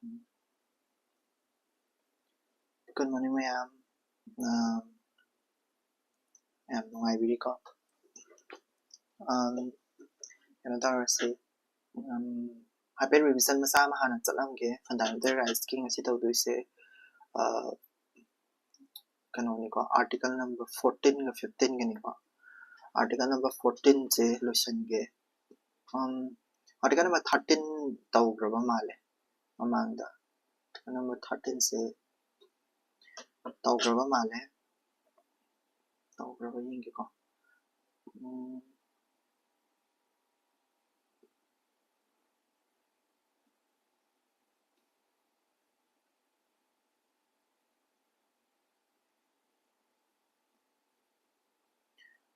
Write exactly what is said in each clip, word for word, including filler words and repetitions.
Good morning, ꯃꯌꯥꯝ꯫ ꯑꯥ, ꯃꯌꯥꯝ ꯅꯨꯡꯉꯥꯏꯕꯤꯔꯤꯀꯣ? ꯑꯥ, ꯀꯩꯅꯣ ꯇꯧꯔꯁꯤ, ꯎꯝ, ꯍꯥꯏꯐꯦꯠ revision ꯃꯆꯥ ꯑꯃ ꯍꯥꯟꯅ ꯆꯠꯂꯝꯒꯦ꯫ Fundamental Rightsꯀꯤ ꯉꯁꯤ ꯇꯧꯗꯣꯏꯁꯦ, ꯑꯥ, ꯀꯩꯅꯣꯅꯤꯀꯣ, article number fourteenꯒ fifteenꯒꯅꯤꯀꯣ꯫ Article number fourteenꯁꯦ ꯂꯣꯏꯁꯟꯒꯦ꯫ ꯎꯝ, article number thirteen ꯇꯧꯈ꯭ꯔꯕ ꯃꯥꯜꯂꯦ ꯃꯃꯥꯡꯗ꯫ Article number thirteenꯁꯦ ꯇꯧꯈ꯭ꯔꯕ ꯃꯥꯜꯂꯦ꯫ ꯇꯧꯈ꯭ꯔꯕ ꯌꯦꯡꯒꯦꯀꯣ꯫ ꯎꯝ,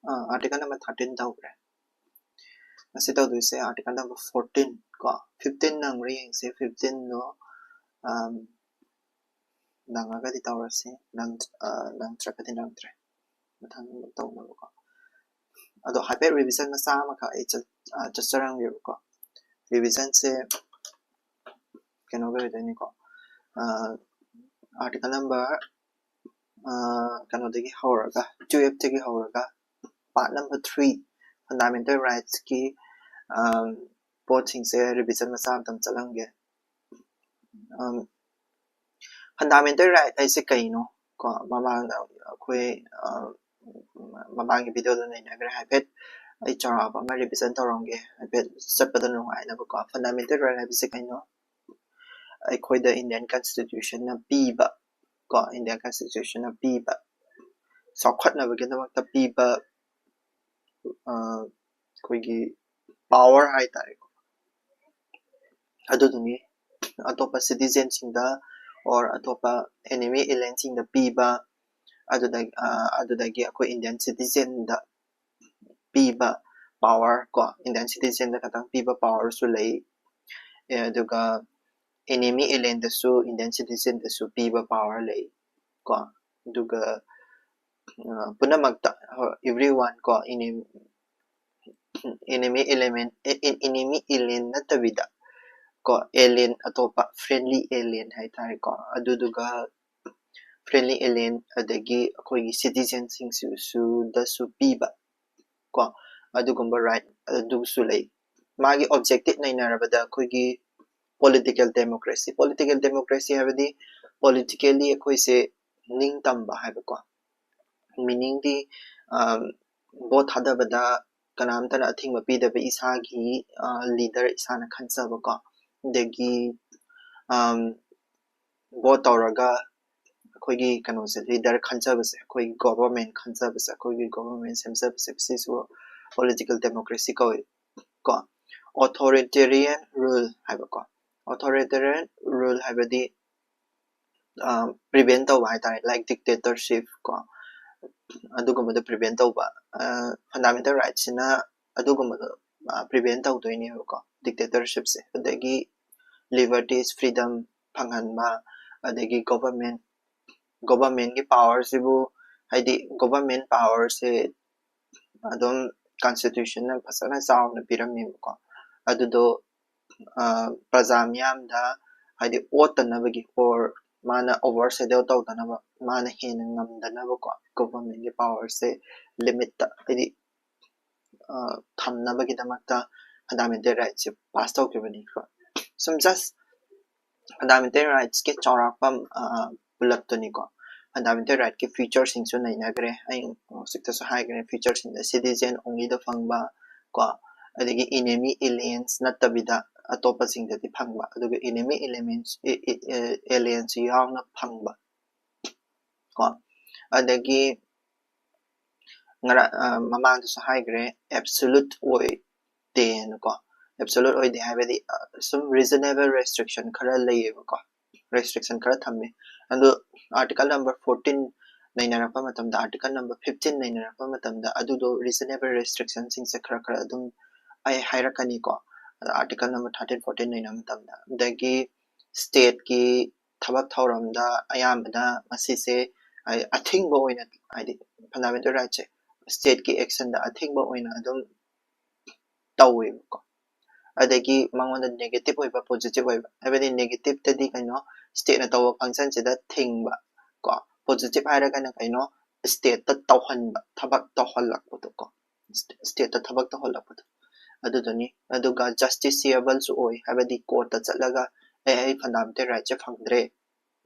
ꯑꯥ, article number thirteen ꯇꯧꯈ꯭ꯔꯦ꯫ ꯉꯁꯤ ꯇꯧꯗꯣꯏꯁꯦ article number fourteen ꯀꯣ꯫ Fifteen ꯅꯪꯕ꯭ꯔꯥ ꯌꯦꯡꯁꯦ꯫ Fifteenꯗꯣ, ꯑꯝ, ꯅꯪꯉꯒꯗꯤ ꯇꯧꯔꯁꯤ, ꯅꯪ-, ꯑ, ꯅꯪꯗ꯭ꯔꯒꯗꯤ ꯅꯪꯗ꯭ꯔꯦ, ꯃꯊꯪ ꯑꯃꯨꯛ ꯇꯧꯅꯕꯀꯣ꯫ ꯑꯗꯣ ꯍꯥꯏꯐꯦꯠ revision ꯃꯆꯥ ꯑꯃꯈꯛ ꯑꯩ ꯆꯠ-, ꯑ, ꯆꯠꯆꯔꯝꯒꯦꯕꯀꯣ꯫ Revisionꯁꯦ ꯀꯩꯅꯣꯒꯤ ꯑꯣꯏꯗꯣꯏꯅꯤꯀꯣ, ꯑ, article number, ꯑ, ꯀꯩꯅꯣꯗꯒꯤ ꯍꯧꯔꯒ, twelveꯇꯒꯤ ꯍꯧꯔꯒ, part number three, fundamental rightsꯀꯤ, ꯑ, ꯄꯣꯠꯁꯤꯡꯁꯦ revision ꯃꯆꯥ ꯑꯝꯇꯪ ꯆꯠꯂꯝꯒꯦ꯫ ꯑꯝ, fundamental right ꯍꯥꯏꯁꯦ ꯀꯩꯅꯣ? ꯀꯣ, ꯃꯃꯥꯡꯗ ꯑꯩꯈꯣꯏ, ꯑ, ꯃꯃꯥꯡꯒꯤ videoꯗ ꯅꯩꯅꯈ꯭ꯔꯦ ꯍꯥꯏꯐꯦꯠ꯫ ꯑꯩ ꯆꯥꯎꯔꯥꯛꯄ ꯑꯃ revision ꯇꯧꯔꯝꯒꯦ, ꯍꯥꯏꯐꯦꯠ ꯆꯠꯄꯗ ꯅꯨꯡꯉꯥꯏꯅꯕꯀꯣ꯫ Fundamental right ꯍꯥꯏꯕꯁꯦ ꯀꯩꯅꯣ? ꯑꯩꯈꯣꯏꯗ Indian Constitutionꯅ ꯄꯤꯕ, ꯀꯣ, Indian Constitutionꯅ ꯄꯤꯕ, ꯆꯥꯎꯈꯠꯅꯕꯒꯤꯗꯃꯛꯇ ꯄꯤꯕ, ꯑ, ꯑꯩꯈꯣꯏꯒꯤ power ꯍꯥꯏꯇꯥꯔꯦꯀꯣ, ꯑꯗꯨꯗꯨꯅꯤ꯫ ꯑꯇꯣꯞꯄ citizenꯁꯤꯡꯗ or ꯑꯇꯣꯞꯄ enemy alienꯁꯤꯡꯗ ꯄꯤꯕ, ꯑꯗꯨꯗꯒꯤ, ꯑ, ꯑꯗꯨꯗꯒꯤ ꯑꯩꯈꯣꯏ Indian citizenꯗ ꯄꯤꯕ power ꯀꯣ, Indian citizenꯗ ꯈꯛꯇꯪ ꯄꯤꯕ powerꯁꯨ ꯂꯩ꯫ ꯑꯦ, ꯑꯗꯨꯒ enemy alienꯗꯁꯨ, Indian citizenꯗꯁꯨ ꯄꯤꯕ power ꯂꯩ ꯀꯣ꯫ ꯑꯗꯨꯒ, ꯑ, ꯄꯨꯝꯅꯃꯛꯇ, ꯍꯣꯏ, everyone ꯀꯣ, enemy, enemy element, ꯑꯦ, ꯑꯦ, enemy alien ꯅꯠꯇꯕꯤꯗ, ꯀꯣ, alien ꯑꯇꯣꯞꯄ friendly alien ꯍꯥꯏꯇꯥꯔꯦꯀꯣ, ꯑꯗꯨꯗꯨꯒ friendly alien ꯑꯗꯒꯤ ꯑꯩꯈꯣꯏꯒꯤ citizenꯁꯤꯡꯁꯤꯁꯨꯗꯁꯨ ꯄꯤꯕ ꯀꯣ, ꯑꯗꯨꯒꯨꯝꯕ right ꯑꯗꯨꯁꯨ ꯂꯩ꯫ ꯃꯥꯒꯤ objective ꯅꯩꯅꯔꯕꯗ ꯑꯩꯈꯣꯏꯒꯤ political democracy, political democracy ꯍꯥꯏꯕꯗꯤ politically ꯑꯩꯈꯣꯏꯁꯦ ꯅꯤꯡꯇꯝꯕ ꯍꯥꯏꯕꯀꯣ, meaningꯗꯤ vote ꯊꯥꯗꯕꯗ ꯀꯅꯥꯝꯇꯅ ꯑꯊꯤꯡꯕ ꯄꯤꯗꯕ, ꯏꯁꯥꯒꯤ leader ꯏꯁꯥꯅ ꯈꯟꯖꯕꯀꯣ, ꯑꯗꯒꯤ vote ꯇꯧꯔꯒ ꯑꯩꯈꯣꯏꯒꯤ ꯀꯩꯅꯣꯁꯦ, leader ꯈꯟꯖꯕꯁꯦ, ꯑꯩꯈꯣꯏꯒꯤ government ꯈꯟꯖꯕꯁꯦ, ꯑꯩꯈꯣꯏꯒꯤ government ꯁꯦꯝꯖꯕꯁꯦ, ꯁꯤꯁꯨ political democracy ꯀꯧꯏ ꯀꯣ꯫ Authoritarian rule ꯍꯥꯏꯕꯀꯣ, authoritarian rule ꯍꯥꯏꯕꯗꯤ prevent ꯇꯧꯕ ꯍꯥꯏꯇꯥꯔꯦ, like dictatorship ꯀꯣ, ꯑꯗꯨꯒꯨꯝꯕꯗꯣ prevent ꯇꯧꯕ꯫ Fundamental rightꯁꯤꯅ ꯑꯗꯨꯒꯨꯝꯕꯗꯣ prevent ꯇꯧꯗꯣꯏꯅꯦꯕꯀꯣ, dictatorshipꯁꯦ꯫ ꯑꯗꯒꯤ liberties, freedom ꯐꯪꯍꯟꯕ, ꯑꯗꯒꯤ government, governmentꯀꯤ powerꯁꯤꯕꯨ, ꯍꯥꯏꯗꯤ government powerꯁꯦ ꯑꯗꯨꯝ constitutionꯅ ꯐꯖꯅ ꯆꯥꯎꯅ ꯄꯤꯔꯝꯃꯦꯕꯀꯣ, ꯑꯗꯨꯗꯣ ꯄ꯭ꯔꯖꯥ ꯃꯤꯌꯥꯝꯗ ꯍꯥꯏꯗꯤ ꯑꯣꯠꯇꯅꯕꯒꯤ or ꯃꯥꯅ overshadow ꯇꯧꯗꯅꯕ, ꯃꯥꯅ ꯍꯦꯟꯅ ꯉꯝꯗꯅꯕꯀꯣ, governmentꯀꯤ powerꯁꯦ limitꯇ ꯍꯥꯏꯗꯤ ꯊꯝꯅꯕꯒꯤꯗꯃꯛꯇ fundamental rightꯁꯦ pass ꯇꯧꯈꯤꯕꯅꯤꯀꯣ꯫ ꯁꯨꯝ just fundamental rightsꯀꯤ ꯆꯥꯎꯔꯥꯛꯄ ꯄꯨꯂꯞꯇꯨꯅꯤꯀꯣ꯫ Fundamental rightꯀꯤ featureꯁꯤꯡꯁꯨ ꯅꯩꯅꯈ꯭ꯔꯦ, ꯑꯩ ꯍꯧꯖꯤꯛꯇꯁꯨ ꯍꯥꯏꯈ꯭ꯔꯦ, featureꯁꯤꯡꯗ citizen onlyꯗ ꯐꯪꯕ ꯀꯣ, ꯑꯗꯒꯤ enemy aliens ꯅꯠꯇꯕꯤꯗ ꯑꯇꯣꯞꯄꯁꯤꯡꯗꯗꯤ ꯐꯪꯕ, ꯑꯗꯨꯒ enemy elements aliens ꯌꯥꯎꯅ ꯐꯪꯕ ꯀꯣ, ꯑꯗꯒꯤ ꯉꯔꯥꯡ ꯃꯃꯥꯡꯗꯁꯨ ꯍꯥꯏꯈ꯭ꯔꯦ, absolute ꯑꯣꯏꯗꯦꯅꯀꯣ꯫ Absolute ꯑꯣꯏꯗꯦ ꯍꯥꯏꯕꯗꯤ ꯁꯨꯝ reasonable restriction ꯈꯔ ꯂꯩꯌꯦꯕꯀꯣ, restriction ꯈꯔ ꯊꯝꯃꯦ꯫ ꯑꯗꯣ article number fourteen ꯅꯩꯅꯔꯛꯄ ꯃꯇꯝꯗ, article number fifteen ꯅꯩꯅꯔꯛꯄ ꯃꯇꯝꯗ ꯑꯗꯨꯗꯣ reasonable restrictionꯁꯤꯡꯁꯦ ꯈꯔ ꯈꯔ ꯑꯗꯨꯝ ꯑꯩ ꯍꯥꯏꯔꯛꯀꯅꯤꯀꯣ꯫ ꯑꯗ article number thirteen, fourteen ꯅꯩꯅꯕ ꯃꯇꯝꯗ, ꯑꯗꯒꯤ stateꯀꯤ ꯊꯕꯛ ꯊꯧꯔꯝꯗ ꯑꯌꯥꯝꯕꯅ ꯃꯁꯤꯁꯦ ꯑꯊꯤꯡꯕ ꯑꯣꯏꯅ, ꯍꯥꯏꯗꯤ fundamental rightꯁꯦ stateꯀꯤ actionꯗ ꯑꯊꯤꯡꯕ ꯑꯣꯏꯅ ꯑꯗꯨꯝ ꯇꯧꯋꯦꯕꯀꯣ꯫ ꯑꯗꯒꯤ ꯃꯉꯣꯟꯗ negative ꯑꯣꯏꯕ, positive ꯑꯣꯏꯕ, ꯍꯥꯏꯕꯗꯤ negative ꯇꯗꯤ ꯀꯩꯅꯣ, state ꯅ ꯇꯧꯕ function ꯁꯤꯗ ꯊꯤꯡꯕ ꯀꯣ, positive ꯍꯥꯏꯔꯒꯅ ꯀꯩꯅꯣ, state ꯇ ꯇꯧꯍꯟꯕ, ꯊꯕꯛ ꯇꯧꯍꯜꯂꯛꯄꯗꯣ ꯀꯣ, state ꯇ ꯊꯕꯛ ꯇꯧꯍꯜꯂꯛꯄꯗꯣ ꯑꯗꯨꯗꯨꯅꯤ꯫ ꯑꯗꯨꯒ justiciable ꯁꯨ ꯑꯣꯏ, ꯍꯥꯏꯕꯗꯤ court ꯇ ꯆꯠꯂꯒ ꯑꯦ ꯑꯩ fundamental right ꯁꯦ ꯐꯪꯗ꯭ꯔꯦ,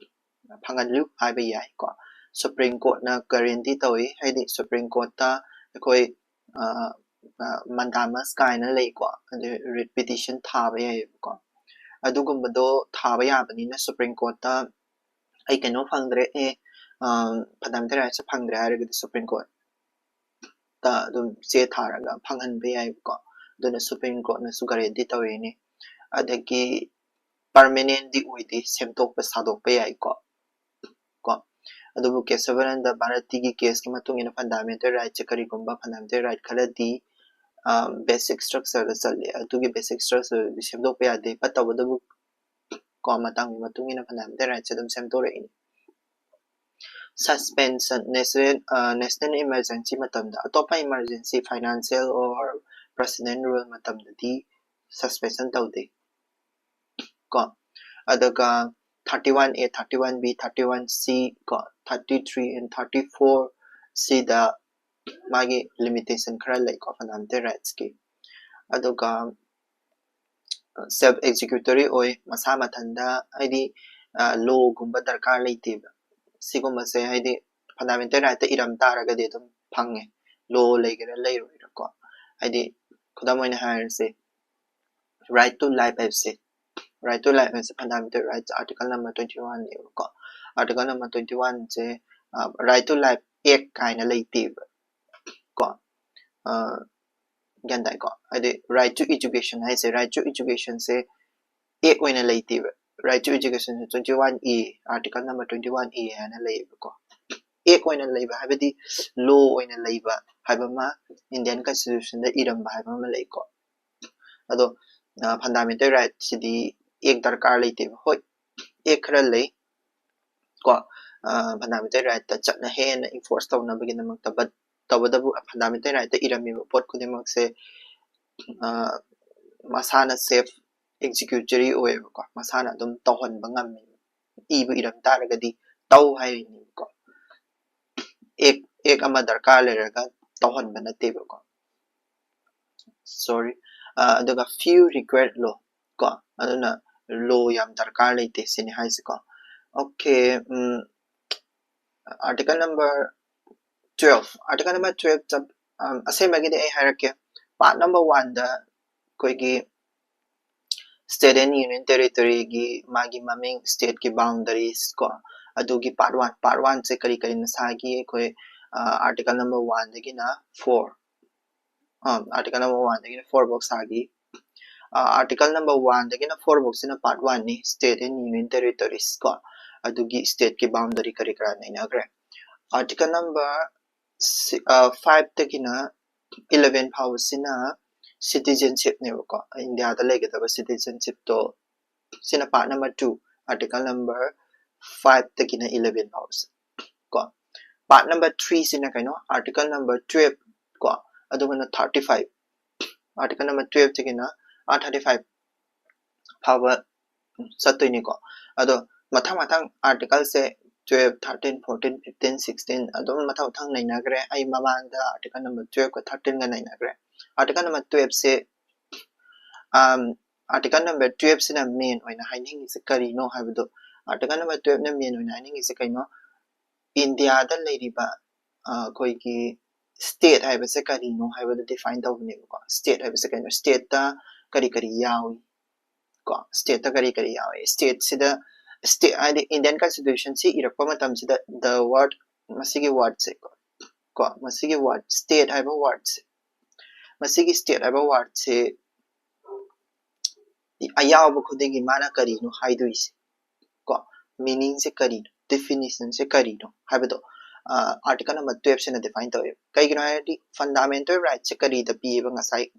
ꯐꯪꯍꯜꯂꯨ ꯍꯥꯏꯕ ꯌꯥꯏ ꯀꯣ꯫ Supreme Court ꯅ guarantee ꯇꯧꯏ, ꯍꯥꯏꯗꯤ Supreme Court ꯇ ꯑꯩꯈꯣꯏ mandamus ꯀꯥꯏꯅ ꯂꯩꯀꯣ, ꯑꯗꯩ writ petition ꯊꯥꯕ ꯌꯥꯏꯌꯦꯕꯀꯣ꯫ ꯑꯗꯨꯒꯨꯝꯕꯗꯣ ꯊꯥꯕ ꯌꯥꯕꯅꯤꯅ Supreme Court ꯇ ꯑꯩ ꯀꯩꯅꯣ ꯐꯪꯗ꯭ꯔꯦ, ꯑꯦ fundamental right ꯁꯦ ꯐꯪꯗ꯭ꯔꯦ ꯍꯥꯏꯔꯒꯗꯤ Supreme Court ꯇ ꯑꯗꯨꯝ ꯆꯦ ꯊꯥꯔꯒ ꯐꯪꯍꯟꯕ ꯌꯥꯏꯕꯀꯣ꯫ ꯑꯗꯨꯅ Supreme Court ꯅꯁꯨ guarantee ꯇꯧꯔꯤꯅꯤ꯫ ꯑꯗꯒꯤ permanent ꯗꯤ ꯑꯣꯏꯗꯦ, ꯁꯦꯝꯗꯣꯛꯄ ꯁꯥꯗꯣꯛꯄ ꯌꯥꯏꯀꯣ꯫ ꯀꯣ ꯑꯗꯨꯕꯨ ꯀꯦꯁꯕꯅꯟꯗ ꯚꯥꯔꯇꯤꯒꯤ case ꯀꯤ ꯃꯇꯨꯡ ꯏꯟꯅ fundamental right ꯁꯦ ꯀꯔꯤꯒꯨꯝꯕ fundamental right ꯈꯔꯗꯤ basic structure ꯗ ꯆꯠꯂꯦ, ꯑꯗꯨꯒꯤ basic structure ꯗꯨꯗꯤ ꯁꯦꯝꯗꯣꯛꯄ ꯌꯥꯗꯦ꯫ ꯐꯠꯇꯕꯗꯨꯕꯨ ꯀꯣ ꯃꯇꯝꯒꯤ ꯃꯇꯨꯡ ꯏꯟꯅ fundamental right ꯁꯦ ꯑꯗꯨꯝ ꯁꯦꯝꯗꯣꯔꯛꯏꯅꯤ꯫ Suspension, national, national emergency ꯃꯇꯝꯗ, ꯑꯇꯣꯞꯄ emergency, financial or president rule ꯃꯇꯝꯗꯗꯤ suspension ꯇꯧꯗꯦ ꯀꯣ꯫ ꯑꯗꯨꯒ thirty one A, thirty one B, thirty one C ꯀꯣ, thirty three and thirty four ꯁꯤꯗ ꯃꯥꯒꯤ limitation ꯈꯔ ꯂꯩꯀꯣ fundamental rights ꯀꯤ꯫ ꯑꯗꯨꯒ self executory ꯑꯣꯏ, ꯃꯁꯥ ꯃꯊꯟꯗ, ꯍꯥꯏꯗꯤ law ꯒꯨꯝꯕ ꯗꯔꯀꯥꯔ ꯂꯩꯇꯦꯕ꯫ ꯁꯤꯒꯨꯝꯕꯁꯦ ꯍꯥꯏꯗꯤ fundamental right ꯇ ꯏꯔꯝ ꯇꯥꯔꯒꯗꯤ ꯑꯗꯨꯝ ꯐꯪꯉꯦ, law ꯂꯩꯒꯦꯔꯥ ꯂꯩꯔꯣꯏꯔꯥꯀꯣ꯫ ꯍꯥꯏꯗꯤ ꯈꯨꯗꯝ ꯑꯣꯏꯅ ꯍꯥꯏꯔꯁꯦ, right to life ꯍꯥꯏꯕꯁꯦ, right to life ꯍꯥꯏꯕꯁꯦ fundamental rights article number twenty one ꯅꯦꯕꯀꯣ꯫ Article number twenty one say right to life act ꯀꯥꯏꯅ ꯂꯩꯇꯦꯕ ꯀꯣ꯫ ꯒ꯭ꯌꯥꯟ ꯇꯥꯏꯀꯣ? ꯍꯥꯏꯗꯤ right to education ꯍꯥꯏꯁꯦ, right to education say act ꯑꯣꯏꯅ ꯂꯩꯇꯦꯕ꯫ Right to education say twenty one A, article number twenty one A ꯍꯥꯏꯅ ꯂꯩꯌꯦꯕꯀꯣ꯫ Act ꯑꯣꯏꯅ ꯂꯩꯕ ꯍꯥꯏꯕꯗꯤ law ꯑꯣꯏꯅ ꯂꯩꯕ ꯍꯥꯏꯕ ꯑꯃ, Indian constitution ꯗ ꯏꯔꯝꯕ ꯍꯥꯏꯕ ꯑꯃ ꯂꯩꯀꯣ꯫ ꯑꯗꯣ fundamental right ꯁꯤꯗꯤ act ꯗꯔꯀꯥꯔ ꯂꯩꯇꯦꯕ꯫ ꯍꯣꯏ, act ꯈꯔ ꯂꯩ ꯀꯣ, fundamental right ꯇ ꯆꯠꯅ ꯍꯦꯟꯅ enforce ꯇꯧꯅꯕꯒꯤꯗꯃꯛꯇ, but ꯇꯧꯕꯇꯕꯨ fundamental right ꯇ ꯏꯔꯝꯃꯤꯕ ꯄꯣꯠ ꯈꯨꯗꯤꯡꯃꯛꯁꯦ ꯃꯁꯥꯅ self executory ꯑꯣꯏꯌꯦꯕꯀꯣ, ꯃꯁꯥꯅ ꯑꯗꯨꯝ ꯇꯧꯍꯟꯕ ꯉꯝꯃꯦ꯫ ꯏꯕꯨ ꯏꯔꯝ ꯇꯥꯔꯒꯗꯤ ꯇꯧ ꯍꯥꯏꯔꯤꯅꯦꯕꯀꯣ꯫ ꯑꯦꯛ ꯑꯦꯛ ꯑꯃ ꯗꯔꯀꯥꯔ ꯂꯩꯔꯒ ꯇꯧꯍꯟꯕ ꯅꯠꯇꯦꯕꯀꯣ꯫ Sorry. ꯑꯗꯨꯒ few require law ꯀꯣ, ꯑꯗꯨꯅ law ꯌꯥꯝ ꯗꯔꯀꯥꯔ ꯂꯩꯇꯦ ꯁꯤꯅꯤ ꯍꯥꯏꯁꯦꯀꯣ꯫ Okay. ꯎꯝ, article number twelve, article number twelve ꯑꯁꯦꯡꯕꯒꯤꯗꯤ ꯑꯩ ꯍꯥꯏꯔꯛꯀꯦ꯫ Part number one ꯗ ꯑꯩꯈꯣꯏꯒꯤ state and union territory ꯒꯤ ꯃꯥꯒꯤ ꯃꯃꯤꯡ, state ꯀꯤ boundaries ꯀꯣ, ꯑꯗꯨꯒꯤ part one, part one ꯁꯦ ꯀꯔꯤ ꯀꯔꯤꯅ ꯁꯥꯒꯤ? ꯑꯩꯈꯣꯏ article number one ꯗꯒꯤꯅ four, article number one ꯗꯒꯤꯅ four ꯐꯥꯎ ꯁꯥꯒꯤ꯫ Article number one ꯗꯒꯤꯅ four ꯐꯥꯎꯁꯤꯅ part one ꯅꯤ, state and union territories ꯀꯣ, ꯑꯗꯨꯒꯤ state ꯀꯤ boundary ꯀꯔꯤ ꯀꯔꯥ ꯅꯩꯅꯈ꯭ꯔꯦ꯫ Article number five ꯇꯒꯤꯅ eleven ꯐꯥꯎꯕꯁꯤꯅ citizenship ꯅꯦꯕꯀꯣ, ꯏꯟꯗꯤꯌꯥꯗ ꯂꯩꯒꯗꯕ citizenship ꯇꯣ꯫ ꯁꯤꯅ part number two, article number five ꯇꯒꯤꯅ eleven ꯐꯥꯎꯕꯁꯦ ꯀꯣ꯫ Part number three ꯁꯤꯅ ꯀꯩꯅꯣ? Article number twelve ꯀꯣ, ꯑꯗꯨꯒꯅ thirty five, article number twelve ꯇꯒꯤꯅ ꯑꯥ thirty five ꯐꯥꯎꯕ ꯆꯠꯇꯣꯏꯅꯤꯀꯣ꯫ ꯑꯗꯣ ꯃꯊꯪ ꯃꯊꯪ article ꯁꯦ twelve, thirteen, fourteen, fifteen, sixteen ꯑꯗꯨꯝ ꯃꯊꯪ ꯃꯊꯪ ꯅꯩꯅꯈ꯭ꯔꯦ꯫ ꯑꯩ ꯃꯃꯥꯡꯗ article number twelve ꯀ thirteen ꯒ ꯅꯩꯅꯈ꯭ꯔꯦ꯫ Article number twelve ꯁꯦ article number twelve ꯁꯤꯅ main ꯑꯣꯏꯅ ꯍꯥꯏꯅꯤꯡꯉꯤꯁꯦ ꯀꯔꯤꯅꯣ ꯍꯥꯏꯕꯗꯣ, article number twelve ꯅ main ꯑꯣꯏꯅ ꯍꯥꯏꯅꯤꯡꯉꯤꯁꯦ ꯀꯩꯅꯣ? ꯏꯟꯗꯤꯌꯥꯗ ꯂꯩꯔꯤꯕ ꯑꯩꯈꯣꯏꯒꯤ state ꯍꯥꯏꯕꯁꯦ ꯀꯔꯤꯅꯣ ꯍꯥꯏꯕꯗꯣ define ꯇꯧꯕꯅꯦꯕꯀꯣ꯫ State ꯍꯥꯏꯕꯁꯦ ꯀꯩꯅꯣ? State ꯇ ꯀꯔꯤ ꯀꯔꯤ ꯌꯥꯎꯏ ꯀꯣ? State ꯇ ꯀꯔꯤ ꯀꯔꯤ ꯌꯥꯎꯏ? State ꯁꯤꯗ, state ꯍꯥꯏꯗꯤ Indian Constitution ꯁꯤ ꯏꯔꯛꯄ ꯃꯇꯝꯁꯤꯗ the word, ꯃꯁꯤꯒꯤ word ꯁꯦ ꯀꯣ, ꯃꯁꯤꯒꯤ word, state ꯍꯥꯏꯕ word ꯁꯦ, ꯃꯁꯤꯒꯤ state ꯍꯥꯏꯕ word ꯁꯦ ꯑꯌꯥꯎꯕ ꯈꯨꯗꯤꯡꯒꯤ ꯃꯥꯅ ꯀꯔꯤꯅꯣ ꯍꯥꯏꯗꯣꯏꯁꯦ ꯀꯣ, meaning ꯁꯦ ꯀꯔꯤꯅꯣ, definition ꯁꯦ ꯀꯔꯤꯅꯣ ꯍꯥꯏꯕꯗꯣ article number twelve ꯁꯤꯅ define ꯇꯧꯋꯦꯕ꯫ ꯀꯩꯒꯤꯅꯣ ꯍꯥꯏꯔꯗꯤ fundamental right ꯁꯦ ꯀꯔꯤꯗ ꯄꯤꯌꯦꯕ? ꯉꯁꯥꯏ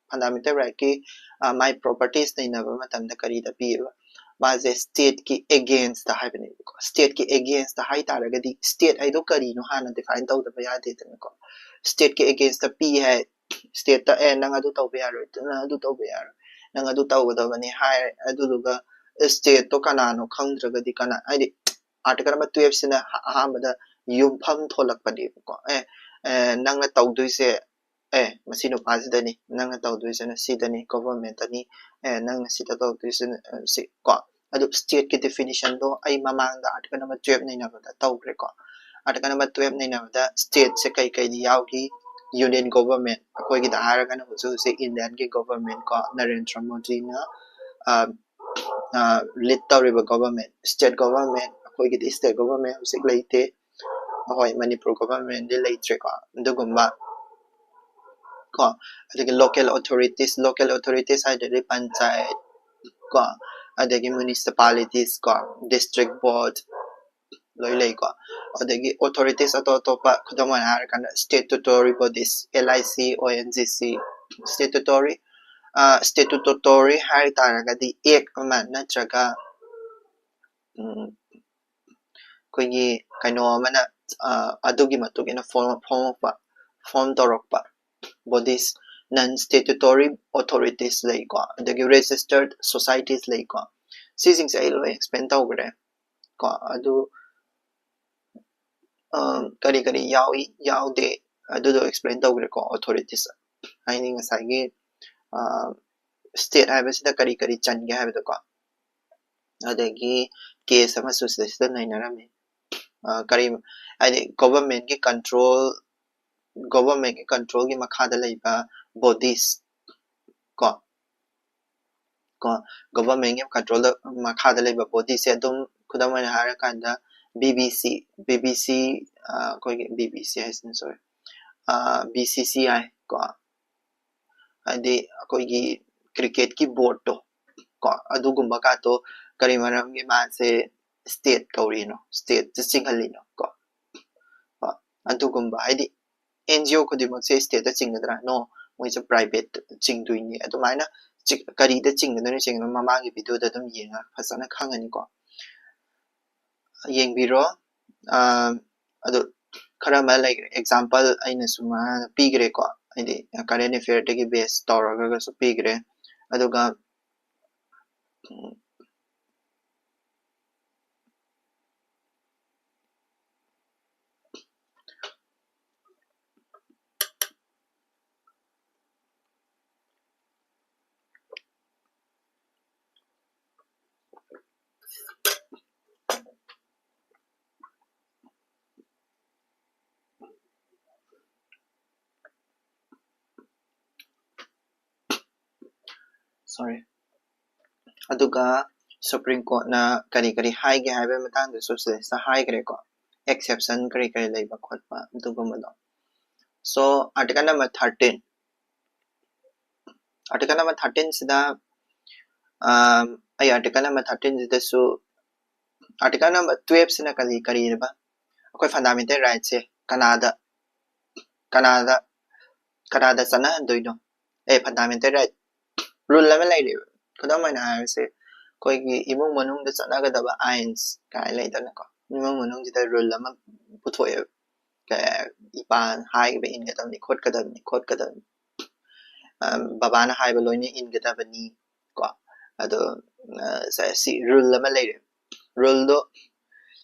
fundamental right ꯀꯤ ꯃꯥꯏ properties ꯅꯩꯅꯕ ꯃꯇꯝꯗ ꯀꯔꯤꯗ ꯄꯤꯌꯦꯕ? ꯃꯥꯁꯦ state ꯀꯤ against ꯇ ꯍꯥꯏꯕꯅꯦꯕꯀꯣ꯫ State ꯀꯤ against ꯇ ꯍꯥꯏ ꯇꯥꯔꯒꯗꯤ state ꯍꯥꯏꯗꯣ ꯀꯔꯤꯅꯣ ꯍꯥꯟꯅ define ꯇꯧꯗꯕ ꯌꯥꯗꯦꯗꯅꯀꯣ꯫ State ꯀꯤ against ꯇ ꯄꯤ ꯍꯥꯏ, ꯁ꯭ꯇꯦꯠꯇ ꯑꯦ ꯅꯪ ꯑꯗꯨ ꯇꯧꯕ ꯌꯥꯔꯣꯏ, ꯅꯪ ꯑꯗꯨ ꯇꯧꯕ ꯌꯥꯔꯣꯏ, ꯅꯪ ꯑꯗꯨ ꯇꯧꯒꯗꯕꯅꯤ ꯍꯥꯏ꯫ ꯑꯗꯨꯗꯨꯒ ꯁ꯭ꯇꯦꯠꯇꯣ ꯀꯅꯥꯅꯣ ꯈꯪꯗ꯭ꯔꯒꯗꯤ ꯀꯅꯥ, ꯍꯥꯏꯗꯤ ꯑꯥꯔꯇꯤꯀꯜ ꯅꯝꯕꯔ ꯇꯨꯌꯦꯜꯐꯁꯤꯅ ꯑꯍꯥꯟꯕꯗ ꯌꯨꯝꯐꯝ ꯊꯣꯛꯂꯛꯄꯅꯦꯕꯀꯣ꯫ ꯑꯦ ꯑꯦ, ꯅꯪꯅ ꯇꯧꯗꯣꯏꯁꯦ ꯑꯦ ꯃꯁꯤ ꯅꯨꯄꯥꯁꯤꯗꯅꯤ, ꯅꯪꯅ ꯇꯧꯗꯣꯏꯁꯤꯅ ꯁꯤꯗꯅꯤ, ꯒꯣꯚꯔꯟꯃꯦꯟꯠꯇꯅꯤ, ꯑꯦ ꯅꯪꯅ ꯁꯤꯗ ꯇꯧꯗꯣꯏꯁꯤꯅ ꯑ, ꯁꯤ ꯀꯣ꯫ ꯑꯗꯨ ꯁ꯭ꯇꯦꯠꯀꯤ ꯗꯤꯐꯤꯅꯤꯁꯟꯗꯣ ꯑꯩ ꯃꯃꯥꯡꯗ ꯑꯥꯔꯇꯤꯀꯜ ꯅꯝꯕꯔ ꯇꯨꯌꯦꯜꯐ ꯅꯩꯅꯕꯗ ꯇꯧꯈ꯭ꯔꯦꯀꯣ꯫ ꯑꯥꯔꯇꯤꯀꯜ ꯅꯝꯕꯔ ꯇꯨꯌꯦꯜꯐ ꯅꯩꯅꯕꯗ ꯁ꯭ꯇꯦꯠꯁꯦ ꯀꯩ ꯀꯩꯗꯤ ꯌꯥꯎꯈꯤ? ꯌꯨꯅꯤꯌꯟ ꯒꯣꯚꯔꯟꯃꯦꯟꯠ, ꯑꯩꯈꯣꯏꯒꯤꯗ ꯍꯥꯏꯔꯒꯅ ꯍꯧꯖꯤꯛ ꯍꯧꯖꯤꯛ ꯏꯟꯗꯤꯌꯥꯒꯤ ꯒꯣꯚꯔꯟꯃꯦꯟꯠ ꯀꯣ, ꯅꯔꯦꯟꯗ꯭ꯔ ꯃꯣꯗꯤꯅ ꯑ, ꯑ, ꯂꯤꯗ ꯇꯧꯔꯤꯕ ꯒꯣꯚꯔꯟꯃꯦꯟꯠ, ꯁ꯭ꯇꯦꯠ ꯒꯣꯚꯔꯟꯃꯦꯟꯠ, ꯑꯩꯈꯣꯏꯒꯤꯗꯤ ꯁ꯭ꯇꯦꯠ ꯒꯣꯚꯔꯟꯃꯦꯟꯠ ꯍꯧꯖꯤꯛ ꯂꯩꯇꯦ꯫ ꯑꯩꯈꯣꯏ ꯃꯅꯤꯄꯨꯔ ꯒꯣꯚꯔꯟꯃꯦꯟꯠꯗꯤ ꯂꯩꯇ꯭ꯔꯦꯀꯣ꯫ ꯑꯗꯨꯒꯨꯝꯕ ꯀꯣ, ꯑꯗꯒꯤ ꯂꯣꯀꯦꯜ ꯑꯣꯊꯣꯔꯤꯇꯤꯁ, ꯂꯣꯀꯦꯜ ꯑꯣꯊꯣꯔꯤꯇꯤꯁ ꯍꯥꯏꯔꯗꯤ ꯄꯟꯆꯥꯌꯠ ꯀꯣ, ꯑꯗꯒꯤ ꯃ꯭ꯌꯨꯅꯤꯁꯤꯄꯥꯂꯤꯇꯤꯁ ꯀꯣ, ꯗꯤꯁꯇ꯭ꯔꯤꯛ ꯕꯣꯔꯗ ꯂꯣꯏ ꯂꯩꯀꯣ꯫ ꯑꯗꯒꯤ ꯑꯣꯊꯣꯔꯤꯇꯤꯁ ꯑꯇꯣꯞ ꯑꯇꯣꯞꯄ, ꯈꯨꯗꯝ ꯑꯣꯏꯅ ꯍꯥꯏꯔꯀꯥꯟꯗ ꯁ꯭ꯇꯦꯇꯨꯇꯣꯔꯤ ꯕꯣꯗꯤꯁ, ꯑꯦꯜ ꯑꯥꯏ ꯁꯤ, ꯑꯣ ꯑꯦꯟ ꯖꯤ ꯁꯤ, ꯁ꯭ꯇꯦꯇꯨꯇꯣꯔꯤ, ꯑ, ꯁ꯭ꯇꯦꯇꯨꯇꯣꯔꯤ ꯍꯥꯏ ꯇꯥꯔꯒꯗꯤ ꯑꯦꯛ ꯑꯃ ꯅꯠꯇ꯭ꯔꯒ ꯎꯝ, ꯑꯩꯈꯣꯏꯒꯤ ꯀꯩꯅꯣ ꯑꯃꯅ ꯑ, ꯑꯗꯨꯒꯤ ꯃꯇꯨꯡ ꯏꯟꯅ ꯐꯣꯔꯝ ꯐꯣꯡꯉꯛꯄ, ꯐꯣꯔꯝ ꯇꯧꯔꯛꯄ ꯕꯣꯗꯤꯁ, ꯅꯟ ꯁ꯭ꯇꯦꯇꯨꯇꯣꯔꯤ ꯑꯣꯊꯣꯔꯤꯇꯤꯁ ꯂꯩꯀꯣ, ꯑꯗꯒꯤ ꯔꯦꯖꯤꯁꯇꯔꯠ ꯁꯣꯁꯥꯏꯇꯤꯁ ꯂꯩꯀꯣ꯫ ꯁꯤꯁꯤꯡꯁꯦ ꯑꯩ ꯂꯣꯏ ꯑꯦꯛꯁꯄ꯭ꯂꯦꯟ ꯇꯧꯈ꯭ꯔꯦ ꯀꯣ꯫ ꯑꯗꯨ ꯑ, ꯀꯔꯤ ꯀꯔꯤ ꯌꯥꯎꯏ ꯌꯥꯎꯗꯦ ꯑꯗꯨꯗꯣ ꯑꯦꯛꯁꯄ꯭ꯂꯦꯟ ꯇꯧꯈ꯭ꯔꯦꯀꯣ꯫ ꯑꯣꯊꯣꯔꯤꯇꯤꯁ ꯍꯥꯏꯗꯤ ꯉꯁꯥꯏꯒꯤ ꯁ꯭ꯇꯦꯠ ꯍꯥꯏꯕꯁꯤꯗ ꯀꯔꯤ ꯀꯔꯤ ꯆꯟꯒꯦ ꯍꯥꯏꯕꯗꯣꯀꯣ꯫ ꯑꯗꯒꯤ ꯀꯦꯁ ꯑꯃꯁꯨ ꯁꯤꯗꯩꯁꯤꯗ ꯅꯩꯅꯔꯝꯃꯤ꯫ ꯑ, ꯀꯔꯤ ꯍꯥꯏꯗꯤ ꯒꯣꯚꯔꯟꯃꯦꯟꯠꯀꯤ ꯀꯟꯇ꯭ꯔꯣꯜ, ꯒꯣꯚꯔꯟꯃꯦꯟꯠꯀꯤ ꯀꯟꯇ꯭ꯔꯣꯜꯒꯤ ꯃꯈꯥꯗ ꯂꯩꯕ ꯕꯣꯗꯤꯁ ꯀꯣ, ꯀꯣ, ꯒꯣꯚꯔꯟꯃꯦꯟꯠꯀꯤ ꯀꯟꯇ꯭ꯔꯣꯜꯗ ꯃꯈꯥꯗ ꯂꯩꯕ ꯕꯣꯗꯤꯁꯦ ꯑꯗꯨꯝ ꯈꯨꯗꯝ ꯑꯣꯏꯅ ꯍꯥꯏꯔꯀꯥꯟꯗ B B C, B B C, ꯑ, ꯑꯩꯈꯣꯏꯒꯤ ꯕꯤ ꯕꯤ ꯁꯤ ꯍꯥꯏꯁꯤꯅ, ꯁꯣꯔꯤ, ꯑ, ꯕꯤ ꯁꯤ ꯁꯤ ꯑꯥꯏ ꯀꯣ, ꯍꯥꯏꯗꯤ ꯑꯩꯈꯣꯏꯒꯤ ꯀ꯭ꯔꯤꯀꯦꯠꯀꯤ ꯕꯣꯔꯗꯇꯣ ꯀꯣ, ꯑꯗꯨꯒꯨꯝꯕ ꯀꯥꯇꯣ ꯀꯔꯤ ꯃꯔꯝꯒꯤ ꯃꯥꯁꯦ ꯁ꯭ꯇꯦꯠ ꯀꯧꯔꯤꯅꯣ, ꯁ꯭ꯇꯦꯠꯇ ꯆꯤꯡꯍꯜꯂꯤꯅꯣ ꯀꯣ? ꯀꯣ, ꯑꯗꯨꯒꯨꯝꯕ ꯍꯥꯏꯗꯤ ꯑꯦꯟ ꯖꯤ ꯑꯣ ꯈꯨꯗꯤꯡꯃꯛꯁꯦ ꯁ꯭ꯇꯦꯠꯇ ꯆꯤꯡꯒꯗ꯭ꯔꯥ? ꯅꯣ, ꯃꯣꯏꯁꯦ ꯄ꯭ꯔꯥꯏꯚꯦꯠ ꯆꯤꯡꯗꯣꯏꯅꯤ꯫ ꯑꯗꯨꯃꯥꯏꯅ ꯆꯤ-, ꯀꯔꯤꯗ ꯆꯤꯡꯒꯗꯣꯏꯅꯣ ꯆꯤꯡꯒꯗꯣꯏꯅꯣ ꯃꯃꯥꯡꯒꯤ ꯚꯤꯗꯤꯑꯣꯗ ꯑꯗꯨꯝ ꯌꯦꯡꯉ ꯐꯖꯅ ꯈꯪꯉꯅꯤꯀꯣ꯫ ꯌꯦꯡꯕꯤꯔꯣ꯫ ꯑ, ꯑꯗꯨ ꯈꯔ ꯑꯃ ꯂꯩꯈ꯭ꯔꯦ, ꯑꯦꯛꯖꯥꯝꯄꯜ ꯑꯩꯅ ꯁꯨꯃꯥꯏꯅ ꯄꯤꯈ꯭ꯔꯦꯀꯣ꯫ ꯍꯥꯏꯗꯤ current affair ꯗꯒꯤ base ꯇꯧꯔꯒꯁꯨ ꯄꯤꯈ꯭ꯔꯦ꯫ ꯑꯗꯨꯒ ꯎꯝ, sorry, ꯑꯗꯨꯒ Supreme Court ꯅ ꯀꯔꯤ ꯀꯔꯤ ꯍꯥꯏꯒꯦ ꯍꯥꯏꯕꯒꯤ ꯃꯇꯥꯡꯗꯁꯨ ꯁꯤꯗꯩꯁꯤꯗ ꯍꯥꯏꯈ꯭ꯔꯦꯀꯣ, exception ꯀꯔꯤ ꯀꯔꯤ ꯂꯩꯕ ꯈꯣꯠꯄ ꯑꯗꯨꯒꯨꯝꯕꯗꯣ꯫ So article number thirteen, article number thirteen ꯁꯤꯗ ꯑꯩ article number thirteen ꯁꯤꯗꯁꯨ article number twelve ꯁꯤꯅ ꯀꯔꯤ ꯀꯔꯤꯕ, ꯑꯩꯈꯣꯏ fundamental right ꯁꯦ ꯀꯅꯥꯗ ꯀꯅꯥꯗ ꯀꯅꯥꯗ ꯆꯠꯅꯍꯟꯗꯣꯏꯅꯣ? ꯑꯦ, fundamental right, rule ꯑꯃ ꯂꯩꯔꯦꯕ꯫ ꯈꯨꯗꯝ ꯑꯣꯏꯅ ꯍꯥꯏꯔꯁꯦ, ꯑꯩꯈꯣꯏꯒꯤ ꯏꯃꯨꯡ ꯃꯅꯨꯡꯗ ꯆꯠꯅꯒꯗꯕ ꯑꯥꯏꯟꯁ ꯀꯥꯏꯅ ꯂꯩꯗꯅꯀꯣ, ꯏꯃꯨꯡ ꯃꯅꯨꯡꯁꯤꯗ rule ꯑꯃ ꯄꯨꯊꯣꯛꯑꯦꯕ꯫ ꯏꯄꯥ ꯍꯥꯏꯕ ꯏꯟꯒꯗꯕꯅꯤ, ꯈꯣꯠꯀꯗꯕꯅꯤ, ꯈꯣꯠꯀꯗꯕꯅꯤ, ꯕꯕꯥꯅ ꯍꯥꯏꯕ ꯂꯣꯏꯅ ꯏꯟꯒꯗꯕꯅꯤ ꯀꯣ꯫ ꯑꯗꯣ ꯁꯤ rule ꯑꯃ ꯂꯩꯔꯦ꯫ Rule ꯗꯣ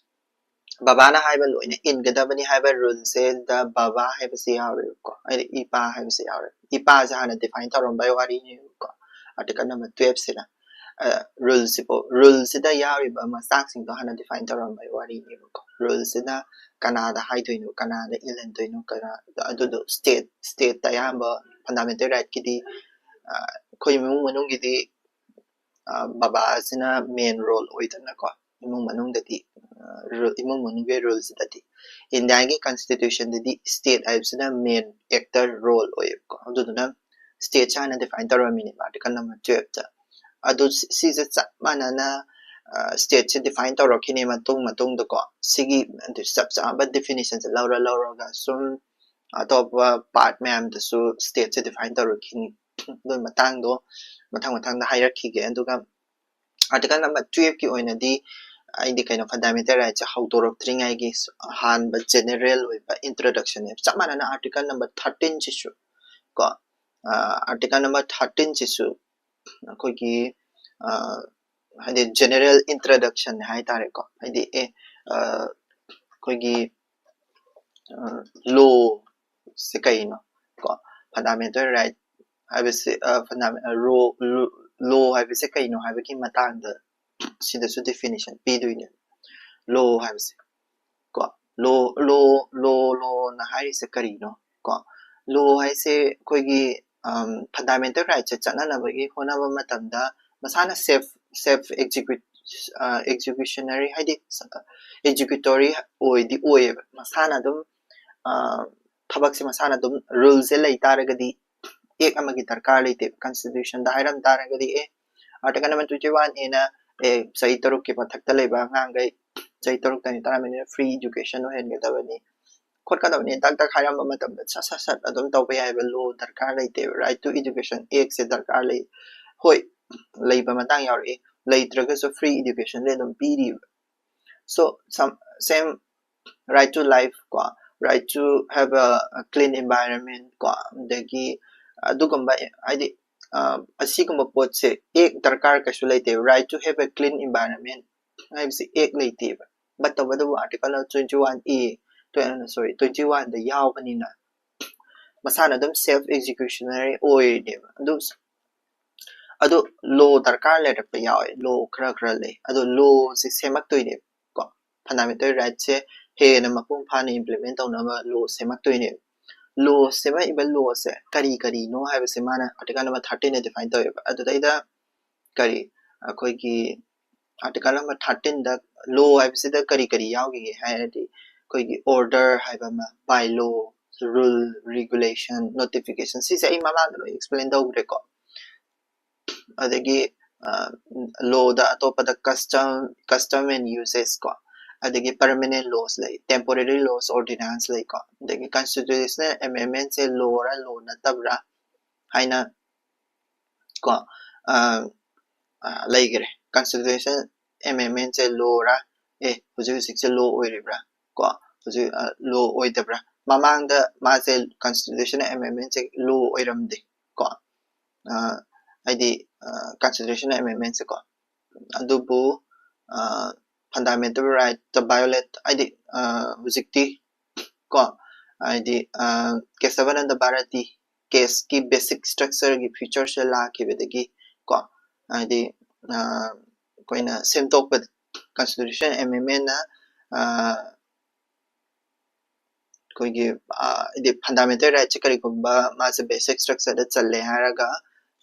ꯕꯕꯥꯅ ꯍꯥꯏꯕ ꯂꯣꯏꯅ ꯏꯟꯒꯗꯕꯅꯤ ꯍꯥꯏꯕ rule ꯁꯤꯗ ꯕꯕꯥ ꯍꯥꯏꯕꯁꯤ ꯌꯥꯎꯔꯦꯕꯀꯣ, ꯍꯥꯏꯗꯤ ꯏꯄꯥ ꯍꯥꯏꯕꯁꯤ ꯌꯥꯎꯔꯦ꯫ ꯏꯄꯥꯁꯦ ꯍꯥꯟꯅ define ꯇꯧꯔꯝꯕꯒꯤ ꯋꯥꯔꯤꯅꯦꯕꯀꯣ, article number twelve ꯁꯤꯅ꯫ Rule ꯁꯤꯕꯨ, rule ꯁꯤꯗ ꯌꯥꯎꯔꯤꯕ ꯃꯆꯥꯛꯁꯤꯡꯗꯣ ꯍꯥꯟꯅ define ꯇꯧꯔꯝꯕꯒꯤ ꯋꯥꯔꯤꯅꯦꯕꯀꯣ꯫ Rule ꯁꯤꯅ ꯀꯅꯥꯗ ꯍꯥꯏꯗꯣꯏꯅꯣ, ꯀꯅꯥꯗ ꯏꯜꯍꯟꯗꯣꯏꯅꯣ, ꯀꯅꯥ, ꯑꯗꯨꯗꯣ state, state ꯇ ꯑꯌꯥꯝꯕ fundamental right ꯀꯤꯗꯤ ꯑꯩꯈꯣꯏ ꯏꯃꯨꯡ ꯃꯅꯨꯡꯒꯤꯗꯤ ꯕꯕꯥꯁꯤꯅ main role ꯑꯣꯏꯗꯅꯀꯣ, ꯏꯃꯨꯡ ꯃꯅꯨꯡꯗꯗꯤ, ꯏꯃꯨꯡ ꯃꯅꯨꯡꯒꯤ rule ꯁꯤꯗꯗꯤ꯫ India ꯒꯤ constitution ꯗꯗꯤ state ꯍꯥꯏꯕꯁꯤꯅ main actor role ꯑꯣꯏꯌꯦꯕꯀꯣ꯫ ꯑꯗꯨꯗꯨꯅ state ꯁꯦ ꯍꯥꯟꯅ define ꯇꯧꯔꯝꯃꯤꯅꯦꯕ article number twelve ꯇ꯫ ꯑꯗꯨ ꯁꯤꯁꯦ ꯆꯞ ꯃꯥꯟꯅꯅ state ꯁꯦ define ꯇꯧꯔꯛꯈꯤꯅꯤ ꯃꯇꯨꯡ ꯃꯇꯨꯡꯗꯀꯣ꯫ ꯁꯤꯒꯤ ꯆꯞ ꯆꯥꯕ definition ꯁꯦ ꯂꯧꯔ ꯂꯧꯔꯒ ꯁꯨꯝ ꯑꯇꯣꯞꯄ part ꯃꯌꯥꯝꯗꯁꯨ state ꯁꯦ define ꯇꯧꯔꯛꯈꯤꯅꯤ꯫ ꯑꯗꯨꯒꯤ ꯃꯇꯥꯡꯗꯣ ꯃꯊꯪ ꯃꯊꯪꯗ ꯍꯥꯏꯔꯛꯈꯤꯒꯦ꯫ ꯑꯗꯨꯒ article number twelve ꯀꯤ ꯑꯣꯏꯅꯗꯤ ꯑꯩꯗꯤ ꯀꯩꯅꯣ fundamental right ꯁꯦ ꯍꯧꯗꯣꯔꯛꯇ꯭ꯔꯤꯉꯩꯒꯤ ꯑꯍꯥꯟꯕ general ꯑꯣꯏꯕ introduction ꯅꯦ꯫ ꯆꯞ ꯃꯥꯟꯅꯅ article number thirteen ꯁꯤꯁꯨ ꯀꯣ꯫ ꯑꯥꯔꯇꯤꯀꯜ ꯅꯝꯕꯔ ꯊꯥꯔꯇꯤꯟꯁꯤꯁꯨ ꯑꯩꯈꯣꯏꯒꯤ ꯍꯥꯏꯗꯤ ꯖꯦꯅꯔꯦꯜ ꯏꯟꯇ꯭ꯔꯗꯛꯁꯟ ꯍꯥꯏꯇꯥꯔꯦꯀꯣ꯫ ꯍꯥꯏꯗꯤ ꯑꯦ ꯑꯩꯈꯣꯏꯒꯤ ꯂꯣꯁꯦ ꯀꯩꯅꯣ ꯀꯣ, ꯐꯟꯗꯥꯃꯦꯟꯇꯦꯜ ꯔꯥꯏꯠ ꯍꯥꯏꯕꯁꯦ ꯐꯟꯗꯥꯃꯦꯟ ꯂꯣ ꯂꯣ ꯍꯥꯏꯕꯁꯦ ꯀꯩꯅꯣ ꯍꯥꯏꯕꯒꯤ ꯃꯇꯥꯡꯗ ꯁꯤꯗꯁꯨ ꯗꯤꯐꯤꯅꯤꯁꯟ ꯄꯤꯗꯣꯏꯅꯦ꯫ ꯂꯣ ꯍꯥꯏꯕꯁꯦ ꯀꯣ, ꯂꯣ ꯂꯣ ꯂꯣ ꯂꯣꯅ ꯍꯥꯏꯔꯤꯁꯦ ꯀꯔꯤꯅꯣ ꯀꯣ? ꯂꯣ ꯍꯥꯏꯁꯦ ꯑꯩꯈꯣꯏꯒꯤ ꯐꯟꯗꯥꯃꯦꯟꯇꯦꯜ ꯔꯥꯏꯠꯁꯦ ꯆꯠꯅꯅꯕꯒꯤ ꯍꯣꯠꯅꯕ ꯃꯇꯝꯗ ꯃꯁꯥꯅ ꯁꯦꯜꯐ ꯁꯦꯜꯐ ꯑꯦꯛꯖꯤꯀ꯭ꯌꯨꯠ ꯑꯦꯛꯖꯤꯀ꯭ꯌꯨꯁꯅꯔꯤ ꯍꯥꯏꯗꯤ ꯑꯦꯛꯖꯤꯀ꯭ꯌꯨꯇꯣꯔꯤ ꯑꯣꯏꯗꯤ ꯑꯣꯏꯌꯦꯕ꯫ ꯃꯁꯥꯅ ꯑꯗꯨꯝ ꯊꯕꯛꯁꯦ ꯃꯁꯥꯅ ꯑꯗꯨꯝ ꯔꯨꯜꯁꯦ ꯂꯩ ꯇꯥꯔꯒꯗꯤ ꯑꯦꯛ ꯑꯃꯒꯤ ꯗꯔꯀꯥꯔ ꯂꯩꯇꯦꯕ꯫ ꯀꯟꯁꯇꯤꯇ꯭ꯌꯨꯁꯟꯗ ꯍꯥꯏꯔꯝ ꯇꯥꯔꯒꯗꯤ ꯑꯦ ꯑꯥꯔꯇꯤꯀꯜ ꯅꯝꯕꯔ ꯇ꯭ꯋꯦꯟꯇꯤ ꯋꯥꯟ ꯑꯦꯅ ꯑꯦ ꯆꯍꯤ ꯇꯔꯨꯛꯀꯤ ꯃꯊꯛꯇ ꯂꯩꯕ ꯑꯉꯥꯡꯈꯩ ꯆꯍꯤ ꯇꯔꯨꯛꯇꯅꯤ ꯇꯔꯥꯃꯔꯤꯅ ꯐ꯭ꯔꯤ ꯏꯗꯨꯀꯦꯁꯟ ꯑꯣꯏꯍꯟꯒꯗꯕꯅꯤ ꯈꯣꯠꯀꯗꯕꯅꯤ ꯇꯛ ꯇꯛ ꯍꯥꯏꯔꯝꯕ ꯃꯇꯝꯗ ꯁꯠ ꯁꯠ ꯁꯠ ꯑꯗꯨꯝ ꯇꯧꯕ ꯌꯥꯏꯑꯕ꯫ ꯂꯣ ꯗꯔꯀꯥꯔ ꯂꯩꯇꯦꯕ꯫ ꯔꯥꯏꯠ ꯇꯨ ꯏꯗꯨꯀꯦꯁꯟ ꯑꯦꯛꯁꯦ ꯗꯔꯀꯥꯔ ꯂꯩ꯫ ꯍꯣꯏ, ꯂꯩꯕ ꯃꯇꯥꯡ ꯌꯥꯎꯔꯛꯏ, ꯂꯩꯇ꯭ꯔꯒꯁꯨ ꯐ꯭ꯔꯤ ꯏꯗꯨꯀꯦꯁꯟꯗꯤ ꯑꯗꯨꯝ ꯄꯤꯔꯤꯕ꯫ So some same right to life ꯀꯣ, right to have a clean environment ꯀꯣ, ꯑꯗꯒꯤ ꯑꯗꯨꯒꯨꯝꯕ ꯍꯥꯏꯗꯤ ꯑꯁꯤꯒꯨꯝꯕ ꯄꯣꯠꯁꯦ ꯑꯦꯛ ꯗꯔꯀꯥꯔ ꯀꯩꯁꯨ ꯂꯩꯇꯦꯕ꯫ Right to have a clean environment ꯍꯥꯏꯕꯁꯤ ꯑꯦꯛ ꯂꯩꯇꯦꯕ꯫ But ꯇꯧꯕꯇꯕꯨ ꯑꯥꯔꯇꯤꯀꯜ ꯇ꯭ꯋꯦꯟꯇꯤ ꯋꯥꯟ ꯑꯦ, ꯁꯣꯔꯤ, ꯇ꯭ꯋꯦꯟꯇꯤ ꯋꯥꯟꯗ ꯌꯥꯎꯕꯅꯤꯅ ꯃꯁꯥꯅ ꯑꯗꯨꯝ ꯁꯦꯜꯐ ꯑꯦꯛꯖꯤꯀ꯭ꯌꯨꯁꯅꯔꯤ ꯑꯣꯏꯔꯤꯅꯦꯕ꯫ ꯑꯗꯨ ꯑꯗꯨ ꯂꯣ ꯗꯔꯀꯥꯔ ꯂꯩꯔꯛꯄ ꯌꯥꯎꯋꯦ, ꯂꯣ ꯈꯔ ꯈꯔ ꯂꯩ꯫ ꯑꯗꯣ ꯂꯣꯁꯦ ꯁꯦꯝꯃꯛꯇꯣꯏꯅꯦꯕ ꯀꯣ꯫ ꯐꯟꯗꯥꯃꯦꯟꯇꯦꯜ ꯔꯥꯏꯠꯁꯦ ꯍꯦꯟꯅ ꯃꯄꯨꯡ ꯐꯥꯅ ꯏꯝꯄ꯭ꯂꯤꯃꯦꯟ ꯇꯧꯅꯕ ꯂꯣ ꯁꯦꯝꯃꯛꯇꯣꯏꯅꯦꯕ꯫ ꯂꯣ ꯁꯦꯝꯃꯛꯏꯕ ꯂꯣꯁꯦ ꯀꯔꯤ ꯀꯔꯤꯅꯣ ꯍꯥꯏꯕꯁꯦ ꯃꯥꯅ ꯑꯥꯔꯇꯤꯀꯜ ꯅꯝꯕꯔ ꯊꯥꯔꯇꯤꯟꯗ ꯗꯤꯐꯥꯏꯟ ꯇꯧꯋꯦꯕ꯫ ꯑꯗꯨꯗꯩꯗ ꯀꯔꯤ ꯑꯩꯈꯣꯏꯒꯤ ꯑꯥꯔꯇꯤꯀꯜ ꯅꯝꯕꯔ ꯊꯥꯔꯇꯤꯟꯗ ꯂꯣ ꯍꯥꯏꯕꯁꯤꯗ ꯀꯔꯤ ꯀꯔꯤ ꯌꯥꯎꯈꯤꯒꯦ ꯍꯥꯏꯔꯗꯤ ꯑꯩꯈꯣꯏꯒꯤ ꯑꯣꯔꯗꯔ ꯍꯥꯏꯕ ꯑꯃ, ꯕꯥꯏ ꯂꯣ, ꯔꯨꯜ, ꯔꯤꯒꯨꯂꯦꯁꯟ, ꯅꯣꯇꯤꯐꯤꯀꯦꯁꯟ, ꯁꯤꯁꯦ ꯑꯩ ꯃꯃꯥꯡꯗ ꯂꯣꯏ ꯑꯦꯛꯁꯄ꯭ꯂꯦꯟ ꯇꯧꯈ꯭ꯔꯦꯀꯣ꯫ ꯑꯗꯒꯤ ꯂꯣꯗ ꯑꯇꯣꯞꯄꯗ ꯀꯁꯇꯝ ꯀꯁꯇꯝ ꯑꯦꯟ ꯌꯨꯁꯦꯁ ꯀꯣ, ꯑꯗꯒꯤ ꯄꯔꯃꯅꯦꯟ ꯂꯣꯁ ꯂꯩ, ꯇꯦꯝꯄꯣꯔꯦꯔꯤ ꯂꯣꯁ, ꯑꯣꯔꯗꯤꯅꯥꯟꯁ ꯂꯩꯀꯣ꯫ ꯑꯗꯒꯤ ꯀꯟꯁꯇꯤꯇ꯭ꯌꯨꯁꯅꯦꯜ ꯑꯦꯃꯦꯟꯃꯦꯟꯁꯦ ꯂꯣꯔ ꯂꯣ ꯅꯠꯇꯕ꯭ꯔꯥ ꯍꯥꯏꯅ ꯀꯣ ꯂꯩꯈ꯭ꯔꯦ꯫ ꯀꯟꯁꯇꯤꯇ꯭ꯌꯨꯁꯟ ꯑꯦꯃꯦꯟꯃꯦꯟꯁꯦ ꯂꯣꯔ ꯑꯦ ꯍꯧꯖꯤꯛ ꯍꯧꯖꯤꯛꯁꯦ ꯂꯣ ꯑꯣꯏꯔꯤꯕ꯭ꯔꯥ ꯀꯣ, ꯍꯧꯖꯤꯛ ꯂꯣ ꯑꯣꯏꯗꯕ꯭ꯔꯥ, ꯃꯃꯥꯡꯗ ꯃꯥꯁꯦ constitutional amendment ꯁꯦ law ꯑꯣꯏꯔꯝꯗꯦ ꯀꯣ꯫ ꯑ, ꯍꯥꯏꯗꯤ, ꯑ, constitutional amendment ꯁꯦ ꯀꯣ꯫ ꯑꯗꯨꯕꯨ, ꯑ, fundamental right ꯇ violate, ꯍꯥꯏꯗꯤ, ꯑ, ꯍꯧꯖꯤꯛꯇꯤ ꯀꯣ, ꯍꯥꯏꯗꯤ, ꯑ, ꯀꯦꯁꯕꯥꯅꯟꯗ ꯚꯥꯔꯇꯤ case ꯀꯤ basic structure ꯒꯤ feature ꯁꯦ ꯂꯥꯛꯈꯤꯕꯗꯒꯤ ꯀꯣ, ꯍꯥꯏꯗꯤ, ꯑ, ꯑꯩꯈꯣꯏꯅ ꯁꯦꯝꯗꯣꯛꯄ constitutional amendment ꯅ, ꯑ, ꯑꯩꯈꯣꯏꯒꯤ, ꯑ, ꯍꯥꯏꯗꯤ fundamental right ꯁꯦ ꯀꯔꯤꯒꯨꯝꯕ ꯃꯥꯁꯦ basic structure ꯗ ꯆꯜꯂꯦ ꯍꯥꯏꯔꯒ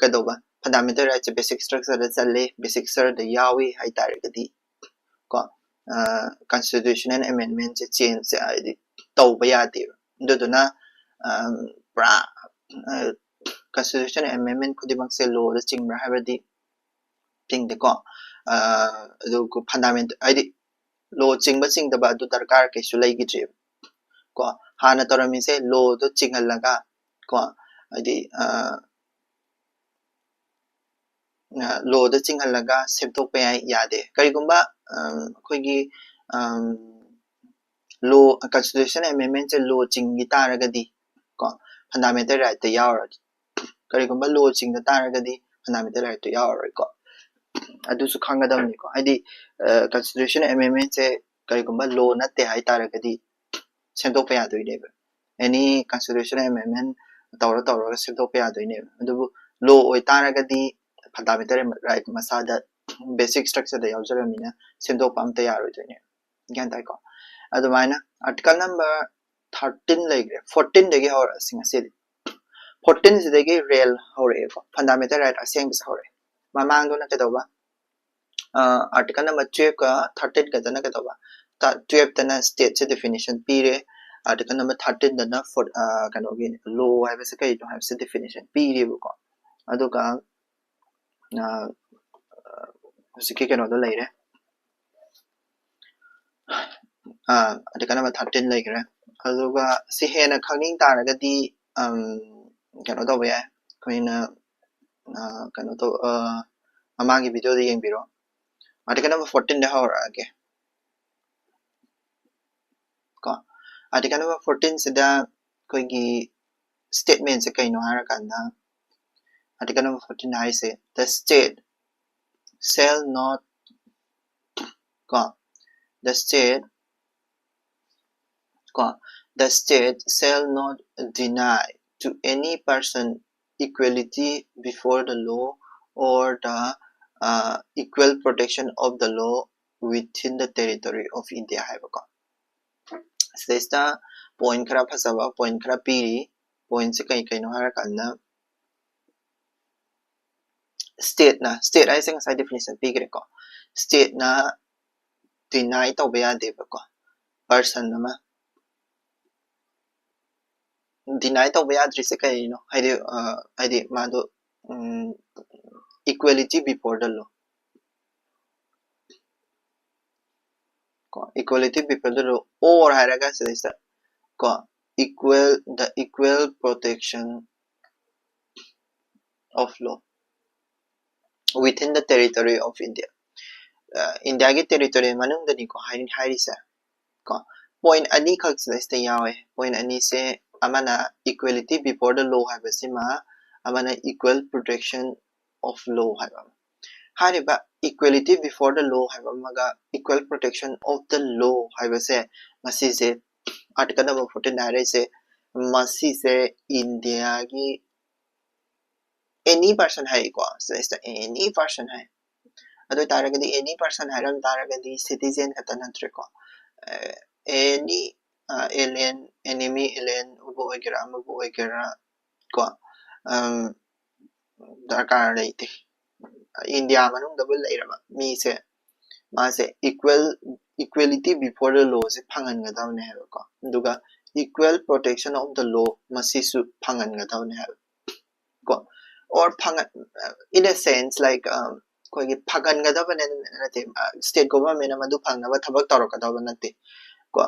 ꯀꯩꯗꯧꯕ? Fundamental right ꯁꯦ basic structure ꯗ ꯆꯜꯂꯦ, basic structure ꯗ ꯌꯥꯎꯏ ꯍꯥꯏ ꯇꯥꯔꯒꯗꯤ ꯀꯣ, ꯑ, constitutional amendment ꯁꯦ change ꯁꯦ ꯍꯥꯏꯗꯤ ꯇꯧꯕ ꯌꯥꯗꯦꯕ꯫ ꯑꯗꯨꯗꯨꯅ, ꯑ, ꯄꯨꯔꯥ, ꯑ, constitutional amendment ꯈꯨꯗꯤꯡꯃꯛꯁꯦ law ꯗ ꯆꯤꯡꯕ꯭ꯔꯥ ꯍꯥꯏꯕꯗꯤ ꯆꯤꯡꯗꯦꯀꯣ꯫ ꯑ, ꯑꯗꯨꯒ fundamental, ꯍꯥꯏꯗꯤ law ꯆꯤꯡꯕ ꯆꯤꯡꯗꯕ ꯑꯗꯨ ꯗꯔꯀꯥꯔ ꯀꯩꯁꯨ ꯂꯩꯈꯤꯗ꯭ꯔꯦꯕ ꯀꯣ꯫ ꯍꯥꯟꯅ ꯇꯧꯔꯝꯃꯤꯁꯦ law ꯗꯣ ꯆꯤꯡꯍꯜꯂꯒ ꯀꯣ, ꯍꯥꯏꯗꯤ, ꯑ, ꯑ, law ꯗ ꯆꯤꯡꯍꯜꯂꯒ ꯁꯦꯝꯗꯣꯛꯄ ꯌꯥꯏ, ꯌꯥꯗꯦ꯫ ꯀꯔꯤꯒꯨꯝꯕ, ꯑ, ꯑꯩꯈꯣꯏꯒꯤ, ꯑ, law, constitutional amendment ꯁꯦ law ꯆꯤꯡꯈꯤ ꯇꯥꯔꯒꯗꯤ ꯀꯣ, fundamental right ꯇ ꯌꯥꯎꯔꯗꯤ, ꯀꯔꯤꯒꯨꯝꯕ law ꯆꯤꯡꯗ ꯇꯥꯔꯒꯗꯤ fundamental right ꯇꯣ ꯌꯥꯎꯔꯔꯣꯏꯀꯣ꯫ ꯑꯗꯨꯁꯨ ꯈꯪꯒꯗꯕꯅꯤꯀꯣ꯫ ꯍꯥꯏꯗꯤ, ꯑ, constitutional amendment ꯁꯦ ꯀꯔꯤꯒꯨꯝꯕ law ꯅꯠꯇꯦ ꯍꯥꯏ ꯇꯥꯔꯒꯗꯤ ꯁꯦꯝꯗꯣꯛꯄ ꯌꯥꯗꯣꯏꯅꯦꯕ꯫ Any constitutional amendment ꯇꯧꯔ ꯇꯧꯔꯒ ꯁꯦꯝꯗꯣꯛꯄ ꯌꯥꯗꯣꯏꯅꯦꯕ꯫ ꯑꯗꯨꯕꯨ law ꯑꯣꯏꯇꯥꯔꯒꯗꯤ fundamental right ꯃꯁꯥꯗ basic structure ꯗ ꯌꯥꯎꯖꯔꯝꯅꯤꯅ ꯁꯦꯝꯗꯣꯛꯄ ꯑꯝꯇ ꯌꯥꯔꯣꯏꯗꯣꯏꯅꯦꯕ꯫ ꯒ꯭ꯌꯥꯟ ꯇꯥꯏꯀꯣ? ꯑꯗꯨꯃꯥꯏꯅ article number thirteen ꯂꯩꯈ꯭ꯔꯦ꯫ Fourteen ꯗꯒꯤ ꯍꯧꯔꯛꯑꯁꯤ ꯉꯁꯤꯗꯤ꯫ Fourteen ꯁꯤꯗꯒꯤ real ꯍꯧꯔꯛꯑꯦꯀꯣ, fundamental right ꯑꯁꯦꯡꯕꯁꯦ ꯍꯧꯔꯛꯑꯦ꯫ ꯃꯃꯥꯡꯗꯨꯅ ꯀꯩꯗꯧꯕ? ꯑ, article number twelve ꯀ thirteen ꯀꯗꯅ ꯀꯩꯗꯧꯕ? ꯇ-, twelve ꯇꯅ state ꯁꯦ definition ꯄꯤꯔꯦ, article number thirteen ꯗꯅ for, ꯑ, ꯀꯩꯅꯣꯒꯤ law ꯍꯥꯏꯕꯁꯦ ꯀꯩꯅꯣ ꯍꯥꯏꯕꯁꯦ definition ꯄꯤꯔꯦꯕꯀꯣ꯫ ꯑꯗꯨꯒ, ꯑ, ꯍꯧꯖꯤꯛꯀꯤ ꯀꯩꯅꯣꯗꯣ ꯂꯩꯔꯦ꯫ ꯑ, article number thirteen ꯂꯩꯈ꯭ꯔꯦ꯫ ꯑꯗꯨꯒ ꯁꯤ ꯍꯦꯟꯅ ꯈꯪꯅꯤꯡ ꯇꯥꯔꯒꯗꯤ, ꯑꯝ, ꯀꯩꯅꯣ ꯇꯧꯕ ꯌꯥꯏ, ꯑꯩꯈꯣꯏꯅ, ꯑ, ꯀꯩꯅꯣ ꯇꯧ-, ꯑ, ꯃꯃꯥꯡꯒꯤ video ꯗ ꯌꯦꯡꯕꯤꯔꯣ꯫ Article number fourteen ꯗ ꯍꯧꯔꯛꯑꯒꯦ ꯀꯣ꯫ Article number fourteen ꯁꯤꯗ ꯑꯩꯈꯣꯏꯒꯤ statement ꯁꯦ ꯀꯩꯅꯣ ꯍꯥꯏꯔꯀꯥꯟꯗ, article number fourteen ꯍꯥꯏꯁꯦ, the state shall not, ꯀꯣ, the state, ꯀꯣ, the state shall not deny to any person equality before the law or the uh, equal protection of the law within the territory of India ꯍꯥꯏꯕꯀꯣ꯫ ꯁꯤꯗꯩꯁꯤꯗ point ꯈꯔ ꯐꯖꯕ point ꯈꯔ ꯄꯤꯔꯤ꯫ Point ꯁꯦ ꯀꯩ ꯀꯩꯅꯣ ꯍꯥꯏꯔꯀꯥꯟꯗ, state ꯅ, state ꯍꯥꯏꯁꯦ ꯉꯁꯥꯏ definition ꯄꯤꯈ꯭ꯔꯦꯀꯣ, state ꯅ deny ꯇꯧꯕ ꯌꯥꯗꯦꯕꯀꯣ, person ꯑꯃ deny ꯇꯧꯕ ꯌꯥꯗ꯭ꯔꯤꯁꯦ ꯀꯩꯅꯣ? ꯍꯥꯏꯗꯤ, ꯍꯥꯏꯗꯤ ꯃꯥꯗꯣ equality before the law, ꯀꯣ, equality before the law, or ꯍꯥꯏꯔꯒ ꯁꯤꯗꯩꯁꯤꯗ, ꯀꯣ, equal, the equal protection of law within the territory of India. ꯏꯟꯗꯤꯌꯥꯒꯤ territory ꯃꯅꯨꯡꯗꯅꯤꯀꯣ ꯍꯥꯏꯔꯤꯁꯦ꯫ ꯀꯣ, point ꯑꯅꯤꯈꯛ ꯁꯤꯗꯩꯁꯤꯗ ꯌꯥꯎꯋꯦ꯫ Point ꯑꯅꯤꯁꯦ, ꯑꯃꯅ equality before the law ꯍꯥꯏꯕꯁꯤꯃ, ꯑꯃꯅ equal protection of law ꯍꯥꯏꯕ ꯑꯃ꯫ ꯍꯥꯏꯔꯤꯕ equality before the law ꯍꯥꯏꯕ ꯑꯃꯒ equal protection of the law ꯍꯥꯏꯕꯁꯦ, ꯃꯁꯤꯁꯦ article number fourteen ꯍꯥꯏꯔꯤꯁꯦ, ꯃꯁꯤꯁꯦ ꯏꯟꯗꯤꯌꯥꯒꯤ any person ꯍꯥꯏꯀꯣ, ꯁꯤꯗꯩꯁꯤꯗ any person ꯍꯥꯏ꯫ ꯑꯗꯨ ꯑꯣꯏꯇꯥꯔꯒꯗꯤ any person ꯍꯥꯏꯔꯝ ꯇꯥꯔꯒꯗꯤ citizen ꯈꯛꯇ ꯅꯠꯇ꯭ꯔꯦꯀꯣ꯫ Any alien, enemy alien ꯕꯨ ꯑꯣꯏꯒꯦꯔꯥ, ꯑꯃꯕꯨ ꯑꯣꯏꯒꯦꯔꯥ, ꯀꯣ, ꯗꯔꯀꯥꯔ ꯂꯩꯇꯦ꯫ ꯏꯟꯗꯤꯌꯥ ꯃꯅꯨꯡꯗꯕꯨ ꯂꯩꯔꯕ ꯃꯤꯁꯦ, ꯃꯥꯁꯦ equal, equality before the law ꯁꯦ ꯐꯪꯍꯟꯒꯗꯕꯅꯦ ꯍꯥꯏꯕꯀꯣ꯫ ꯑꯗꯨꯒ equal protection of the law ꯃꯁꯤꯁꯨ ꯐꯪꯍꯟꯒꯗꯕꯅꯦ ꯍꯥꯏꯕ ꯀꯣ꯫ Or ꯐꯪꯍꯟ, in a sense, like, ꯑꯩꯈꯣꯏꯒꯤ ꯐꯪꯍꯟꯒꯗꯕꯅꯦ ꯅꯠꯇꯦ, state government ꯅ ꯃꯗꯨ ꯐꯪꯅꯕ ꯊꯕꯛ ꯇꯧꯔꯛꯀꯗꯕ ꯅꯠꯇꯦ ꯀꯣ꯫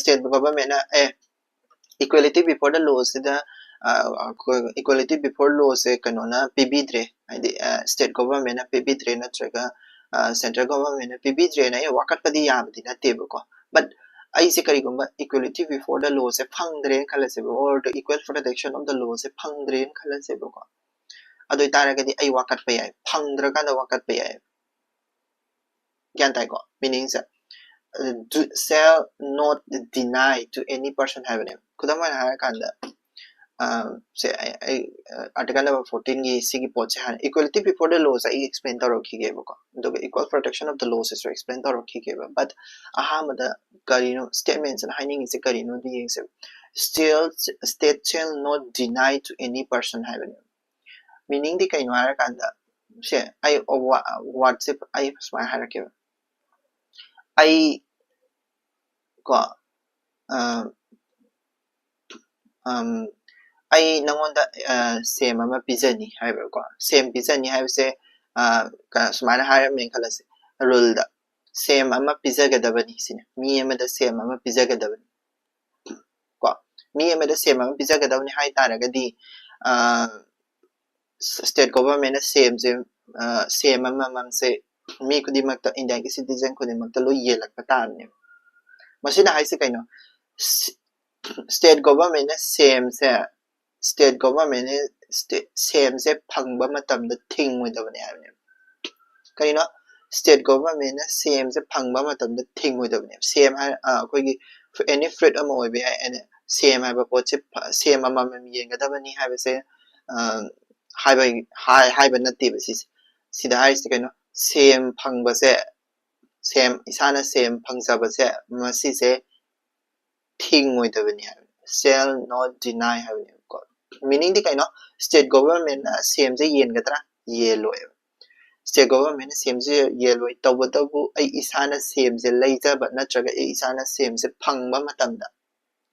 State government ꯅ, ꯑꯦ, equality before the law ꯁꯤꯗ, equality before law ꯁꯦ ꯀꯩꯅꯣꯅ ꯄꯤꯕꯤꯗ꯭ꯔꯦ, ꯍꯥꯏꯗꯤ state government ꯅ ꯄꯤꯕꯤꯗ꯭ꯔꯦ ꯅꯠꯇ꯭ꯔꯒ central government ꯅ ꯄꯤꯕꯤꯗ꯭ꯔꯦꯅ ꯑꯩ ꯋꯥꯀꯠꯄꯗꯤ ꯌꯥꯕꯗꯤ ꯅꯠꯇꯦꯕꯀꯣ꯫ But ꯑꯩꯁꯦ ꯀꯔꯤꯒꯨꯝꯕ equality before the law say ꯐꯪꯗ꯭ꯔꯦꯅ ꯈꯜꯂꯁꯦꯕ, or the equal protection of the law ꯁꯦ ꯐꯪꯗ꯭ꯔꯦꯅ ꯈꯜꯂꯁꯦꯕꯀꯣ꯫ ꯑꯗꯨ ꯑꯣꯏꯇꯥꯔꯒꯗꯤ ꯑꯩ ꯋꯥꯀꯠꯄ ꯌꯥꯏ, ꯐꯪꯗ꯭ꯔꯀꯥꯟꯗ ꯋꯥꯀꯠꯄ ꯌꯥꯏ꯫ ꯒ꯭ꯌꯥꯟ ꯇꯥꯏꯀꯣ? Meaning say, shall not deny to any person ꯍꯥꯏꯕꯅꯦꯕ꯫ ꯈꯨꯗꯝ ꯑꯣꯏꯅ ꯍꯥꯏꯔꯀꯥꯟꯗ, ꯁꯦ ꯑꯩ article number fourteen ꯒꯤ ꯁꯤꯒꯤ ꯄꯣꯠꯁꯦ ꯍꯥꯟꯅ, equality before the law ꯁꯦ ꯑꯩ explain ꯇꯧꯔꯛꯈꯤꯒꯦꯕꯀꯣ, ꯑꯗꯨꯒ equal protection of the law ꯁꯤꯁꯨ explain ꯇꯧꯔꯛꯈꯤꯒꯦꯕ꯫ But ꯑꯍꯥꯟꯕꯗ ꯀꯔꯤꯅꯣ statement ꯁꯤꯅ ꯍꯥꯏꯅꯤꯡꯉꯤꯁꯦ ꯀꯔꯤꯅꯣꯗꯤ ꯌꯦꯡꯁꯦꯕ꯫ Shall, state shall not deny to any person ꯍꯥꯏꯕꯅꯦꯕ꯫ Meaning ꯗꯤ ꯀꯩꯅꯣ ꯍꯥꯏꯔꯀꯥꯟꯗ, ꯁꯦ ꯑꯩ word ꯁꯦ ꯑꯩ ꯁꯨꯃꯥꯏꯅ ꯍꯥꯏꯔꯛꯀꯦꯕ꯫ ꯑꯩ ꯀꯣ, ꯑ, ꯎꯝ, ꯑꯩ ꯅꯪꯉꯣꯟꯗ, ꯑ, ꯁꯦꯝ ꯑꯃ ꯄꯤꯖꯅꯤ ꯍꯥꯏꯕꯀꯣ꯫ ꯁꯦꯝ ꯄꯤꯖꯅꯤ ꯍꯥꯏꯕꯁꯦ, ꯑ, ꯀ-, ꯁꯨꯃꯥꯏꯅ ꯍꯥꯏꯔꯝꯃꯦꯅ ꯈꯜꯂꯁꯦ, rule ꯗ ꯁꯦꯝ ꯑꯃ ꯄꯤꯖꯒꯗꯕꯅꯤ ꯁꯤꯅꯦ, ꯃꯤ ꯑꯃꯗ ꯁꯦꯝ ꯑꯃ ꯄꯤꯖꯒꯗꯕꯅꯤ ꯀꯣ꯫ ꯃꯤ ꯑꯃꯗ ꯁꯦꯝ ꯑꯃ ꯄꯤꯖꯒꯗꯕꯅꯤ ꯍꯥꯏ ꯇꯥꯔꯒꯗꯤ, ꯑ, state government ꯅ ꯁꯦꯝꯁꯦ, ꯑ, ꯁꯦꯝ ꯑꯃꯃꯝꯁꯦ ꯃꯤ ꯈꯨꯗꯤꯡꯃꯛꯇ, ꯏꯟꯗꯤꯌꯥꯒꯤ citizen ꯈꯨꯗꯤꯡꯃꯛꯇ ꯂꯣꯏ ꯌꯦꯜꯂꯛꯄ ꯇꯥꯕꯅꯦꯕ꯫ ꯃꯁꯤꯅ ꯍꯥꯏꯁꯦ ꯀꯩꯅꯣ? ꯁ-, state government ꯅ ꯁꯦꯝꯁꯦ, state government ꯅ state, ꯁꯦꯝꯁꯦ ꯐꯪꯕ ꯃꯇꯝꯗ ꯊꯤꯡꯉꯣꯏꯗꯕꯅꯦ ꯍꯥꯏꯕꯅꯦꯕ꯫ ꯀꯩꯅꯣ? State government ꯅ ꯁꯦꯝꯁꯦ ꯐꯪꯕ ꯃꯇꯝꯗ ꯊꯤꯡꯉꯣꯏꯗꯕꯅꯦꯕ꯫ ꯁꯦꯝ ꯍꯥꯏ-, ꯑ, ꯑꯩꯈꯣꯏꯒꯤ any fruit ꯑꯃ ꯑꯣꯏꯕ ꯌꯥꯏ, ꯑꯩꯅ ꯁꯦꯝ ꯍꯥꯏꯕ ꯄꯣꯠꯁꯦ ꯐ-, ꯁꯦꯝ ꯑꯃꯃꯝ ꯌꯦꯟꯒꯗꯕꯅꯤ ꯍꯥꯏꯕꯁꯦ, ꯑ, ꯍꯥꯏꯕ, ꯍꯥꯏ-, ꯍꯥꯏꯕ ꯅꯠꯇꯦꯕ ꯁꯤꯁꯦ꯫ ꯁꯤꯗ ꯍꯥꯏꯔꯤꯁꯦ ꯀꯩꯅꯣ? ꯁꯦꯝ ꯐꯪꯕꯁꯦ, ꯁꯦꯝ, ꯏꯁꯥꯅ ꯁꯦꯝ ꯐꯪꯖꯕꯁꯦ, ꯃꯁꯤꯁꯦ ꯊꯤꯡꯉꯣꯏꯗꯕꯅꯤ ꯍꯥꯏꯕꯅꯤ, shall not deny ꯍꯥꯏꯕꯅꯦꯕꯀꯣ꯫ Meaning ꯗꯤ ꯀꯩꯅꯣ? State government ꯅ ꯁꯦꯝꯁꯦ ꯌꯦꯟꯒꯗ꯭ꯔꯥ? ꯌꯦꯜꯂꯣꯏꯕ꯫ State government ꯅ ꯁꯦꯝꯁꯦ ꯌꯦꯜꯂꯣꯏ꯫ ꯇꯧꯕꯇꯕꯨ ꯑꯩ ꯏꯁꯥꯅ ꯁꯦꯝꯁꯦ ꯂꯩꯖꯕ ꯅꯠꯇ꯭ꯔꯒ ꯑꯩ ꯏꯁꯥꯅ ꯁꯦꯝꯁꯦ ꯐꯪꯕ ꯃꯇꯝꯗ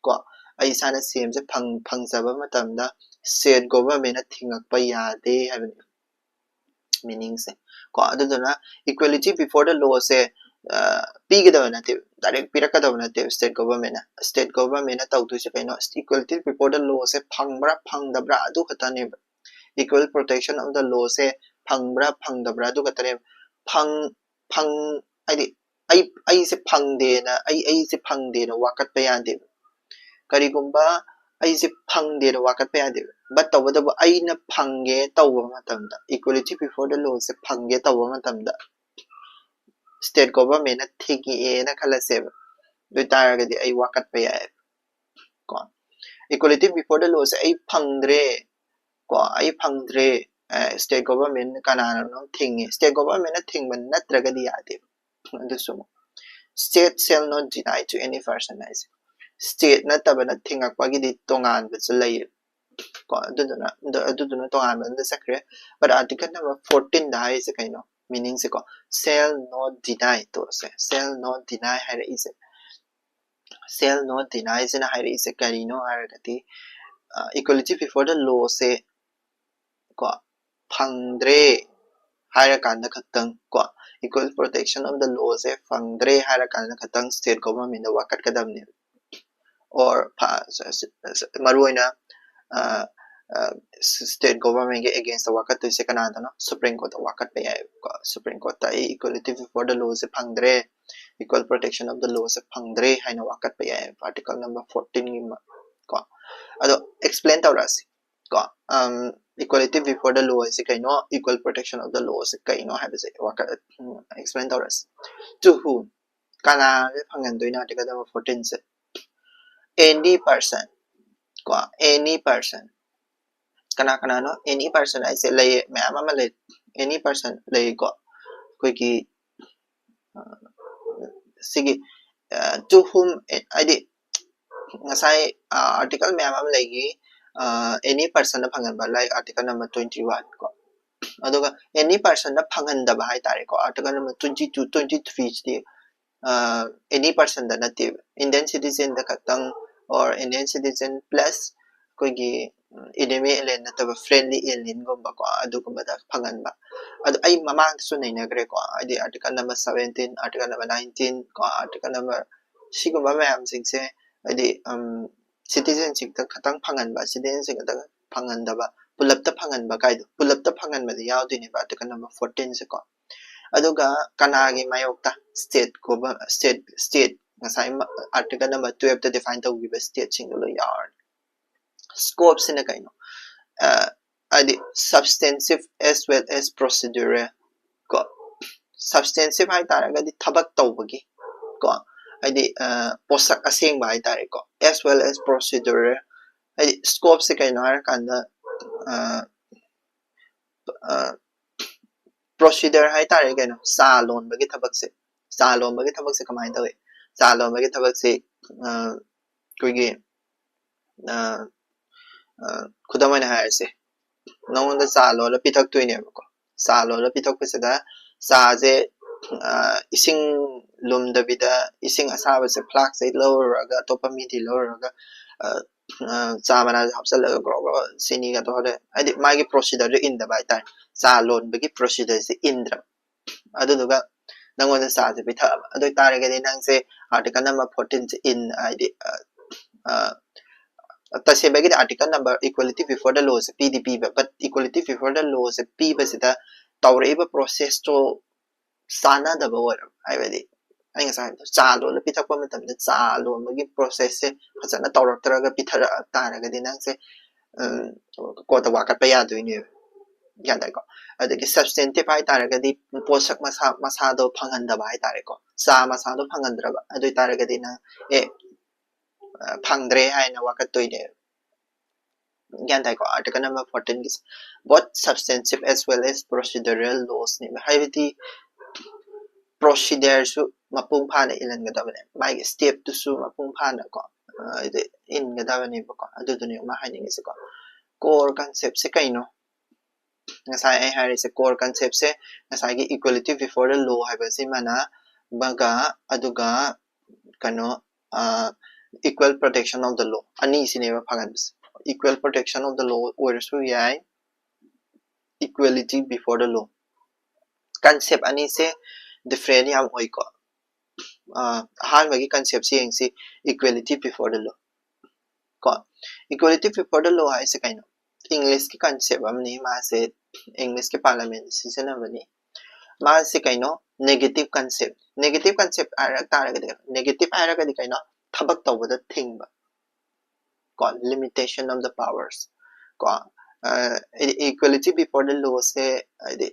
ꯀꯣ, ꯑꯩ ꯏꯁꯥꯅ ꯁꯦꯝꯁꯦ ꯐꯪ-, ꯐꯪꯖꯕ ꯃꯇꯝꯗ state government ꯅ ꯊꯤꯡꯉꯛꯄ ꯌꯥꯗꯦ ꯍꯥꯏꯕꯅꯤ꯫ Meaning ꯁꯦ ꯀꯣ, ꯑꯗꯨꯗꯨꯅ equality before the law ꯁꯦ, ꯑ, ꯄꯤꯒꯗꯕ ꯅꯠꯇꯦ, direct ꯄꯤꯔꯛꯀꯗꯕ ꯅꯠꯇꯦ state government ꯅ꯫ State government ꯅ ꯇꯧꯗꯣꯏꯁꯦ ꯀꯩꯅꯣ? Equality before the law ꯁꯦ ꯐꯪꯕ꯭ꯔꯥ ꯐꯪꯗꯕ꯭ꯔꯥ ꯑꯗꯨ ꯈꯛꯇꯅꯦꯕ꯫ Equal protection of the law ꯁꯦ ꯐꯪꯕ꯭ꯔꯥ ꯐꯪꯗꯕ꯭ꯔꯥ ꯑꯗꯨ ꯈꯛꯇꯅꯦꯕ꯫ ꯐꯪ-, ꯐꯪ-, ꯍꯥꯏꯗꯤ ꯑꯩ ꯑꯩꯁꯦ ꯐꯪꯗꯦꯅ ꯑꯩ ꯑꯩꯁꯦ ꯐꯪꯗꯦꯅ ꯋꯥꯀꯠꯄ ꯌꯥꯗꯦꯕ꯫ ꯀꯔꯤꯒꯨꯝꯕ ꯑꯩꯁꯦ ꯐꯪꯗꯦꯅ ꯋꯥꯀꯠꯄ ꯌꯥꯗꯦꯕ꯫ But ꯇꯧꯕꯇꯕꯨ ꯑꯩꯅ ꯐꯪꯒꯦ ꯇꯧꯕ ꯃꯇꯝꯗ, equality before the law ꯁꯦ ꯐꯪꯒꯦ ꯇꯧꯕ ꯃꯇꯝꯗ state government ꯅ ꯊꯤꯡꯉꯛꯑꯦꯅ ꯈꯜꯂꯁꯦꯕ꯫ ꯑꯗꯨ ꯑꯣꯏꯇꯥꯔꯒꯗꯤ ꯑꯩ ꯋꯥꯀꯠꯄ ꯌꯥꯏ꯫ ꯀꯣ, equality before the law ꯁꯦ ꯑꯩ ꯐꯪꯗ꯭ꯔꯦ, ꯀꯣ, ꯑꯩ ꯐꯪꯗ꯭ꯔꯦ, state government ꯀꯅꯥꯅꯣꯝ ꯊꯤꯡꯉꯦ, state government ꯅ ꯊꯤꯡꯕ ꯅꯠꯇ꯭ꯔꯒꯗꯤ ꯌꯥꯗꯦꯕ꯫ ꯑꯗꯨꯁꯨ ꯑꯃꯨꯛ, state shall not deny to any person ꯍꯥꯏꯁꯦ, state ꯅꯠꯇꯕꯅ ꯊꯤꯡꯉꯛꯄꯒꯤꯗꯤ ꯇꯣꯉꯥꯟꯕꯁꯨ ꯂꯩꯌꯦꯕ꯫ ꯀꯣ, ꯑꯗꯨꯗꯨꯅ ꯑꯗꯨꯗꯨꯅ ꯇꯣꯉꯥꯟꯕ ꯑꯝꯗ ꯆꯠꯈ꯭ꯔꯦ꯫ But article number fourteen ꯗ ꯍꯥꯏꯔꯤꯁꯦ ꯀꯩꯅꯣ? Meaning ꯁꯦ ꯀꯣ, shall not deny to say, shall not deny ꯍꯥꯏꯔꯛꯏꯁꯦ, shall not deny ꯁꯤꯅ ꯍꯥꯏꯔꯛꯏꯁꯦ ꯀꯔꯤꯅꯣ ꯍꯥꯏꯔꯒꯗꯤ, equality before the law ꯁꯦ ꯀꯣ, ꯐꯪꯗ꯭ꯔꯦ ꯍꯥꯏꯔꯀꯥꯟꯗ ꯈꯛꯇꯪ ꯀꯣ, equal protection of the law ꯁꯦ ꯐꯪꯗ꯭ꯔꯦ ꯍꯥꯏꯔꯀꯥꯟꯗ ꯈꯛꯇꯪ state government ꯗ ꯋꯥꯀꯠꯀꯗꯕꯅꯦꯕ꯫ Or ꯃꯔꯨꯑꯣꯏꯅ state government ꯀꯤ against ꯇ ꯋꯥꯀꯠꯇꯣꯏꯁꯦ ꯀꯅꯥꯗꯅꯣ? Supreme Court ꯇ ꯋꯥꯀꯠꯄ ꯌꯥꯏꯑꯕꯀꯣ꯫ Supreme Court ꯇ ꯑꯩ equality before the law ꯁꯦ ꯐꯪꯗ꯭ꯔꯦ, equal protection of the law ꯁꯦ ꯐꯪꯗ꯭ꯔꯦ ꯍꯥꯏꯅ ꯋꯥꯀꯠꯄ ꯌꯥꯏꯑꯕ, article number fourteen ꯒꯤ ꯀꯣ꯫ ꯑꯗꯣ explain ꯇꯧꯔꯛꯑꯁꯤ ꯀꯣ꯫ Equality before the law ꯁꯦ ꯀꯩꯅꯣ, equal protection of the law ꯁꯦ ꯀꯩꯅꯣ ꯍꯥꯏꯕꯁꯦ ꯋꯥꯀꯠ explain ꯇꯧꯔꯛꯑꯁꯤ꯫ To whom, ꯀꯅꯥꯗ ꯐꯪꯍꯟꯗꯣꯏꯅꯣ article number fourteen ꯁꯦ? Any person ꯀꯣ, any person꯫ ꯀꯅꯥ ꯀꯅꯥꯅꯣ? Any person ꯍꯥꯏꯁꯦ ꯂꯩ, ꯃꯌꯥꯝ ꯑꯃ ꯂꯩ, any person ꯂꯩꯀꯣ꯫ ꯑꯩꯈꯣꯏꯒꯤ ꯁꯤꯒꯤ to whom, ꯍꯥꯏꯗꯤ ꯉꯁꯥꯏ article ꯃꯌꯥꯝ ꯑꯃ ꯂꯩꯈꯤ, any person ꯅ ꯐꯪꯍꯟꯕ, like article number twenty one ꯀꯣ꯫ ꯑꯗꯨꯒ any person ꯅ ꯐꯪꯍꯟꯗꯕ ꯍꯥꯏꯇꯥꯔꯦꯀꯣ, article number twenty two, twenty three ꯁꯤꯗꯤ any person ꯗ ꯅꯠꯇꯦꯕ, Indian citizen ꯗ ꯈꯛꯇꯪ, or Indian citizen plus ꯑꯩꯈꯣꯏꯒꯤ enemy alien ꯅꯠꯇꯕ friendly alien ꯒꯨꯝꯕꯀꯣ, ꯑꯗꯨꯒꯨꯝꯕꯗ ꯐꯪꯍꯟꯕ꯫ ꯑꯗꯨ ꯑꯩ ꯃꯃꯥꯡꯗꯁꯨ ꯅꯩꯅꯈ꯭ꯔꯦꯀꯣ, ꯍꯥꯏꯗꯤ article number seventeen, article number nineteen ꯀꯣ, article number ꯁꯤꯒꯨꯝꯕ ꯃꯌꯥꯝꯁꯤꯡꯁꯦ ꯍꯥꯏꯗꯤ citizen ꯁꯤꯡꯗ ꯈꯛꯇꯪ ꯐꯪꯍꯟꯕ, citizen ꯁꯤꯡ ꯈꯛꯇꯪ ꯐꯪꯍꯟꯗꯕ, ꯄꯨꯂꯞꯇ ꯐꯪꯍꯟꯕ ꯀꯥꯏꯗꯣ, ꯄꯨꯂꯞꯇ ꯐꯪꯍꯟꯕꯗꯤ ꯌꯥꯎꯗꯣꯏꯅꯦꯕ article number fourteen ꯁꯦꯀꯣ꯫ ꯑꯗꯨꯒ ꯀꯅꯥꯒꯤ ꯃꯥꯌꯣꯛꯇ? State ꯒꯣꯚꯔ-, state, state, ꯉꯁꯥꯏ ꯑꯥꯔꯇꯤꯀꯜ ꯅꯝꯕꯔ ꯇꯨꯌꯦꯜꯐꯇ ꯗꯤꯐꯥꯏꯟ ꯇꯧꯈꯤꯕ ꯁ꯭ꯇꯦꯠꯁꯤꯡꯗꯣ ꯂꯣꯏ ꯌꯥꯎꯔꯅꯤ꯫ ꯁ꯭ꯀꯣꯞꯁꯤꯅ ꯀꯩꯅꯣ? ꯑ, ꯍꯥꯏꯗꯤ substantive as well as procedural ꯀꯣ꯫ Substantive ꯍꯥꯏ ꯇꯥꯔꯒꯗꯤ ꯊꯕꯛ ꯇꯧꯕꯒꯤ ꯀꯣ, ꯍꯥꯏꯗꯤ, ꯑ, ꯄꯣꯠꯁꯛ ꯑꯁꯦꯡꯕ ꯍꯥꯏ ꯇꯥꯔꯦꯀꯣ, as well as procedural, ꯍꯥꯏꯗꯤ ꯁ꯭ꯀꯣꯞꯁꯦ ꯀꯩꯅꯣ ꯍꯥꯏꯔꯀꯥꯟꯗ, ꯑ, ꯑ, ꯄ꯭ꯔꯣꯁꯤꯗꯔ ꯍꯥꯏ ꯇꯥꯔꯦ ꯀꯩꯅꯣ, ꯆꯥ ꯂꯣꯟꯕꯒꯤ ꯊꯕꯛꯁꯦ꯫ ꯆꯥ ꯂꯣꯟꯕꯒꯤ ꯊꯕꯛꯁꯦ ꯀꯃꯥꯏꯅ ꯇꯧꯏ? ꯆꯥ ꯂꯣꯟꯕꯒꯤ ꯊꯕꯛꯁꯦ, ꯑ, ꯑꯩꯈꯣꯏꯒꯤ, ꯑ, ꯑ, ꯈꯨꯗꯝ ꯑꯣꯏꯅ ꯍꯥꯏꯔꯁꯦ, ꯅꯉꯣꯟꯗ ꯆꯥ ꯂꯣꯜꯂ ꯄꯤꯊꯛꯇꯣꯏꯅꯦꯕꯀꯣ꯫ ꯆꯥ ꯂꯣꯜꯂ ꯄꯤꯊꯛꯄꯁꯤꯗ ꯆꯥꯁꯦ, ꯑ, ꯏꯁꯤꯡ ꯂꯨꯝꯗꯕꯤꯗ ꯏꯁꯤꯡ ꯑꯁꯥꯕꯁꯦ ꯐ꯭ꯂꯥꯛꯁꯇꯩ ꯂꯧꯔꯨꯔꯒ, ꯑꯇꯣꯞꯄ ꯃꯤꯗꯤ ꯂꯧꯔꯨꯔꯒ, ꯑ, ꯑ, ꯆꯥ ꯃꯅꯥꯁꯦ ꯍꯥꯞꯆꯤꯜꯂꯒ ꯒ꯭ꯔꯣ ꯒ꯭ꯔꯣ ꯆꯤꯅꯤꯒ ꯇꯧꯍꯜꯂꯦ꯫ ꯍꯥꯏꯗꯤ ꯃꯥꯒꯤ ꯄ꯭ꯔꯣꯁꯤꯗꯔꯗꯨ ꯏꯟꯗꯕ ꯍꯥꯏꯇꯥꯔꯦ꯫ ꯆꯥ ꯂꯣꯟꯕꯒꯤ ꯄ꯭ꯔꯣꯁꯤꯗꯔꯁꯦ ꯏꯟꯗ꯭ꯔꯕ꯫ ꯑꯗꯨꯗꯨꯒ ꯅꯪꯉꯣꯟꯗ ꯆꯥꯁꯦ ꯄꯤꯊꯛꯑꯕ꯫ ꯑꯗꯨ ꯑꯣꯏꯇꯥꯔꯒꯗꯤ ꯅꯪꯁꯦ ꯑꯥꯔꯇꯤꯀꯜ ꯅꯝꯕꯔ ꯐꯣꯔꯇꯤꯟꯁꯦ ꯏꯟ, ꯍꯥꯏꯗꯤ, ꯑ, ꯑ, ꯇꯁꯦꯡꯕꯒꯤꯗꯤ article number equality before the lawꯁꯦ ꯄꯤꯗꯤ ꯄꯤꯕ, but equality before the lawꯁꯦ ꯄꯤꯕꯁꯤꯗ ꯇꯧꯔꯛꯏꯕ ꯄ꯭ꯔꯣꯁꯦꯁꯇꯣ ꯆꯥꯟꯅꯗꯕ ꯑꯣꯏꯔꯕ꯫ ꯍꯥꯏꯕꯗꯤ ꯑꯩ ꯉꯁꯥꯏ ꯍꯥꯏꯕꯗꯣ, ꯆꯥ ꯂꯣꯜꯂ ꯄꯤꯊꯛꯄ ꯃꯇꯝꯗ ꯆꯥ ꯂꯣꯟꯕꯒꯤ ꯄ꯭ꯔꯣꯁꯦꯁꯁꯦ ꯐꯖꯅ ꯇꯧꯔꯛꯇ꯭ꯔꯒ ꯄꯤꯊꯔꯛ ꯇꯥꯔꯒꯗꯤ ꯅꯪꯁꯦ, ꯎꯝ, ꯀꯣꯔꯠꯇ ꯋꯥꯀꯠꯄ ꯌꯥꯗꯣꯏꯅꯦꯕ꯫ ꯒ꯭ꯌꯥꯟ ꯇꯥꯏꯀꯣ? ꯑꯗꯒꯤ substantive ꯍꯥꯏ ꯇꯥꯔꯒꯗꯤ ꯄꯣꯠꯁꯛ ꯃꯁꯥ, ꯃꯁꯥꯗꯣ ꯐꯪꯍꯟꯗꯕ ꯍꯥꯏ ꯇꯥꯔꯦꯀꯣ꯫ ꯆꯥ ꯃꯁꯥꯗꯣ ꯐꯪꯍꯟꯗ꯭ꯔꯕ꯫ ꯑꯗꯨ ꯑꯣꯏ ꯇꯥꯔꯒꯗꯤ ꯅꯪ, ꯑꯦ, ꯑ, ꯐꯪꯗ꯭ꯔꯦ ꯍꯥꯏꯅ ꯋꯥꯀꯠꯇꯣꯏꯅꯦꯕ꯫ ꯒ꯭ꯌꯥꯟ ꯇꯥꯏꯀꯣ? ꯑꯥꯔꯇꯤꯀꯜ ꯅꯝꯕꯔ ꯐꯣꯔꯇꯤꯟꯒꯤꯁꯦ both substantive as well as procedural lawsꯅꯦꯕ꯫ ꯍꯥꯏꯕꯗꯤ ꯄ꯭ꯔꯣꯁꯤꯗꯔꯁꯨ ꯃꯄꯨꯡ ꯐꯥꯅ ꯏꯜꯍꯟꯒꯗꯕꯅꯦ, ꯃꯥꯒꯤ ꯁ꯭ꯇꯦꯞꯇꯨꯁꯨ ꯃꯄꯨꯡ ꯐꯥꯅ ꯀꯣ, ꯑ, ꯍꯥꯏꯗꯤ ꯏꯟꯒꯗꯕꯅꯦꯕꯀꯣ꯫ ꯑꯗꯨꯗꯨꯅꯦ ꯃꯥ ꯍꯥꯏꯅꯤꯡꯉꯤꯁꯦꯀꯣ꯫ ꯀꯣꯔ ꯀꯟꯁꯦꯞꯁꯦ ꯀꯩꯅꯣ? ꯉꯁꯥꯏ ꯑꯩ ꯍꯥꯏꯔꯤꯁꯦ, ꯀꯣꯔ ꯀꯟꯁꯦꯞꯁꯦ ꯉꯁꯥꯏꯒꯤ equality before the law ꯍꯥꯏꯕꯁꯤꯃꯅ ꯑꯃꯒ, ꯑꯗꯨꯒ ꯀꯩꯅꯣ, ꯑ, equal protection of the law ꯑꯅꯤꯁꯤꯅꯦꯕ ꯐꯒꯟꯕꯁꯦ꯫ Equal protection of the law ꯑꯣꯏꯔꯁꯨ ꯌꯥꯏ, equality before the law꯫ Concept ꯑꯅꯤꯁꯦ ꯗꯤꯐ꯭ꯔꯦꯟ ꯌꯥꯝ ꯑꯣꯏꯀꯣ꯫ ꯑ, ꯑꯍꯥꯟꯕꯒꯤ ꯀꯟꯁꯦꯞꯁꯦ ꯌꯦꯡꯁꯤ, equality before the law ꯀꯣ꯫ Equality before the law ꯍꯥꯏꯁꯦ ꯀꯩꯅꯣ? ꯏꯪꯂꯤꯁꯀꯤ ꯀꯟꯁꯦꯞ ꯑꯃꯅꯤ, ꯃꯥꯁꯦ ꯏꯪꯂꯤꯁꯀꯤ ꯄꯥꯔꯂꯤꯌꯥꯃꯦꯟ ꯁꯤꯖꯤꯟꯅꯕꯅꯤ꯫ ꯃꯥꯁꯤ ꯀꯩꯅꯣ? Negative concept. Negative concept ꯍꯥꯏꯔꯛ ꯇꯥꯔꯒꯗꯤ, negative ꯍꯥꯏꯔꯒꯗꯤ ꯀꯩꯅꯣ? ꯊꯕꯛ ꯇꯧꯕꯗ ꯊꯤꯡꯕ, ꯀꯣ, limitation of the powers, ꯀꯣ꯫ Equality before the law ꯁꯦ ꯍꯥꯏꯗꯤ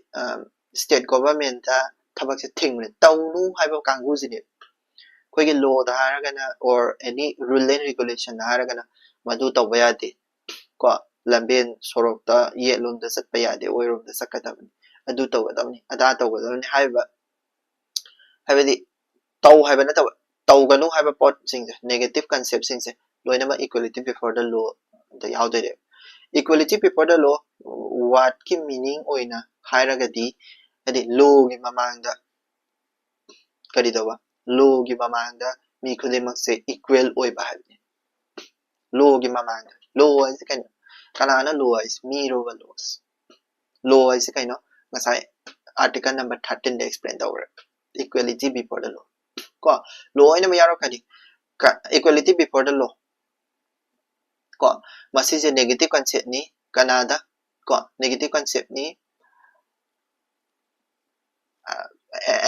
state government ꯊꯕꯛꯁꯦ ꯊꯤꯡꯕꯅꯦ, ꯇꯧꯅꯨ ꯍꯥꯏꯕ ꯀꯥꯡꯕꯨꯁꯤꯅꯦ꯫ ꯑꯩꯈꯣꯏꯒꯤ law ꯗ ꯍꯥꯏꯔꯒꯅ, or any rule and regulation ꯗ ꯍꯥꯏꯔꯒꯅ, ꯃꯗꯨ ꯇꯧꯕ ꯌꯥꯗꯦ, ꯀꯣ, ꯂꯝꯕꯦꯟ ꯁꯣꯔꯣꯛꯇ ꯌꯦꯠꯂꯣꯝꯗ ꯆꯠꯄ ꯌꯥꯗꯦ, ꯑꯣꯏꯔꯣꯝꯗ ꯆꯠꯀꯗꯕꯅꯤ, ꯑꯗꯨ ꯇꯧꯒꯗꯕꯅꯤ, ꯑꯗꯥ ꯇꯧꯒꯗꯕꯅꯤ ꯍꯥꯏꯕ, ꯍꯥꯏꯕꯗꯤ ꯇꯧ ꯍꯥꯏꯕ ꯅꯠꯇꯕ, ꯇꯧꯒꯅꯨ ꯍꯥꯏꯕ ꯄꯣꯠꯁꯤꯡꯁꯦ, negative concept ꯁꯤꯡꯁꯦ ꯂꯣꯏꯅꯃꯛ equality before the law the ꯌꯥꯎꯗꯣꯏꯅꯦꯕ꯫ Equality before the law word ꯀꯤ meaning ꯑꯣꯏꯅ ꯍꯥꯏꯔꯒꯗꯤ, ꯍꯥꯏꯗꯤ law ꯒꯤ ꯃꯃꯥꯡꯗ ꯀꯔꯤ ꯇꯧꯕ? Law ꯒꯤ ꯃꯃꯥꯡꯗ ꯃꯤ ꯈꯨꯗꯤꯡꯃꯛꯁꯦ equal ꯑꯣꯏꯕ ꯍꯥꯏꯕꯅꯤ꯫ Law ꯒꯤ ꯃꯃꯥꯡꯗ, law ꯍꯥꯏꯁꯦ ꯀꯩꯅꯣ? ꯀꯅꯥꯅ law ꯍꯥꯏꯁꯦ? ꯃꯤꯔꯣꯕ law ꯁꯦ? Law ꯍꯥꯏꯁꯦ ꯀꯩꯅꯣ? ꯉꯁꯥꯏ article number thirteen ꯗ explain ꯇꯧꯈ꯭ꯔꯦ, equality before the law, ꯀꯣ꯫ Law ꯍꯥꯏꯅ ꯑꯃ ꯌꯥꯎꯔꯛꯀꯅꯤ, equality before the law, ꯀꯣ꯫ ꯃꯁꯤꯁꯦ negative concept ꯅꯤ꯫ ꯀꯅꯥꯗ? ꯀꯣ, negative concept ꯅꯤ꯫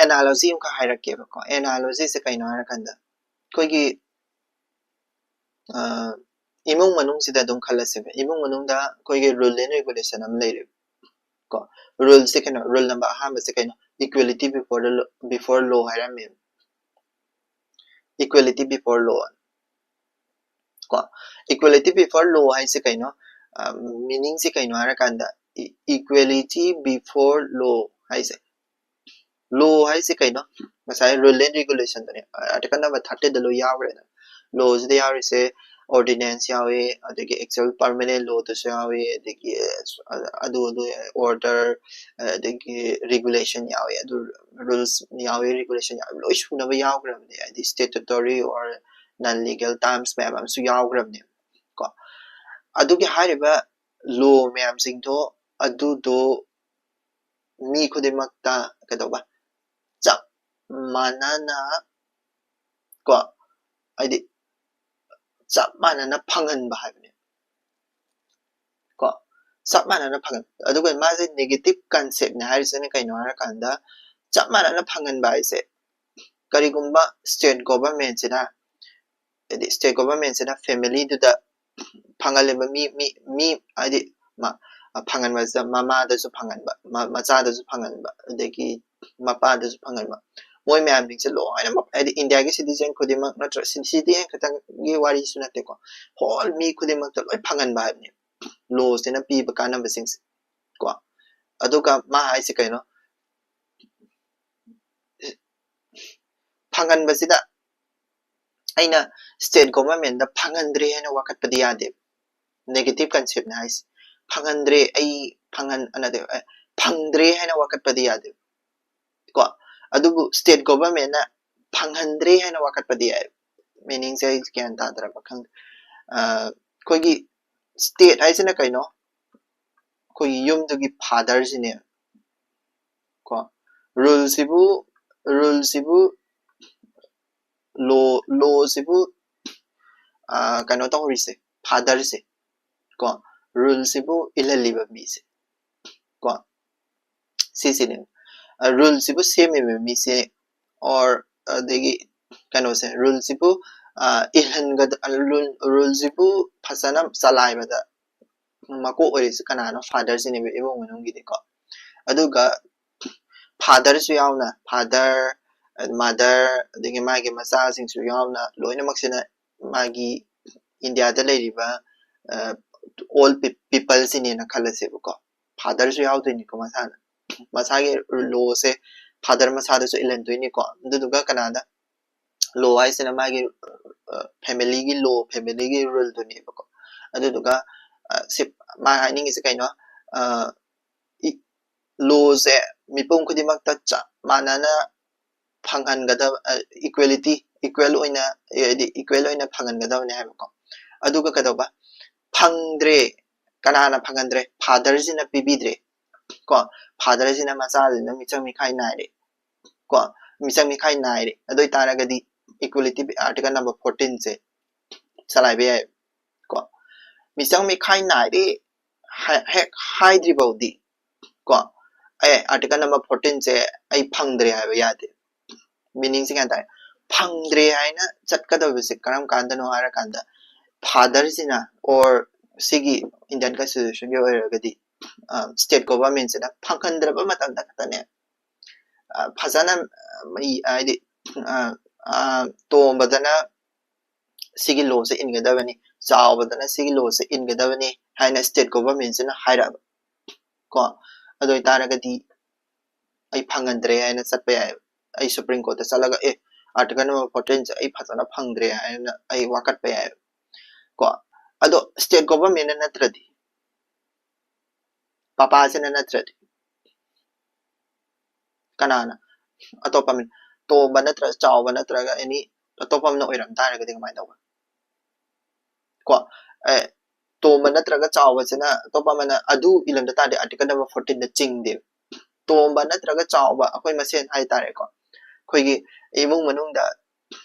Analogy ꯑꯃꯈꯛ ꯍꯥꯏꯔꯛꯀꯦꯕꯀꯣ꯫ Analogy ꯁꯦ ꯀꯩꯅꯣ ꯍꯥꯏꯔꯀꯥꯟꯗ, ꯑꯩꯈꯣꯏꯒꯤ ꯏꯃꯨꯡ ꯃꯅꯨꯡꯁꯤꯗ ꯑꯗꯨꯝ ꯈꯜꯂꯁꯦꯕ꯫ ꯏꯃꯨꯡ ꯃꯅꯨꯡꯗ ꯑꯩꯈꯣꯏꯒꯤ rule and regulation ꯑꯃ ꯂꯩꯔꯦꯕ, ꯀꯣ꯫ Rule ꯁꯦ ꯀꯩꯅꯣ? Rule number ꯑꯍꯥꯟꯕꯁꯦ ꯀꯩꯅꯣ? Equality before the law, before law ꯍꯥꯏꯔꯝꯃꯦꯕ꯫ Equality before law, ꯀꯣ꯫ Equality before law ꯍꯥꯏꯁꯦ ꯀꯩꯅꯣ? Meaning ꯁꯦ ꯀꯩꯅꯣ ꯍꯥꯏꯔꯀꯥꯟꯗ, equality before law ꯍꯥꯏꯁꯦ, law ꯍꯥꯏꯁꯦ ꯀꯩꯅꯣ? ꯉꯁꯥꯏ rule and regulation ꯗꯅꯦ, article number thirteen ꯗ ꯂꯣꯏ ꯌꯥꯎꯈ꯭ꯔꯦꯗꯅ꯫ Law ꯁꯤꯗ ꯌꯥꯎꯔꯤꯁꯦ ordinance ꯌꯥꯎꯏ, ꯑꯗꯒꯤ actual permanent law ꯗꯁꯨ ꯌꯥꯎꯏ, ꯑꯗꯒꯤ ꯑꯗꯨ, ꯑꯗꯨ order, ꯑꯗꯒꯤ regulation ꯌꯥꯎꯏ, ꯑꯗꯨ rules ꯌꯥꯎꯏ, regulation ꯌꯥꯎꯏ, ꯂꯣꯏ ꯁꯨꯅꯕ ꯌꯥꯎꯈ꯭ꯔꯕꯅꯦ꯫ ꯍꯥꯏꯗꯤ statutory or non legal terms ꯃꯌꯥꯝ ꯑꯃꯁꯨ ꯌꯥꯎꯈ꯭ꯔꯕꯅꯦ, ꯀꯣ꯫ ꯑꯗꯨꯒꯤ ꯍꯥꯏꯔꯤꯕ law ꯃꯌꯥꯝꯁꯤꯡꯗꯣ, ꯑꯗꯨꯗꯣ ꯃꯤ ꯈꯨꯗꯤꯡꯃꯛꯇ ꯀꯩꯗꯧꯕ? ꯆꯞ ꯃꯥꯟꯅꯅ, ꯀꯣ, ꯍꯥꯏꯗꯤ ꯆꯞ ꯃꯥꯟꯅꯅ ꯐꯪꯍꯟꯕ ꯍꯥꯏꯕꯅꯦ, ꯀꯣ꯫ ꯆꯞ ꯃꯥꯟꯅꯅ ꯐꯪꯍꯟ ꯑꯗꯨꯒ ꯃꯥꯁꯦ negative concept ꯅꯦ ꯍꯥꯏꯔꯤꯁꯤꯅ ꯀꯩꯅꯣ ꯍꯥꯏꯔꯀꯥꯟꯗ, ꯆꯞ ꯃꯥꯟꯅꯅ ꯐꯪꯍꯟꯕ ꯍꯥꯏꯁꯦ, ꯀꯔꯤꯒꯨꯝꯕ state government ꯁꯤꯅ, ꯍꯥꯏꯗꯤ state government ꯁꯤꯅ family ꯗꯨꯗ ꯐꯪꯍꯜꯂꯤꯕ ꯃꯤ ꯃꯤ ꯃꯤ ꯍꯥꯏꯗꯤ ꯃ- ꯐꯪꯍꯟꯕꯁꯤꯗ ꯃꯃꯥꯗꯁꯨ ꯐꯪꯍꯟꯕ, ꯃ- ꯃꯆꯥꯗꯁꯨ ꯐꯪꯍꯟꯕ, ꯑꯗꯒꯤ ꯃꯄꯥꯗꯁꯨ ꯐꯪꯍꯟꯕ, ꯃꯣꯏ ꯃꯌꯥꯝꯁꯤꯡꯁꯦ ꯂꯣꯏꯅꯃꯛ, ꯍꯥꯏꯗꯤ ꯏꯟꯗꯤꯌꯥꯒꯤ citizen ꯈꯨꯗꯤꯡꯃꯛ ꯅꯠꯇ꯭ꯔ citizen ꯈꯛꯇꯪꯒꯤ ꯋꯥꯔꯤꯁꯨ ꯅꯠꯇꯦꯀꯣ, whole ꯃꯤ ꯈꯨꯗꯤꯡꯃꯛꯇ ꯂꯣꯏ ꯐꯪꯍꯟꯕ ꯍꯥꯏꯕꯅꯦ law ꯁꯤꯅ ꯄꯤꯕ ꯀꯥꯟꯅꯕꯁꯤꯡꯁꯦ ꯀꯣ꯫ ꯑꯗꯨꯒ ꯃꯥ ꯍꯥꯏꯁꯦ ꯀꯩꯅꯣ, ꯐꯪꯍꯟꯕꯁꯤꯗ ꯑꯩꯅ state government ꯗ ꯐꯪꯍꯟꯗ꯭ꯔꯦ ꯍꯥꯏꯅ ꯋꯥꯀꯠꯄꯗꯤ ꯌꯥꯗꯦꯕ꯫ Negative concept ꯅꯦ ꯍꯥꯏꯁꯦ꯫ ꯐꯪꯍꯟꯗ꯭ꯔꯦ, ꯑꯩ ꯐꯪꯍꯟ ꯅꯠꯇꯦ, ꯑꯦ, ꯐꯪꯗ꯭ꯔꯦ ꯍꯥꯏꯅ ꯋꯥꯀꯠꯄꯗꯤ ꯌꯥꯗꯦꯕ ꯀꯣ꯫ ꯑꯗꯨꯕꯨ state government ꯅ ꯐꯪꯍꯟꯗ꯭ꯔꯦ ꯍꯥꯏꯅ ꯋꯥꯀꯠꯄꯗꯤ ꯌꯥꯏ꯫ Meaning ꯁꯦ ꯑꯩ ꯒ꯭ꯌꯥꯟ ꯇꯥꯗ꯭ꯔꯕ ꯈꯪꯗꯦ꯫ ꯑ, ꯑꯩꯈꯣꯏꯒꯤ state ꯍꯥꯏꯁꯤꯅ ꯀꯩꯅꯣ? ꯑꯩꯈꯣꯏꯒꯤ ꯌꯨꯝꯗꯨꯒꯤ father ꯁꯤꯅꯦ ꯀꯣ꯫ Rule ꯁꯤꯕꯨ, rule ꯁꯤꯕꯨ, law, law ꯁꯤꯕꯨ, ꯑ, ꯀꯩꯅꯣ ꯇꯧꯔꯤꯁꯦ, father ꯁꯦ ꯀꯣ, rule ꯁꯤꯕꯨ ꯏꯜꯍꯜꯂꯤꯕ ꯃꯤꯁꯦ ꯀꯣ, ꯁꯤꯁꯤꯅꯦ꯫ ꯑ, rule ꯁꯤꯕꯨ ꯁꯦꯝꯃꯤꯕ ꯃꯤꯁꯦ, or ꯑꯗꯒꯤ ꯀꯩꯅꯣꯁꯦ, rule ꯁꯤꯕꯨ, ꯑ, ꯏꯜꯍꯟꯒꯗ-, rule, rule ꯁꯤꯕꯨ ꯐꯖꯅ ꯆꯂꯥꯏꯕꯗ ꯃꯀꯣꯛ ꯑꯣꯏꯔꯤꯁꯦ ꯀꯅꯥꯅꯣ? Father ꯁꯤꯅꯦꯕ ꯏꯃꯨꯡ ꯃꯅꯨꯡꯒꯤꯗꯤꯀꯣ꯫ ꯑꯗꯨꯒ father ꯁꯨ ꯌꯥꯎꯅ, father, mother, ꯑꯗꯒꯤ ꯃꯥꯒꯤ ꯃꯆꯥꯁꯤꯡꯁꯨ ꯌꯥꯎꯅ ꯂꯣꯏꯅꯃꯛꯁꯤꯅ ꯃꯥꯒꯤ ꯏꯟꯗꯤꯌꯥꯗ ꯂꯩꯔꯤꯕ, ꯑ, all pe-, people ꯁꯤꯅꯦꯅ ꯈꯜꯂꯁꯦꯕꯀꯣ꯫ Father ꯁꯨ ꯌꯥꯎꯗꯣꯏꯅꯤꯀꯣ ꯃꯁꯥꯅ꯫ ꯃꯁꯥꯒꯤ law ꯁꯦ father ꯃꯁꯥꯗꯁꯨ ꯏꯜꯍꯟꯗꯣꯏꯅꯤꯀꯣ꯫ ꯑꯗꯨꯗꯨꯒ ꯀꯅꯥꯗ? Law ꯍꯥꯏꯁꯤꯅ ꯃꯥꯒꯤ, ꯑ, family ꯒꯤ law, family ꯒꯤ rule ꯗꯨꯅꯦꯕꯀꯣ꯫ ꯑꯗꯨꯗꯨꯒ, ꯑ, ꯁꯤ ꯃꯥ ꯍꯥꯏꯅꯤꯡꯉꯤꯁꯦ ꯀꯩꯅꯣ? ꯑ, ꯏ-, law ꯁꯦ ꯃꯤꯄꯨꯝ ꯈꯨꯗꯤꯡꯃꯛꯇ ꯆꯞ ꯃꯥꯟꯅꯅ ꯐꯪꯍꯟꯒꯗꯕ, ꯑ, equality, equal ꯑꯣꯏꯅ, ꯍꯥꯏꯗꯤ equal ꯑꯣꯏꯅ ꯐꯪꯍꯟꯒꯗꯕꯅꯦ ꯍꯥꯏꯕꯀꯣ꯫ ꯑꯗꯨꯒ ꯀꯩꯗꯧꯕ? ꯐꯪꯗ꯭ꯔꯦ꯫ ꯀꯅꯥꯅ ꯐꯪꯍꯟꯗ꯭ꯔꯦ? Father ꯁꯤꯅ ꯄꯤꯕꯤꯗ꯭ꯔꯦ ꯀꯣ꯫ Father ꯁꯤꯅ ꯃꯆꯥꯁꯤꯡꯗ ꯃꯤꯆꯪ ꯃꯤꯈꯥꯏ ꯅꯥꯏꯔꯦ ꯀꯣ꯫ ꯃꯤꯆꯪ ꯃꯤꯈꯥꯏ ꯅꯥꯏꯔꯦ꯫ ꯑꯗꯨ ꯑꯣꯏꯇꯥꯔꯒꯗꯤ equality article number fourteen ꯁꯦ ꯆꯂꯥꯏꯕ ꯌꯥꯏ ꯀꯣ꯫ ꯃꯤꯆꯪ ꯃꯤꯈꯥꯏ ꯅꯥꯏꯔꯦ ꯍꯦꯛ ꯍꯥꯏꯗ꯭ꯔꯤ ꯐꯥꯎꯗꯤ ꯀꯣ, ꯑꯦ, article number fourteen ꯁꯦ ꯑꯩ ꯐꯪꯗ꯭ꯔꯦ ꯍꯥꯏꯕ ꯌꯥꯗꯦ꯫ Meaning ꯁꯦ ꯒ꯭ꯌꯥꯟ ꯇꯥꯔꯦ? ꯐꯪꯗ꯭ꯔꯦ ꯍꯥꯏꯅ ꯆꯠꯀꯗꯕꯁꯦ ꯀꯔꯝ ꯀꯥꯟꯗꯅꯣ ꯍꯥꯏꯔꯀꯥꯟꯗ, father ꯁꯤꯅ or ꯁꯤꯒꯤ Indian constitution ꯒꯤ ꯑꯣꯏꯔꯒꯗꯤ state government ꯁꯤꯅ ꯐꯪꯍꯟꯗ꯭ꯔꯕ ꯃꯇꯝꯗ ꯈꯛꯇꯅꯦ ꯐꯖꯅ, ꯍꯥꯏꯗꯤ, ꯇꯣꯝꯕꯗꯅ ꯁꯤꯒꯤ law ꯁꯦ ꯏꯟꯒꯗꯕꯅꯤ, ꯆꯥꯎꯕꯗꯅ ꯁꯤꯒꯤ law ꯁꯦ ꯏꯟꯒꯗꯕꯅꯤ ꯍꯥꯏꯅ state government ꯁꯤꯅ ꯍꯥꯏꯔꯛꯑꯕ ꯀꯣ, ꯑꯗꯨ ꯑꯣꯏꯇꯥꯔꯒꯗꯤ ꯑꯩ ꯐꯪꯍꯟꯗ꯭ꯔꯦ ꯍꯥꯏꯅ ꯆꯠꯄ ꯌꯥꯏꯑꯕ꯫ ꯑꯩ Supreme Court ꯇ ꯆꯠꯂꯒ, "ꯑꯦ, article number fourteen ꯁꯦ ꯑꯩ ꯐꯖꯅ ꯐꯪꯗ꯭ꯔꯦ" ꯍꯥꯏꯅ ꯑꯩ ꯋꯥꯀꯠꯄ ꯌꯥꯏꯑꯕ ꯀꯣ꯫ ꯑꯗꯣ state government ꯅ ꯅꯠꯇ꯭ꯔꯗꯤ, ꯄꯄꯥꯁꯤꯅ ꯅꯠꯇ꯭ꯔꯗꯤ ꯀꯅꯥꯅ? ꯑꯇꯣꯞꯄ ꯃꯤ, ꯇꯣꯝꯕ ꯅꯠꯇ꯭ꯔꯒ ꯆꯥꯎꯕ ꯅꯠꯇ꯭ꯔꯒ any ꯑꯇꯣꯞꯄ ꯑꯃꯅ ꯑꯣꯏꯔꯝ ꯇꯥꯔꯒꯗꯤ ꯀꯃꯥꯏꯅ ꯇꯧꯕ? ꯀꯣ, ꯑꯦ, ꯇꯣꯝꯕ ꯅꯠꯇ꯭ꯔꯒ ꯆꯥꯎꯕꯁꯤꯅ ꯑꯇꯣꯞꯄ ꯑꯃꯅ ꯑꯗꯨ ꯏꯜꯂꯝꯗ ꯇꯥꯔꯗꯤ article number fourteen ꯗ ꯆꯤꯡꯗꯦꯕ꯫ ꯇꯣꯝꯕ ꯅꯠꯇ꯭ꯔꯒ ꯆꯥꯎꯕ ꯑꯩꯈꯣꯏ ꯃꯁꯦꯟ ꯍꯥꯏꯇꯥꯔꯦꯀꯣ, ꯑꯩꯈꯣꯏꯒꯤ ꯏꯃꯨꯡ ꯃꯅꯨꯡꯗ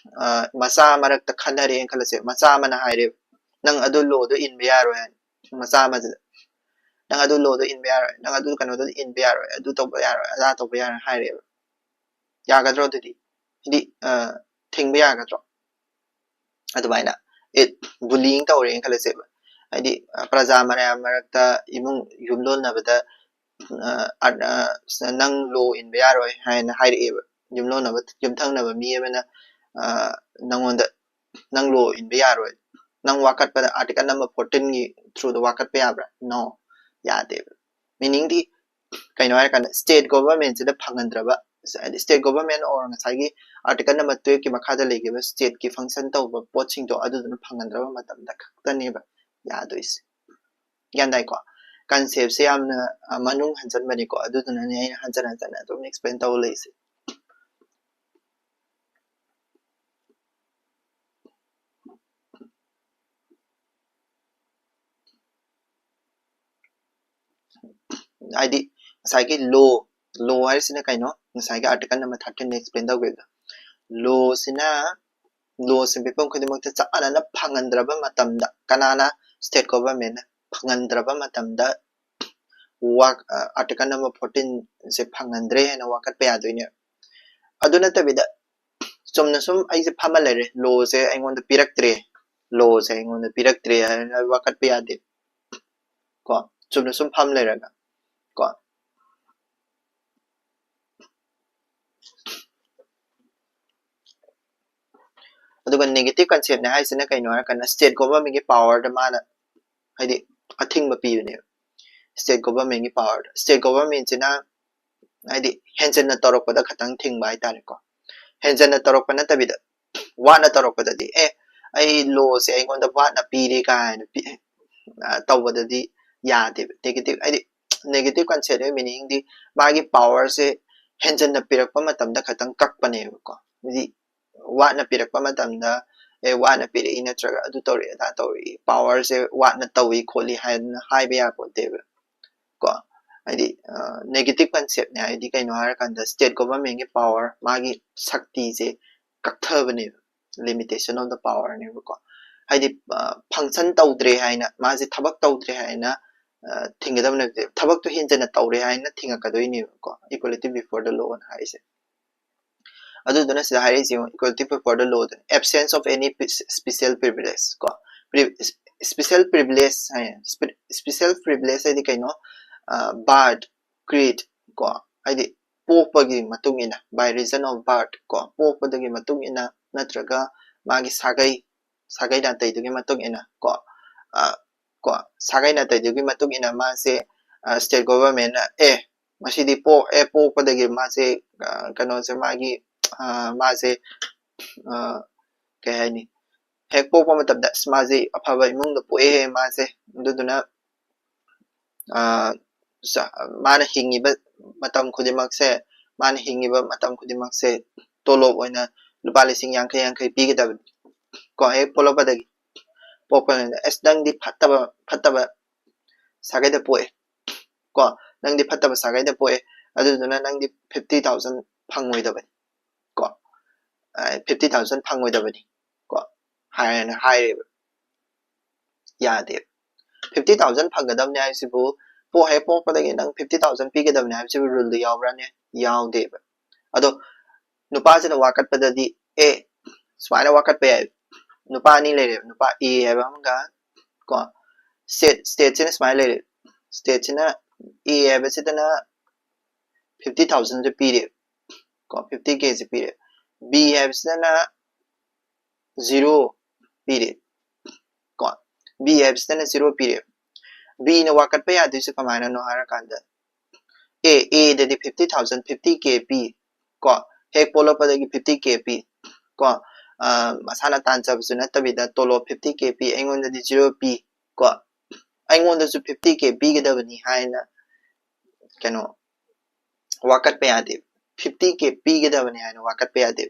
ꯃꯆꯥ ꯃꯔꯛꯇ ꯈꯟꯅꯔꯦꯅ ꯈꯜꯂꯁꯦ, ꯃꯆꯥ ꯑꯃꯅ ꯍꯥꯏꯔꯦꯕ, "ꯅꯪ ꯑꯗꯨ law ꯗꯣ ꯏꯟꯕ ꯌꯥꯔꯣꯏ" ꯍꯥꯏꯅ, ꯃꯆꯥ ꯑꯃꯁꯤꯗ, "ꯅꯪ ꯑꯗꯨ law ꯗꯣ ꯏꯟꯕ ꯌꯥꯔꯣꯏ, ꯅꯪ ꯑꯗꯨ ꯀꯩꯅꯣꯗꯣ ꯏꯟꯕ ꯌꯥꯔꯣꯏ, ꯑꯗꯨ ꯇꯧꯕ ꯌꯥꯔꯣꯏ, ꯑꯗꯥ ꯇꯧꯕ ꯌꯥꯔꯣꯏ" ꯍꯥꯏꯔꯦꯕ꯫ ꯌꯥꯒꯗ꯭ꯔꯣ ꯑꯗꯨꯗꯤ? ꯍꯥꯏꯗꯤ, ꯊꯤꯡꯕ ꯌꯥꯒꯗ꯭ꯔꯣ? ꯑꯗꯨꯃꯥꯏꯅ, ꯑꯦ, bullying ꯇꯧꯔꯦꯅ ꯈꯜꯂꯁꯦꯕ, ꯍꯥꯏꯗꯤ ꯄ꯭ꯔꯖꯥ ꯃꯌꯥꯝ ꯃꯔꯛꯇ ꯏꯃꯨꯡ ꯌꯨꯝꯂꯣꯟꯅꯕꯗ "ꯅꯪ law ꯏꯟꯕ ꯌꯥꯔꯣꯏ" ꯍꯥꯏꯅ ꯍꯥꯏꯔꯛꯑꯦꯕ꯫ ꯌꯨꯝꯂꯣꯟꯅꯕ, ꯌꯨꯝꯊꯪꯅꯕ ꯃꯤ ꯑꯃꯅ ꯅꯪꯉꯣꯟꯗ, "ꯅꯪ law ꯏꯟꯕ ꯌꯥꯔꯣꯏ", ꯅꯪ ꯋꯥꯀꯠꯄꯗ article number fourteen ꯒꯤ through ꯗ ꯋꯥꯀꯠꯄ ꯌꯥꯕ꯭ꯔꯥ? No, ꯌꯥꯗꯦꯕ꯫ Meaning ꯗꯤ ꯀꯩꯅꯣ ꯍꯥꯏꯔꯀꯥꯟꯗ state government ꯁꯤꯗ ꯐꯪꯍꯟꯗ꯭ꯔꯕ, ꯍꯥꯏꯗꯤ state government or ꯉꯁꯥꯏꯒꯤ article number twelve ꯀꯤ ꯃꯈꯥꯗ ꯂꯩꯈꯤꯕ state ꯀꯤ function ꯇꯧꯕ ꯄꯣꯠꯁꯤꯡꯗꯣ ꯑꯗꯨꯗꯨꯅ ꯐꯪꯍꯟꯗ꯭ꯔꯕ ꯃꯇꯝꯗ ꯈꯛꯇꯅꯦꯕ ꯌꯥꯗꯣꯏꯁꯦ꯫ ꯒ꯭ꯌꯥꯟ ꯇꯥꯏꯀꯣ? Concept ꯁꯦ ꯌꯥꯝꯅ ꯃꯅꯨꯡ ꯍꯟꯖꯟꯕꯅꯤꯀꯣ, ꯑꯗꯨꯗꯨꯅꯅꯦ ꯑꯩꯅ ꯍꯟꯖꯟ ꯍꯟꯖꯟꯅ ꯑꯗꯨꯝ explain ꯇꯧ ꯂꯩꯁꯦ꯫ ꯍꯥꯏꯗꯤ ꯉꯁꯥꯏꯒꯤ law, law ꯍꯥꯏꯔꯤꯁꯤꯅ ꯀꯩꯅꯣ? ꯉꯁꯥꯏꯒꯤ article number thirteen ꯗ explain ꯇꯧꯈꯤꯕꯗꯣ꯫ Law ꯁꯤꯅ, law ꯁꯦ ꯃꯤꯄꯨꯝ ꯈꯨꯗꯤꯡꯃꯛꯇ ꯆꯞ ꯃꯥꯟꯅꯅ ꯐꯪꯍꯟꯗ꯭ꯔꯕ ꯃꯇꯝꯗ ꯀꯅꯥꯅ? State government ꯅ꯫ ꯐꯪꯍꯟꯗ꯭ꯔꯕ ꯃꯇꯝꯗ ꯋꯥꯛ ꯑꯥꯔꯇꯤꯀꯜ ꯅꯝꯕꯔ ꯐꯣꯔꯇꯤꯟꯁꯦ ꯐꯪꯍꯟꯗ꯭ꯔꯦ ꯍꯥꯏꯅ ꯋꯥꯀꯠꯄ ꯌꯥꯗꯣꯏꯅꯦ꯫ ꯑꯗꯨ ꯅꯠꯇꯕꯤꯗ ꯆꯨꯝꯅ ꯁꯨꯝ ꯑꯩꯁꯦ ꯐꯝꯃ ꯂꯩꯔꯦ, ꯂꯣꯁꯦ ꯑꯩꯉꯣꯟꯗ ꯄꯤꯔꯛꯇ꯭ꯔꯦ, ꯂꯣꯁꯦ ꯑꯩꯉꯣꯟꯗ ꯄꯤꯔꯛꯇ꯭ꯔꯦ ꯍꯥꯏꯅ ꯋꯥꯀꯠꯄ ꯌꯥꯗꯦ꯫ ꯀꯣ, ꯆꯨꯝꯅ ꯁꯨꯝ ꯐꯝ ꯂꯩꯔꯒ ꯀꯣ꯫ ꯑꯗꯨꯒ negative conceptꯅꯦ ꯍꯥꯏꯁꯤꯅ ꯀꯩꯅꯣ ꯍꯥꯏꯔꯀꯥꯟꯗ state governmentꯒꯤ powerꯗ ꯃꯥꯅ ꯍꯥꯏꯗꯤ ꯑꯊꯤꯡꯕ ꯄꯤꯕꯅꯦꯕ꯫ State governmentꯒꯤ powerꯗ state governmentꯁꯤꯅ ꯍꯥꯏꯗꯤ ꯍꯦꯟꯖꯟꯅ ꯇꯧꯔꯛꯄꯗ ꯈꯇꯪ ꯊꯤꯡꯕ ꯍꯥꯏꯇꯥꯔꯦꯀꯣ꯫ ꯍꯦꯟꯖꯟꯅ ꯇꯧꯔꯛꯄ ꯅꯠꯇꯕꯤꯗ ꯋꯥꯠꯅ ꯇꯧꯔꯛꯄꯗꯗꯤ ꯑꯦ ꯑꯩ ꯂꯣꯁꯦ ꯑꯩꯉꯣꯟꯗ ꯋꯥꯠꯅ ꯄꯤꯔꯦ ꯀꯥꯏꯅ ꯄꯤ-, ꯑ, ꯇꯧꯕꯗꯗꯤ ꯌꯥꯗꯦꯕ꯫ Negative ꯍꯥꯏꯗꯤ negative conceptꯀꯤ meaningꯗꯤ ꯃꯥꯒꯤ powerꯁꯦ ꯍꯦꯟꯖꯟꯅ ꯄꯤꯔꯛꯄ ꯃꯇꯝꯗ ꯈꯇꯪ ꯀꯛꯄꯅꯦꯕꯀꯣ꯫ ꯍꯥꯏꯗꯤ ꯋꯥꯠꯅ ꯄꯤꯔꯛꯄ ꯃꯇꯝꯗ ꯑꯦ ꯋꯥꯠꯅ ꯄꯤꯔꯛꯏ ꯅꯠꯇ꯭ꯔꯒ ꯑꯗꯨ ꯇꯧꯔꯛꯏ ꯑꯗꯥ ꯇꯧꯔꯛꯏ, powerꯁꯦ ꯋꯥꯠꯅ ꯇꯧꯏ ꯈꯣꯠꯂꯤ ꯍꯥꯏꯅ ꯍꯥꯏꯕ ꯌꯥꯄꯣꯟꯇꯦꯕ ꯀꯣ꯫ ꯍꯥꯏꯗꯤ negative conceptꯅꯦ ꯍꯥꯏꯗꯤ ꯀꯩꯅꯣ ꯍꯥꯏꯔꯀꯥꯟꯗ state governmentꯀꯤ power ꯃꯥꯒꯤ ꯁꯛꯇꯤꯁꯦ ꯀꯛꯊꯕꯅꯦꯕ, limitation of the powerꯅꯦꯕꯀꯣ꯫ ꯍꯥꯏꯗꯤ function ꯇꯧꯗ꯭ꯔꯦ ꯍꯥꯏꯅ, ꯃꯥꯁꯦ ꯊꯕꯛ ꯇꯧꯗ꯭ꯔꯦ ꯍꯥꯏꯅ ꯊꯤꯡꯒꯗꯕ ꯅꯠꯇꯦ, ꯊꯕꯛꯇꯣ ꯍꯦꯟꯖꯟꯅ ꯇꯧꯔꯦ ꯍꯥꯏꯅ ꯊꯤꯡꯉꯛꯀꯗꯣꯏꯅꯦꯕꯀꯣ, equality before the lawꯅ ꯍꯥꯏꯔꯤꯁꯦ꯫ ꯑꯗꯨꯗꯨꯅ ꯁꯤꯗ ꯍꯥꯏꯔꯛꯏꯁꯦ ꯌꯦꯡꯉꯣ, equality before the lawꯗꯅ absence of any special privilege ꯀꯣ, special privilege ꯍꯥꯏ꯫ Special privilege ꯍꯥꯏꯗꯤ ꯀꯩꯅꯣ? Birth, creed ꯀꯣ, ꯍꯥꯏꯗꯤ ꯄꯣꯛꯄꯒꯤ ꯃꯇꯨꯡ ꯏꯟꯅ, by reason of birth ꯀꯣ, ꯄꯣꯛꯄꯗꯒꯤ ꯃꯇꯨꯡ ꯏꯟꯅ ꯅꯠꯇ꯭ꯔꯒ ꯃꯥꯒꯤ ꯁꯥꯒꯩ, ꯁꯥꯒꯩ ꯅꯥꯇꯩꯗꯨꯒꯤ ꯃꯇꯨꯡ ꯏꯟꯅ ꯀꯣ, ꯀꯣ, ꯁꯥꯒꯩ ꯅꯥꯇꯩꯗꯨꯒꯤ ꯃꯇꯨꯡ ꯏꯟꯅ ꯃꯥꯁꯦ state governmentꯅ ꯑꯦ ꯃꯁꯤꯗꯤ ꯄꯣꯛ-, ꯑꯦ ꯄꯣꯛꯄꯗꯒꯤ ꯃꯥꯁꯦ ꯀꯩꯅꯣꯁꯦ ꯃꯥꯒꯤ ꯃꯥꯁꯦ ꯀꯩ ꯍꯥꯏꯅꯤ, ꯍꯦꯛ ꯄꯣꯛꯄ ꯃꯇꯝꯗ ꯑꯁ ꯃꯥꯁꯦ ꯑꯐꯕ ꯏꯃꯨꯡꯗ ꯄꯣꯛꯑꯦ ꯃꯥꯁꯦ, ꯑꯗꯨꯗꯨꯅ ꯃꯥꯅ ꯍꯤꯡꯉꯤꯕ ꯃꯇꯝ ꯈꯨꯗꯤꯡꯃꯛꯁꯦ, ꯃꯥꯅ ꯍꯤꯡꯉꯤꯕ ꯃꯇꯝ ꯈꯨꯗꯤꯡꯃꯛꯁꯦ ꯇꯣꯂꯣꯞ ꯑꯣꯏꯅ ꯂꯨꯄꯥ ꯂꯤꯁꯤꯡ ꯌꯥꯡꯈꯩ ꯌꯥꯡꯈꯩ ꯄꯤꯒꯗꯕꯅꯤ ꯀꯣ, ꯍꯦꯛ ꯄꯣꯛꯂꯛꯄꯗꯒꯤ꯫ ꯄꯣꯛꯄꯅꯤꯅ ꯑꯁ ꯅꯪꯗꯤ ꯐꯠꯇꯕ, ꯐꯠꯇꯕ ꯁꯥꯒꯩꯗ ꯄꯣꯛꯑꯦ ꯀꯣ, ꯅꯪꯗꯤ ꯐꯠꯇꯕ ꯁꯥꯒꯩꯗ ꯄꯣꯛꯑꯦ, ꯑꯗꯨꯗꯨꯅ ꯅꯪꯗꯤ fifty thousand ꯐꯪꯉꯣꯏꯗꯕꯅꯤ ꯀꯣ, fifty thousand ꯐꯪꯉꯣꯏꯗꯕꯅꯤ ꯀꯣ ꯍꯥꯏꯅ ꯍꯥꯏꯔꯦꯕ꯫ ꯌꯥꯗꯦꯕ꯫ ꯐꯤꯐꯇꯤ ꯊꯥꯎꯖꯟ ꯐꯪꯒꯗꯕꯅꯦ ꯍꯥꯏꯁꯤꯕꯨ, ꯄꯣꯛ ꯍꯦꯛ ꯄꯣꯛꯄꯗꯒꯤ ꯅꯪ ꯐꯤꯐꯇꯤ ꯊꯥꯎꯖꯟ ꯄꯤꯒꯗꯕꯅꯦ ꯍꯥꯏꯕꯁꯤꯕꯨ ꯔꯨꯜꯗ ꯌꯥꯎꯕ꯭ꯔꯥꯅꯦ? ꯌꯥꯎꯗꯦꯕ꯫ ꯑꯗꯣ ꯅꯨꯄꯥꯁꯤꯅ ꯋꯥꯀꯠꯄꯗꯗꯤ ꯑꯦ ꯁꯨꯃꯥꯏꯅ ꯋꯥꯀꯠꯄ ꯌꯥꯏ꯫ ꯅꯨꯄꯥ ꯑꯅꯤ ꯂꯩꯔꯦꯕ, ꯅꯨꯄꯥ ꯑꯦ ꯍꯥꯏꯕ ꯑꯃꯒ ꯀꯣ, ꯁ꯭ꯇꯦꯠ ꯁ꯭ꯇꯦꯠꯁꯤꯅ ꯁꯨꯃꯥꯏꯅ ꯂꯩꯔꯦ꯫ ꯁ꯭ꯇꯦꯠꯁꯤꯅ ꯑꯦ ꯍꯥꯏꯕꯁꯤꯗꯅ ꯐꯤꯐꯇꯤ ꯊꯥꯎꯖꯟꯁꯦ ꯄꯤꯔꯦ ꯀꯣ, ꯐꯤꯐꯇꯤ ꯀꯦꯁꯦ ꯄꯤꯔꯦ꯫ ꯕꯤ ꯍꯥꯏꯕꯁꯤꯗꯅ ꯖꯤꯔꯣ ꯄꯤꯔꯦ ꯀꯣ, ꯕꯤ ꯍꯥꯏꯕꯁꯤꯗꯅ ꯖꯤꯔꯣ ꯄꯤꯔꯦ꯫ ꯕꯤꯅ ꯋꯥꯀꯠꯄ ꯌꯥꯗꯣꯏꯁꯦ ꯀꯃꯥꯏꯅꯅꯣ ꯍꯥꯏꯔꯀꯥꯟꯗ, ꯑꯦ ꯑꯦꯗꯗꯤ fifty thousand, fifty K P ꯀꯣ, ꯍꯦꯛ ꯄꯣꯛꯂꯛꯄꯗꯒꯤ ꯐꯤꯐꯇꯤ ꯀꯦ ꯄꯤ ꯀꯣ, ꯃꯁꯥꯅ ꯇꯥꯟꯖꯕꯁꯨ ꯅꯠꯇꯕꯤꯗ ꯇꯣꯂꯣꯞ ꯐꯤꯐꯇꯤ ꯀꯦ ꯄꯤ, ꯑꯩꯉꯣꯟꯗꯗꯤ ꯖꯤꯔꯣ ꯄꯤ ꯀꯣ, ꯑꯩꯉꯣꯟꯗꯁꯨ ꯐꯤꯐꯇꯤ ꯀꯦ ꯄꯤꯒꯗꯕꯅꯤ ꯍꯥꯏꯅ ꯀꯩꯅꯣ ꯋꯥꯀꯠꯄ ꯌꯥꯗꯦ꯫ ꯐꯤꯐꯇꯤ ꯀꯦ ꯄꯤꯒꯗꯕꯅꯤ ꯍꯥꯏꯅ ꯋꯥꯀꯠꯄ ꯌꯥꯗꯦ꯫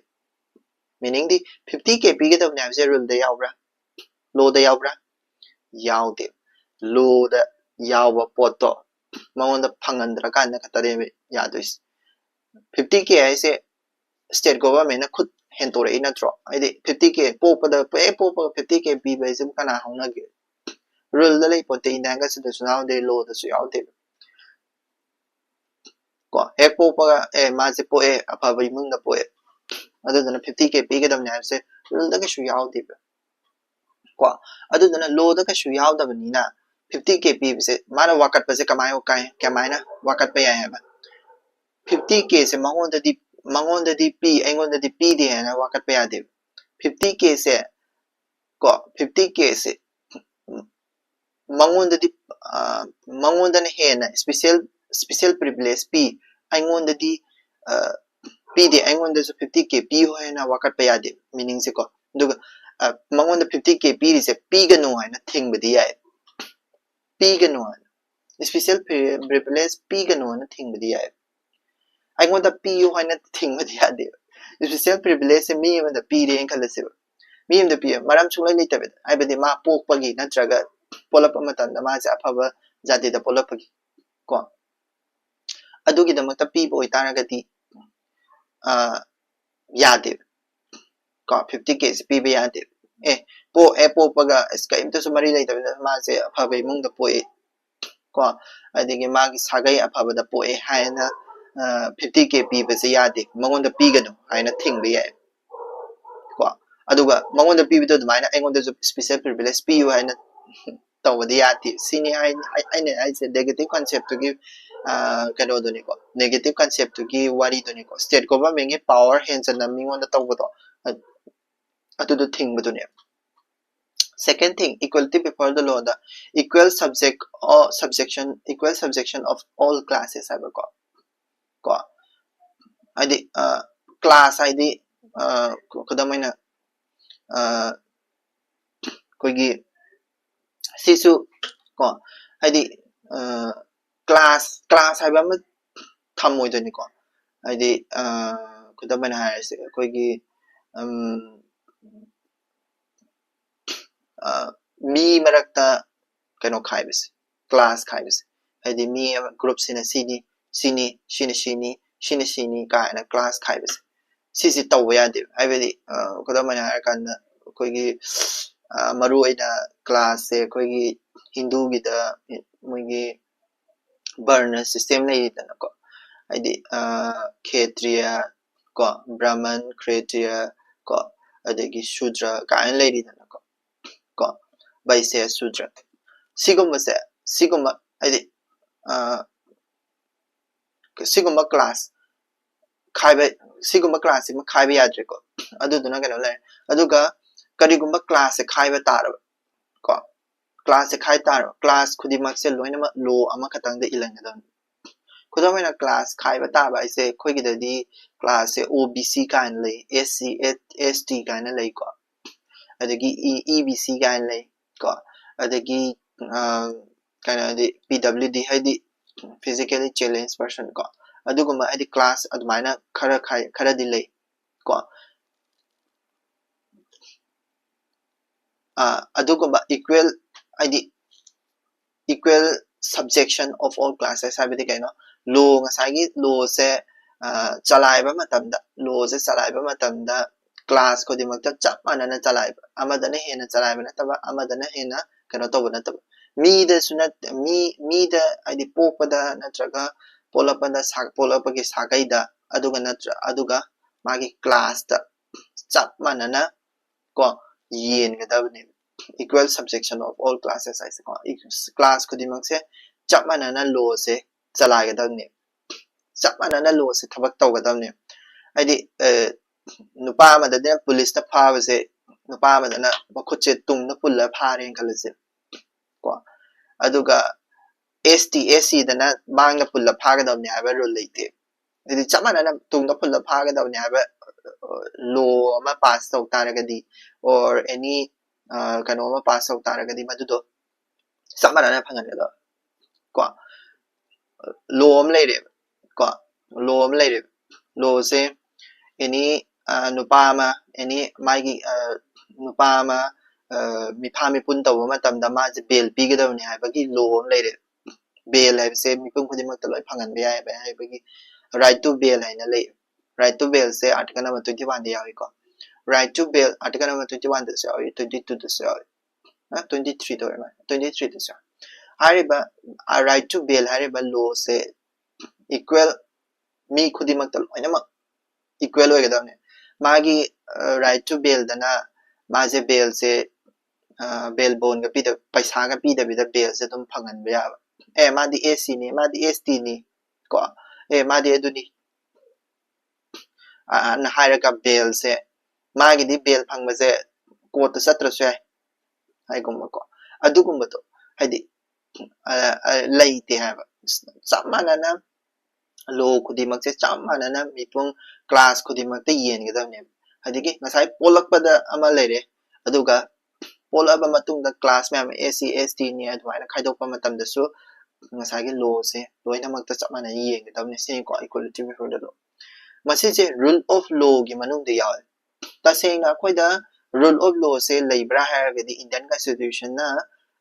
ꯃꯤꯅꯤꯡꯗꯤ ꯐꯤꯐꯇꯤ ꯀꯦ ꯄꯤꯒꯗꯕꯅꯤ ꯍꯥꯏꯕꯁꯦ ꯔꯨꯜꯗ ꯌꯥꯎꯕ꯭ꯔꯥ? ꯂꯣꯗ ꯌꯥꯎꯕ꯭ꯔꯥ? ꯌꯥꯎꯗꯦ꯫ ꯂꯣꯗ ꯌꯥꯎꯕ ꯄꯣꯠꯇꯣ ꯃꯉꯣꯟꯗ ꯐꯪꯍꯟꯗ꯭ꯔꯀꯥꯟꯗ ꯈꯛꯇꯅꯦꯕ ꯌꯥꯗꯣꯏꯁꯦ꯫ ꯐꯤꯐꯇꯤ ꯀꯦ ꯍꯥꯏꯁꯦ ꯁ꯭ꯇꯦꯠ ꯒꯣꯚꯔꯟꯃꯦꯟꯠꯅ ꯈꯨꯠ ꯍꯦꯟꯇꯣꯔꯛꯏ ꯅꯠꯇ꯭ꯔꯣ? ꯍꯥꯏꯗꯤ ꯐꯤꯐꯇꯤ ꯀꯦ ꯄꯣꯛꯄꯗ, ꯍꯦꯛ ꯄꯣꯛꯄꯒ ꯐꯤꯐꯇꯤ ꯀꯦ ꯄꯤꯕ ꯍꯥꯏꯁꯤꯕꯨ ꯀꯅꯥ ꯍꯧꯅꯒꯦ? ꯔꯨꯜꯗ ꯂꯩ ꯄꯣꯠꯇꯦ, ꯏꯟꯗꯤꯌꯥꯟ ꯀꯟꯁꯇꯤꯇ꯭ꯌꯨꯁꯟ ꯌꯥꯎꯗꯦ, ꯂꯣꯗꯁꯨ ꯌꯥꯎꯗꯦ꯫ ꯀꯣ, ꯍꯦꯛ ꯄꯣꯛꯄꯒ ꯑꯦ ꯃꯥꯁꯦ ꯄꯣꯛꯑꯦ, ꯑꯐꯕ ꯏꯃꯨꯡꯗ ꯄꯣꯛꯑꯦ, ꯑꯗꯨꯗꯨꯅ ꯐꯤꯐꯇꯤ ꯀꯦ ꯄꯤꯒꯗꯕꯅꯦ ꯍꯥꯏꯕꯁꯦ ꯔꯨꯜꯗ ꯀꯩꯁꯨ ꯌꯥꯎꯗꯦꯕ꯫ ꯀꯣ, ꯑꯗꯨꯗꯨꯅ ꯂꯣꯗ ꯀꯩꯁꯨ ꯌꯥꯎꯗꯕꯅꯤꯅ ꯐꯤꯐꯇꯤ ꯀꯦ ꯄꯤꯕꯁꯦ ꯃꯥꯅ ꯋꯥꯀꯠꯄꯁꯦ ꯀꯃꯥꯏ ꯀꯥꯏ-, ꯀꯃꯥꯏꯅ ꯋꯥꯀꯠꯄ ꯌꯥꯏ ꯍꯥꯏꯕ? ꯐꯤꯐꯇꯤ ꯀꯦꯁꯦ ꯃꯉꯣꯟꯗꯗꯤ, ꯃꯉꯣꯟꯗꯗꯤ ꯄꯤ, ꯑꯩꯉꯣꯟꯗꯗꯤ ꯄꯤꯗꯦ ꯍꯥꯏꯅ ꯋꯥꯀꯠꯄ ꯌꯥꯗꯦꯕ꯫ ꯐꯤꯐꯇꯤ ꯀꯦꯁꯦ ꯀꯣ, ꯐꯤꯐꯇꯤ ꯀꯦꯁꯦ ꯃꯉꯣꯟꯗꯗꯤ, ꯑ, ꯃꯉꯣꯟꯗꯅ ꯍꯦꯟꯅ ꯁ꯭ꯄꯦꯁꯦꯜ, ꯁ꯭ꯄꯦꯁꯦꯜ ꯄ꯭ꯔꯤꯚꯤꯂꯦꯖ ꯄꯤ, ꯑꯩꯉꯣꯟꯗꯗꯤ, ꯑ, ꯄꯤꯗꯦ, ꯑꯩꯉꯣꯟꯗꯁꯨ ꯐꯤꯐꯇꯤ ꯀꯦ ꯄꯤꯌꯨ ꯍꯥꯏꯅ ꯋꯥꯀꯠꯄ ꯌꯥꯗꯦ, ꯃꯤꯅꯤꯡꯁꯦꯀꯣ꯫ ꯑꯗꯨꯒ, ꯑ, ꯃꯉꯣꯟꯗ ꯐꯤꯐꯇꯤ ꯀꯦ ꯄꯤꯔꯤꯁꯦ ꯄꯤꯒꯅꯨ ꯍꯥꯏꯅ ꯊꯤꯡꯕꯗꯤ ꯌꯥꯏ, ꯄꯤꯒꯅꯨ ꯍꯥꯏꯅ, ꯁ꯭ꯄꯦꯁꯦꯜ ꯄ꯭ꯔꯤꯚꯤꯂꯦꯖ ꯄꯤꯒꯅꯨ ꯍꯥꯏꯅ ꯊꯤꯡꯕꯗꯤ ꯌꯥꯏ꯫ ꯑꯩꯉꯣꯟꯗ ꯄꯤꯌꯨ ꯍꯥꯏꯅ ꯊꯤꯡꯕꯗꯤ ꯌꯥꯗꯦꯕ꯫ ꯁ꯭ꯄꯦꯁꯦꯜ ꯄ꯭ꯔꯤꯚꯤꯂꯦꯖꯁꯦ ꯃꯤ ꯑꯃꯗ ꯄꯤꯔꯦꯅ ꯈꯜꯂꯁꯦꯕ, ꯃꯤ ꯑꯃꯗ ꯄꯤ, ꯃꯔꯝ ꯁꯨꯡꯂꯩ ꯂꯩꯇꯕꯤꯗ, ꯍꯥꯏꯕꯗꯤ ꯃꯥ ꯄꯣꯛꯄꯒꯤ ꯅꯠꯇ꯭ꯔꯒ ꯄꯣꯛꯂꯛꯄ ꯃꯇꯝꯗ ꯃꯥꯁꯦ ꯑꯐꯕ ꯖꯥꯇꯤꯗ ꯄꯣꯛꯂꯛꯄꯒꯤ ꯀꯣ, ꯑꯗꯨꯒꯤꯗꯃꯛꯇ ꯄꯤꯕ ꯑꯣꯏꯇꯥꯔꯒꯗꯤ, ꯑ, ꯌꯥꯗꯦꯕ ꯀꯣ, ꯐꯤꯐꯇꯤ ꯀꯦꯁꯦ ꯄꯤꯕ ꯌꯥꯗꯦꯕ꯫ ꯑꯦ, ꯄꯣꯛꯑꯦ, ꯄꯣꯛꯄꯒ ꯑꯁ ꯀꯔꯤꯝꯇꯁꯨ ꯃꯔꯤ ꯂꯩꯇꯕꯅꯤꯅ ꯃꯥꯁꯦ ꯑꯐꯕ ꯏꯃꯨꯡꯗ ꯄꯣꯛꯑꯦ ꯀꯣ, ꯑꯗꯒꯤ ꯃꯥꯒꯤ ꯁꯥꯒꯩ ꯑꯐꯕꯗ ꯄꯣꯛꯑꯦ ꯍꯥꯏꯅ ꯐꯤꯐꯇꯤ ꯀꯦ ꯄꯤꯕꯁꯦ ꯌꯥꯗꯦ, ꯃꯉꯣꯟꯗ ꯄꯤꯒꯅꯨ ꯍꯥꯏꯅ ꯊꯤꯡꯕ ꯌꯥꯏ ꯀꯣ꯫ ꯑꯗꯨꯒ ꯃꯉꯣꯟꯗ ꯄꯤꯕꯗꯣ ꯑꯗꯨꯃꯥꯏꯅ ꯑꯩꯉꯣꯟꯗꯁꯨ special privilege ꯄꯤꯌꯨ ꯍꯥꯏꯅ ꯇꯧꯕꯗꯤ ꯌꯥꯗꯦ꯫ ꯁꯤꯅꯤ ꯍꯥꯏ-, ꯑꯩ-, ꯑꯩꯅ ꯍꯥꯏꯁꯦ negative concept ꯇꯨꯒꯤ, ꯑ, ꯀꯩꯅꯣꯗꯨꯅꯤꯀꯣ, negative concept ꯇꯨꯒꯤ ꯋꯥꯔꯤꯗꯨꯅꯤꯀꯣ꯫ State government ꯒꯤ power ꯍꯦꯟꯖꯟꯅ ꯃꯤꯉꯣꯟꯗ ꯇꯧꯕꯗꯣ, ꯑ-, ꯑꯗꯨꯗꯣ ꯊꯤꯡꯕꯗꯨꯅꯦ꯫ Second thing, equality before the law the equal subject or subjection, equal subjection of all classes ꯍꯥꯏꯕꯀꯣ꯫ ꯀꯣ, ꯍꯥꯏꯗꯤ, ꯑ, class ꯍꯥꯏꯗꯤ, ꯑ, ꯈꯨ-, ꯈꯨꯗꯝ ꯑꯣꯏꯅ, ꯑ, ꯑꯩꯈꯣꯏꯒꯤ ꯁꯤꯁꯨ ꯀꯣ, ꯍꯥꯏꯗꯤ, ꯑ, class, class ꯍꯥꯏꯕ ꯑꯃ ꯊꯝꯃꯣꯏꯗꯣꯏꯅꯤꯀꯣ꯫ ꯍꯥꯏꯗꯤ, ꯑ, ꯈꯨꯗꯝ ꯑꯣꯏꯅ ꯍꯥꯏꯔꯁꯦ, ꯑꯩꯈꯣꯏꯒꯤ, ꯎꯝ, ꯑ, ꯃꯤ ꯃꯔꯛꯇ ꯀꯩꯅꯣ ꯈꯥꯏꯕꯁꯦ, class ꯈꯥꯏꯕꯁꯦ, ꯍꯥꯏꯗꯤ ꯃꯤ ꯑꯃ, group ꯁꯤꯅ ꯁꯤꯅꯤ, ꯁꯤꯅꯤ, ꯁꯤꯅ ꯁꯤꯅꯤ, ꯁꯤꯅ ꯁꯤꯅꯤ ꯀꯥꯏꯅ class ꯈꯥꯏꯕꯁꯦ, ꯁꯤꯁꯤ ꯇꯧꯕ ꯌꯥꯗꯦꯕ꯫ ꯍꯥꯏꯕꯗꯤ, ꯑ, ꯈꯨꯗꯝ ꯑꯣꯏꯅ ꯍꯥꯏꯔꯀꯥꯟꯗ, ꯑꯩꯈꯣꯏꯒꯤ, ꯑ, ꯃꯔꯨꯑꯣꯏꯅ class ꯁꯦ ꯑꯩꯈꯣꯏꯒꯤ ꯍꯤꯟꯗꯨꯒꯤꯗ ꯃꯣꯏꯒꯤ ꯕꯔꯅ system ꯂꯩꯔꯤꯗꯅꯀꯣ, ꯍꯥꯏꯗꯤ, ꯑ, ꯈꯦꯇ꯭ꯔꯤꯌ ꯀꯣ, ꯕ꯭ꯔꯥꯍꯃꯟ, ꯈ꯭ꯔꯦꯇ꯭ꯔꯤꯌ ꯀꯣ, ꯑꯗꯒꯤ ꯁꯨꯗ꯭ꯔ ꯀꯥꯏꯅ ꯂꯩꯔꯤꯗꯅꯀꯣ, ꯀꯣ, ꯕꯩꯁ꯭ꯌ, ꯁꯨꯗ꯭ꯔ, ꯁꯤꯒꯨꯝꯕꯁꯦ, ꯁꯤꯒꯨꯝꯕ ꯍꯥꯏꯗꯤ, ꯑ, ꯁꯤꯒꯨꯝꯕ class ꯈꯥꯏꯕ, ꯁꯤꯒꯨꯝꯕ class ꯁꯤꯃ ꯈꯥꯏꯕ ꯌꯥꯗ꯭ꯔꯦꯀꯣ꯫ ꯑꯗꯨꯗꯨꯅ ꯀꯩꯅꯣ ꯂꯩꯔꯦ꯫ ꯑꯗꯨꯒ ꯀꯔꯤꯒꯨꯝꯕ class ꯁꯦ ꯈꯥꯏꯕ ꯇꯥꯔꯕ ꯀꯣ, class ꯁꯦ ꯈꯥꯏ ꯇꯥꯔꯕ, class ꯈꯨꯗꯤꯡꯃꯛꯁꯦ ꯂꯣꯏꯅꯃꯛ law ꯑꯃꯈꯛꯇꯪꯗ ꯏꯜꯍꯟꯒꯗꯕꯅꯤ꯫ ꯈꯨꯗꯝ ꯑꯣꯏꯅ class ꯈꯥꯏꯕ ꯇꯥꯕ ꯍꯥꯏꯁꯦ ꯑꯩꯈꯣꯏꯒꯤꯗꯗꯤ class ꯁꯦ ꯑꯣ ꯕꯤ ꯁꯤ ꯀꯥꯏꯅ ꯂꯩ, ꯑꯦꯁ ꯁꯤ, ꯑꯦꯁ ꯇꯤ ꯀꯥꯏꯅ ꯂꯩꯀꯣ, ꯑꯗꯒꯤ ꯏ-, ꯏ ꯕꯤ ꯁꯤ ꯀꯥꯏꯅ ꯂꯩ ꯀꯣ, ꯑꯗꯒꯤ, ꯑ, ꯀꯩꯅꯣꯗꯤ ꯄꯤ ꯗꯕ꯭ꯂꯤꯎ ꯗꯤ ꯍꯥꯏꯗꯤ physically challenged person ꯀꯣ, ꯑꯗꯨꯒꯨꯝꯕ ꯍꯥꯏꯗꯤ class ꯑꯗꯨꯃꯥꯏꯅ ꯈꯔ ꯈꯥꯏ-, ꯈꯔꯗꯤ ꯂꯩ ꯀꯣ꯫ ꯑ, ꯑꯗꯨꯒꯨꯝꯕ equal ꯍꯥꯏꯗꯤ equal subjection of all classes ꯍꯥꯏꯕꯗꯤ ꯀꯩꯅꯣ? Law, ꯉꯁꯥꯏꯒꯤ law ꯁꯦ, ꯑ, ꯆꯂꯥꯏꯕ ꯃꯇꯝꯗ, law ꯁꯦ ꯆꯂꯥꯏꯕ ꯃꯇꯝꯗ class ꯈꯨꯗꯤꯡꯃꯛꯇ ꯆꯞ ꯃꯥꯟꯅꯅ ꯆꯂꯥꯏꯕ, ꯑꯃꯗꯅ ꯍꯦꯟꯅ ꯆꯂꯥꯏꯕ ꯅꯠꯇꯕ, ꯑꯃꯗꯅ ꯍꯦꯟꯅ ꯀꯩꯅꯣ ꯇꯧꯕ ꯅꯠꯇꯕ, ꯃꯤꯗꯁꯨ ꯅꯠ ꯃꯤ ꯃꯤꯗ ꯍꯥꯏꯗꯤ ꯄꯣꯛꯄꯗ ꯅꯠꯇ꯭ꯔꯒ ꯄꯣꯛꯂꯛꯄꯗ ꯁꯥ ꯄꯣꯛꯂꯛꯄꯒꯤ ꯁꯥꯒꯩꯗ, ꯑꯗꯨꯒ ꯅꯠꯇ꯭ꯔ ꯑꯗꯨꯒ ꯃꯥꯒꯤ class ꯇ ꯆꯞ ꯃꯥꯟꯅꯅ ꯀꯣ ꯌꯦꯟꯒꯗꯕꯅꯦꯕ꯫ Equal subjection of all classes ꯍꯥꯏꯁꯦꯀꯣ, class ꯈꯨꯗꯤꯡꯃꯛꯁꯦ ꯆꯞ ꯃꯥꯟꯅꯅ law ꯁꯦ ꯆꯂꯥꯏꯒꯗꯕꯅꯦꯕ꯫ ꯆꯞ ꯃꯥꯟꯅꯅ law ꯁꯦ ꯊꯕꯛ ꯇꯧꯒꯗꯕꯅꯦꯕ꯫ ꯍꯥꯏꯗꯤ ꯅꯨꯄꯥ ꯑꯃꯗꯅ police ꯅ ꯐꯥꯕꯁꯦ, ꯅꯨꯄꯥ ꯑꯃꯗꯅ ꯃꯈꯨꯠꯁꯦ ꯇꯨꯡꯗ ꯄꯨꯜꯂ ꯐꯥꯔꯦꯅ ꯈꯜꯂꯁꯦ ꯀꯣ, ꯑꯗꯨꯒ S T S C ꯗꯅ ꯃꯥꯡꯗ ꯄꯨꯜꯂ ꯐꯥꯒꯗꯕꯅꯦ ꯍꯥꯏꯕ rule ꯂꯩꯇꯦ꯫ ꯍꯥꯏꯗꯤ ꯆꯞ ꯃꯥꯟꯅꯅ ꯇꯨꯡꯗ ꯄꯨꯜꯂ ꯐꯥꯒꯗꯕꯅꯦ ꯍꯥꯏꯕ law ꯑꯃ pass ꯇꯧ ꯇꯥꯔꯒꯗꯤ, or any ꯀꯩꯅꯣ ꯑꯃ pass ꯇꯧ ꯇꯥꯔꯒꯗꯤ, ꯃꯗꯨꯗꯣ ꯆꯞ ꯃꯥꯟꯅꯅ ꯐꯪꯍꯟꯒꯗꯕ ꯀꯣ꯫ Law ꯑꯃ ꯂꯩꯔꯦꯕ ꯀꯣ, law ꯑꯃ ꯂꯩꯔꯦꯕ꯫ Law ꯁꯦ any ꯅꯨꯄꯥ ꯑꯃ, any ꯃꯥꯒꯤ ꯅꯨꯄꯥ ꯑꯃ ꯃꯤꯐꯥ ꯃꯤꯄꯨꯟ ꯇꯧꯕ ꯃꯇꯝꯗ ꯃꯥꯁꯦ bail ꯄꯤꯒꯗꯕꯅꯤ ꯍꯥꯏꯕꯒꯤ law ꯑꯃ ꯂꯩꯔꯦ꯫ Bail ꯍꯥꯏꯕꯁꯦ ꯃꯤꯄꯨꯝ ꯈꯨꯗꯤꯡꯃꯛꯇ ꯂꯣꯏ ꯐꯪꯍꯟꯕ ꯌꯥꯏ ꯍꯥꯏꯕꯒꯤ right to bail ꯍꯥꯏꯅ ꯂꯩ꯫ Right to bail say article number twenty one the ꯌꯥꯎꯏꯀꯣ꯫ Right to bail article number twenty one ꯗꯁꯨ ꯌꯥꯎꯏ, twenty two ꯗꯁꯨ ꯌꯥꯎꯏ꯫ Twenty three ꯗ ꯑꯣꯏꯔ ꯃꯥꯜꯂꯦ, twenty three ꯗꯁꯨ ꯌꯥꯎꯏ꯫ ꯍꯥꯏꯔꯤꯕ right to bail ꯍꯥꯏꯔꯤꯕ law ꯁꯦ equal, ꯃꯤ ꯈꯨꯗꯤꯡꯃꯛꯇ ꯂꯣꯏꯅꯃꯛ equal ꯑꯣꯏꯒꯗꯕꯅꯦ꯫ ꯃꯥꯒꯤ right to bail ꯗꯅ ꯃꯥꯁꯦ bail ꯁꯦ bail bond ꯒ ꯄꯤꯗ ꯄꯩꯁꯥꯒ ꯄꯤꯗꯕꯤꯗ bail ꯁꯦ ꯑꯗꯨꯝ ꯐꯪꯍꯟꯕ ꯌꯥꯕ꯫ ꯑꯦ ꯃꯥꯗꯤ S C ꯅꯤ, ꯃꯥꯗꯤ S T ꯅꯤ ꯀꯣ, ꯑꯦ ꯃꯥꯗꯤ ꯑꯗꯨꯅꯤ ꯅ ꯍꯥꯏꯔꯒ bail ꯁꯦ, ꯃꯥꯒꯤꯗꯤ bail ꯐꯪꯕꯁꯦ court ꯇ ꯆꯠꯇ꯭ꯔꯁꯨ ꯌꯥꯏ ꯍꯥꯏꯒꯨꯝꯕꯀꯣ꯫ ꯑꯗꯨꯒꯨꯝꯕꯗꯣ ꯍꯥꯏꯗꯤ ꯂꯩꯇꯦ ꯍꯥꯏꯕ꯫ ꯆꯞ ꯃꯥꯟꯅꯅ law ꯈꯨꯗꯤꯡꯃꯛꯁꯦ ꯆꯞ ꯃꯥꯟꯅꯅ ꯃꯤꯄꯨꯝ class ꯈꯨꯗꯤꯡꯃꯛꯇ ꯌꯦꯟꯒꯗꯕꯅꯦꯕ꯫ ꯑꯗꯒꯤ ꯉꯁꯥꯏ ꯄꯣꯛꯂꯛꯄꯗ ꯑꯃ ꯂꯩꯔꯦ, ꯑꯗꯨꯒ ꯄꯣꯛꯂꯛꯑꯕ ꯃꯇꯨꯡꯗ class ꯃꯌꯥꯝ S C, S T ꯅꯤ ꯑꯗꯨꯃꯥꯏꯅ ꯈꯥꯏꯗꯣꯛꯄ ꯃꯇꯝꯗꯁꯨ ꯉꯁꯥꯏꯒꯤ law ꯁꯦ ꯂꯣꯏꯅꯃꯛꯇ ꯆꯞ ꯃꯥꯟꯅꯅ ꯌꯦꯡꯒꯗꯕꯅꯤ꯫ ꯁꯤꯅꯤꯀꯣ equality before the law꯫ ꯃꯁꯤꯁꯦ rule of law ꯒꯤ ꯃꯅꯨꯡꯗ ꯌꯥꯎꯋꯦ꯫ ꯇꯁꯦꯡꯅ ꯑꯩꯈꯣꯏꯗ rule of law ꯁꯦ ꯂꯩꯕ꯭ꯔꯥ ꯍꯥꯏꯔꯒꯗꯤ Indian Constitution ꯅ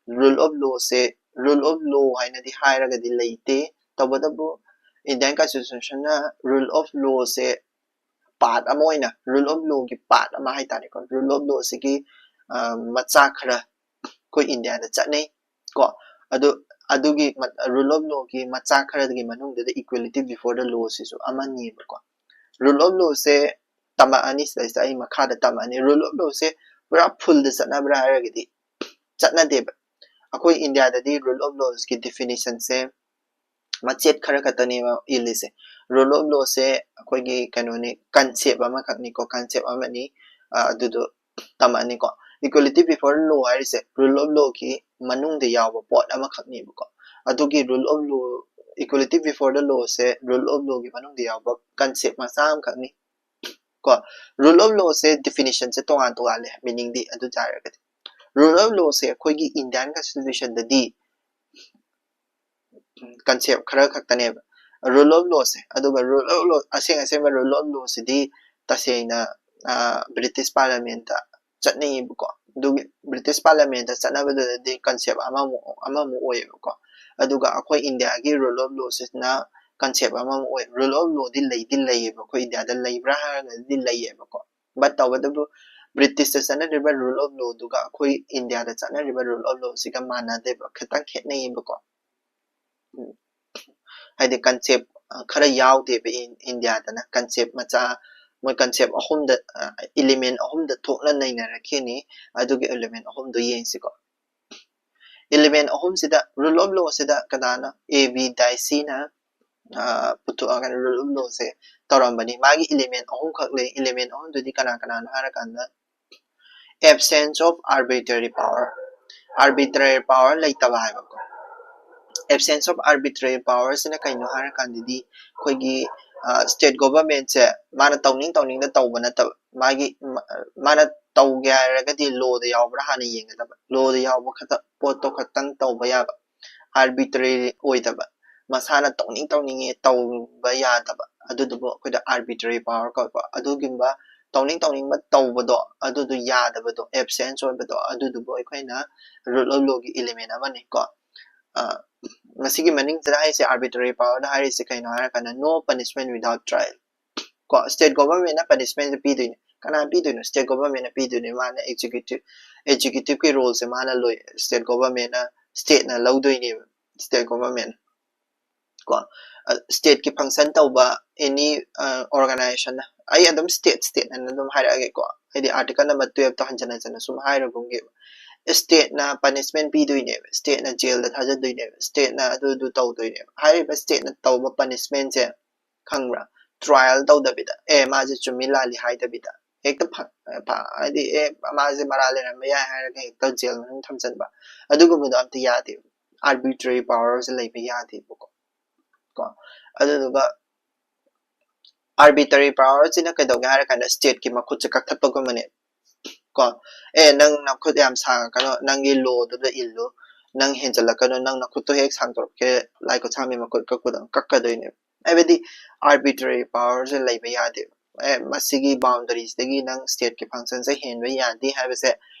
rule of law say, rule of law ꯍꯥꯏꯅꯗꯤ ꯍꯥꯏꯔꯒꯗꯤ ꯂꯩꯇꯦ꯫ ꯇꯧꯕꯇꯕꯨ Indian Constitution ꯅ rule of law say part ꯑꯃ ꯑꯣꯏꯅ, rule of law ꯒꯤ part ꯑꯃ ꯍꯥꯏꯇꯥꯔꯦꯀꯣ, rule of law ꯁꯤꯒꯤ ꯃꯆꯥ ꯈꯔ ꯑꯩꯈꯣꯏ ꯏꯟꯗꯤꯌꯥꯗ ꯆꯠꯅꯩ ꯀꯣ꯫ ꯑꯗꯨ ꯑꯗꯨꯒꯤ rule of law ꯒꯤ ꯃꯆꯥ ꯈꯔꯒꯤ ꯃꯅꯨꯡꯗꯨꯗ equality before the law ꯁꯤꯁꯨ ꯑꯃꯅꯤꯕꯀꯣ꯫ Rule of law ꯁꯦ ꯇꯝꯃꯛꯑꯅꯤ, ꯁꯤꯗꯩꯁꯤꯗ ꯑꯩ ꯃꯈꯥꯗ ꯇꯝꯃꯛꯑꯅꯤ꯫ Rule of law ꯁꯦ ꯄꯨꯔꯥ full ꯗ ꯆꯠꯅꯕ꯭ꯔꯥ ꯍꯥꯏꯔꯒꯗꯤ ꯆꯠꯅꯗꯦꯕ꯫ ꯑꯩꯈꯣꯏ ꯏꯟꯗꯤꯌꯥꯗꯗꯤ rule of laws ꯀꯤ definition ꯁꯦ ꯃꯆꯦꯠ ꯈꯔ ꯈꯛꯇꯅꯦꯕ ꯏꯜꯂꯤꯁꯦ꯫ Rule of law ꯁꯦ ꯑꯩꯈꯣꯏꯒꯤ ꯀꯩꯅꯣꯅꯤ, concept ꯑꯃꯈꯛꯅꯤꯀꯣ, concept ꯑꯃꯅꯤ꯫ ꯑꯗꯨꯗꯣ ꯇꯝꯃꯛꯑꯅꯤꯀꯣ꯫ Equality before law ꯍꯥꯏꯔꯤꯁꯦ rule of law ꯒꯤ ꯃꯅꯨꯡꯗ ꯌꯥꯎꯕ ꯄꯣꯠ ꯑꯃꯈꯛꯅꯦꯕꯀꯣ꯫ ꯑꯗꯨꯒꯤ rule of law, equality before the law say rule of law ꯒꯤ ꯃꯅꯨꯡꯗ ꯌꯥꯎꯕ concept ꯃꯆꯥ ꯑꯃꯈꯛꯅꯤ ꯀꯣ꯫ Rule of law say definition ꯁꯦ ꯇꯣꯉꯥꯟ ꯇꯣꯉꯥꯟꯂꯦ, meaning ꯗꯤ ꯑꯗꯨ ꯇꯥꯔꯒꯗꯤ rule of law ꯁꯦ ꯑꯩꯈꯣꯏꯒꯤ Indian constitution ꯗꯗꯤ concept ꯈꯔ ꯈꯛꯇꯅꯦꯕ rule of law ꯁꯦ꯫ ꯑꯗꯨꯒ rule of law, ꯑꯁꯦꯡ ꯑꯁꯦꯡꯕ rule of law ꯁꯤꯗꯤ ꯇꯁꯦꯡꯅ British Parliament ꯇ ꯆꯠꯅꯩꯌꯦꯕꯀꯣ꯫ ꯑꯗꯨꯒꯤ British Parliament ꯇ ꯆꯠꯅꯕꯗꯨꯗꯗꯤ concept ꯑꯃꯃꯨꯛ ꯑꯃꯃꯨꯛ ꯑꯣꯏꯌꯦꯕꯀꯣ꯫ ꯑꯗꯨꯒ ꯑꯩꯈꯣꯏ ꯏꯟꯗꯤꯌꯥꯒꯤ rule of law ꯁꯤꯅ concept ꯑꯃꯃꯨꯛ ꯑꯣꯏ꯫ Rule of law ꯗꯤ ꯂꯩꯗꯤ ꯂꯩꯌꯦꯕ, ꯑꯩꯈꯣꯏ ꯏꯟꯗꯤꯌꯥꯗ ꯂꯩꯕ꯭ꯔꯥ ꯍꯥꯏꯔꯒꯗꯤ ꯂꯩꯌꯦꯕꯀꯣ꯫ But ꯇꯧꯕꯇꯕꯨ British ꯇ ꯆꯠꯅꯔꯤꯕ rule of law ꯗꯨꯒ ꯑꯩꯈꯣꯏ ꯏꯟꯗꯤꯌꯥꯗ ꯆꯠꯅꯔꯤꯕ rule of law ꯁꯤꯒ ꯃꯥꯟꯅꯗꯦꯕ, ꯈꯤꯇꯪ ꯈꯦꯠꯅꯩꯌꯦꯕꯀꯣ꯫ ꯍꯥꯏꯗꯤ concept ꯈꯔ ꯌꯥꯎꯗꯦꯕ ꯏꯟꯗꯤꯌꯥꯗꯅ꯫ Concept ꯃꯆꯥ, ꯃꯣꯏ concept ꯑꯍꯨꯝꯗ, element ꯑꯍꯨꯝꯗ ꯊꯣꯛꯅ ꯅꯩꯅꯔꯛꯈꯤꯅꯤ꯫ ꯑꯗꯨꯒꯤ element ꯑꯍꯨꯝꯗꯣ ꯌꯦꯡꯁꯤꯀꯣ꯫ Element ꯑꯍꯨꯝꯁꯤꯗ, rule of law ꯁꯤꯗ ꯀꯅꯥꯅ A V Dicey ꯅ ꯄꯨꯊꯣꯛꯑꯒ rule of law ꯁꯦ ꯇꯧꯔꯝꯕꯅꯤ꯫ ꯃꯥꯒꯤ element ꯑꯍꯨꯝꯈꯛ ꯂꯩ꯫ Element ꯑꯍꯨꯝꯗꯨꯗꯤ ꯀꯅꯥ ꯀꯅꯥꯅꯣ ꯍꯥꯏꯔꯀꯥꯟꯗ, absence of arbitrary power, arbitrary power ꯂꯩꯇꯕ ꯍꯥꯏꯕꯀꯣ꯫ Absence of arbitrary power ꯁꯤꯅ ꯀꯩꯅꯣ ꯍꯥꯏꯔꯀꯥꯟꯗꯗꯤ, ꯑꯩꯈꯣꯏꯒꯤ state government ꯁꯦ ꯃꯥꯅ ꯇꯧꯅꯤꯡ ꯇꯧꯅꯤꯡꯅ ꯇꯧꯕ ꯅꯠꯇꯕ, ꯃꯥꯒꯤ ꯃꯥꯅ ꯇꯧꯒꯦ ꯍꯥꯏꯔꯒꯗꯤ law ꯗ ꯌꯥꯎꯕ꯭ꯔꯥ ꯍꯥꯟꯅ ꯌꯦꯡꯒꯗꯕ, law ꯗ ꯌꯥꯎꯕ ꯈꯛꯇ ꯄꯣꯠꯇꯣ ꯈꯛꯇꯪ ꯇꯧꯕ ꯌꯥꯕ, arbitrary ꯑꯣꯏꯗꯕ, ꯃꯁꯥꯅ ꯇꯧꯅꯤꯡ ꯇꯧꯅꯤꯡꯉꯦ ꯇꯧꯕ ꯌꯥꯗꯕ, ꯑꯗꯨꯗꯨꯕꯨ ꯑꯩꯈꯣꯏꯗ arbitrary power ꯀꯧꯕ꯫ ꯑꯗꯨꯒꯨꯝꯕ ꯇꯧꯅꯤꯡ ꯇꯧꯅꯤꯡꯕ ꯇꯧꯕꯗꯣ, ꯑꯗꯨꯗꯣ ꯌꯥꯗꯕꯗꯣ, absence ꯑꯣꯏꯕꯗꯣ, ꯑꯗꯨꯗꯨꯕꯨ ꯑꯩꯈꯣꯏꯅ rule of law ꯒꯤ element ꯑꯃꯅꯤ ꯀꯣ꯫ ꯃꯁꯤꯒꯤ meaning ꯁꯤꯗ ꯍꯥꯏꯔꯤꯁꯦ, arbitrary power ꯗ ꯍꯥꯏꯔꯤꯁꯦ ꯀꯩꯅꯣ ꯍꯥꯏꯔꯀꯥꯟꯗ, no punishment without trial꯫ ꯀꯣ, state government ꯅ punishment ꯁꯦ ꯄꯤꯗꯣꯏꯅꯦ꯫ ꯀꯅꯥ ꯄꯤꯗꯣꯏꯅꯣ? State government ꯅ ꯄꯤꯗꯣꯏꯅꯦ꯫ ꯃꯥꯅ executive, executive ꯀꯤ role ꯁꯦ ꯃꯥꯅ ꯂꯣꯏ, state government ꯅ, state ꯅ ꯂꯧꯗꯣꯏꯅꯦꯕ, state government ꯅ꯫ ꯀꯣ, state ꯀꯤ function ꯇꯧꯕ any organization ꯅ, ꯑꯩ ꯑꯗꯨꯝ state, state ꯑꯅ ꯑꯗꯨꯝ ꯍꯥꯏꯔꯛꯑꯒꯦꯀꯣ, ꯍꯥꯏꯗꯤ article number twelve ꯇꯣ ꯍꯟꯖꯟ ꯍꯟꯖꯟꯅ ꯁꯨꯝ ꯍꯥꯏꯔꯒꯨꯝꯒꯦꯕ꯫ State ꯅ punishment ꯄꯤꯗꯣꯏꯅꯦꯕ, state ꯅ jail ꯗ ꯊꯥꯖꯗꯣꯏꯅꯦꯕ, state ꯅ ꯑꯗꯨ ꯑꯗꯨ ꯇꯧꯗꯣꯏꯅꯦꯕ꯫ ꯍꯥꯏꯔꯤꯕ state ꯅ ꯇꯧꯕ punishment ꯁꯦ ꯈꯪꯕ꯭ꯔꯥ? Trial ꯇꯧꯗꯕꯤꯗ, ꯑꯦ, ꯃꯥꯁꯦ ꯆꯨꯝꯃꯤ ꯂꯥꯜꯂꯤ ꯍꯥꯏꯗꯕꯤꯗ, ꯍꯦꯛꯇ ꯐ-, ꯐ-, ꯍꯥꯏꯗꯤ, ꯑꯦ, ꯃꯥꯁꯦ ꯃꯔꯥꯜ ꯂꯩꯔꯝꯕ ꯌꯥꯏ ꯍꯥꯏꯔꯒ ꯍꯦꯛꯇ jail ꯃꯅꯨꯡ ꯊꯝꯖꯟꯕ, ꯑꯗꯨꯒꯨꯝꯕꯗꯣ ꯑꯝꯇ ꯌꯥꯗꯦꯕ꯫ Arbitrary power ꯁꯦ ꯂꯩꯕ ꯌꯥꯗꯦꯕꯀꯣ꯫ ꯀꯣ, ꯑꯗꯨꯗꯨꯒ arbitrary power ꯁꯤꯅ ꯀꯩꯗꯧꯒꯦ ꯍꯥꯏꯔ ꯀꯥꯟꯗ state ꯀꯤ ꯃꯈꯨꯠꯁꯦ ꯀꯛꯊꯠꯄꯒꯨꯝꯕꯅꯦ꯫ ꯀꯣ, ꯑꯦ, ꯅꯪ ꯅꯈꯨꯠ ꯌꯥꯝ ꯁꯥꯡꯉꯛꯀꯅꯨ, ꯅꯪꯒꯤ law ꯗꯨꯗ ꯏꯜꯂꯨ, ꯅꯪ ꯍꯦꯟꯖꯜꯂꯛꯀꯅꯨ, ꯅꯪ ꯅꯈꯨꯠꯇꯣ ꯍꯦꯛ ꯁꯥꯡꯗꯣꯔꯛꯀꯦ, ꯂꯥꯏ ꯈꯨꯠꯁꯥꯡꯕꯤ ꯃꯈꯨꯠ ꯀꯛꯄꯗꯧꯅ ꯀꯛꯀꯗꯣꯏꯅꯦꯕ꯫ ꯍꯥꯏꯕꯗꯤ arbitrary power ꯁꯦ ꯂꯩꯕ ꯌꯥꯗꯦꯕ꯫ ꯑꯦ, ꯃꯁꯤꯒꯤ boundary ꯁꯤꯗꯒꯤ ꯅꯪ state ꯀꯤ function ꯁꯦ ꯍꯦꯟꯕ ꯌꯥꯗꯦ ꯍꯥꯏꯕꯁꯦ,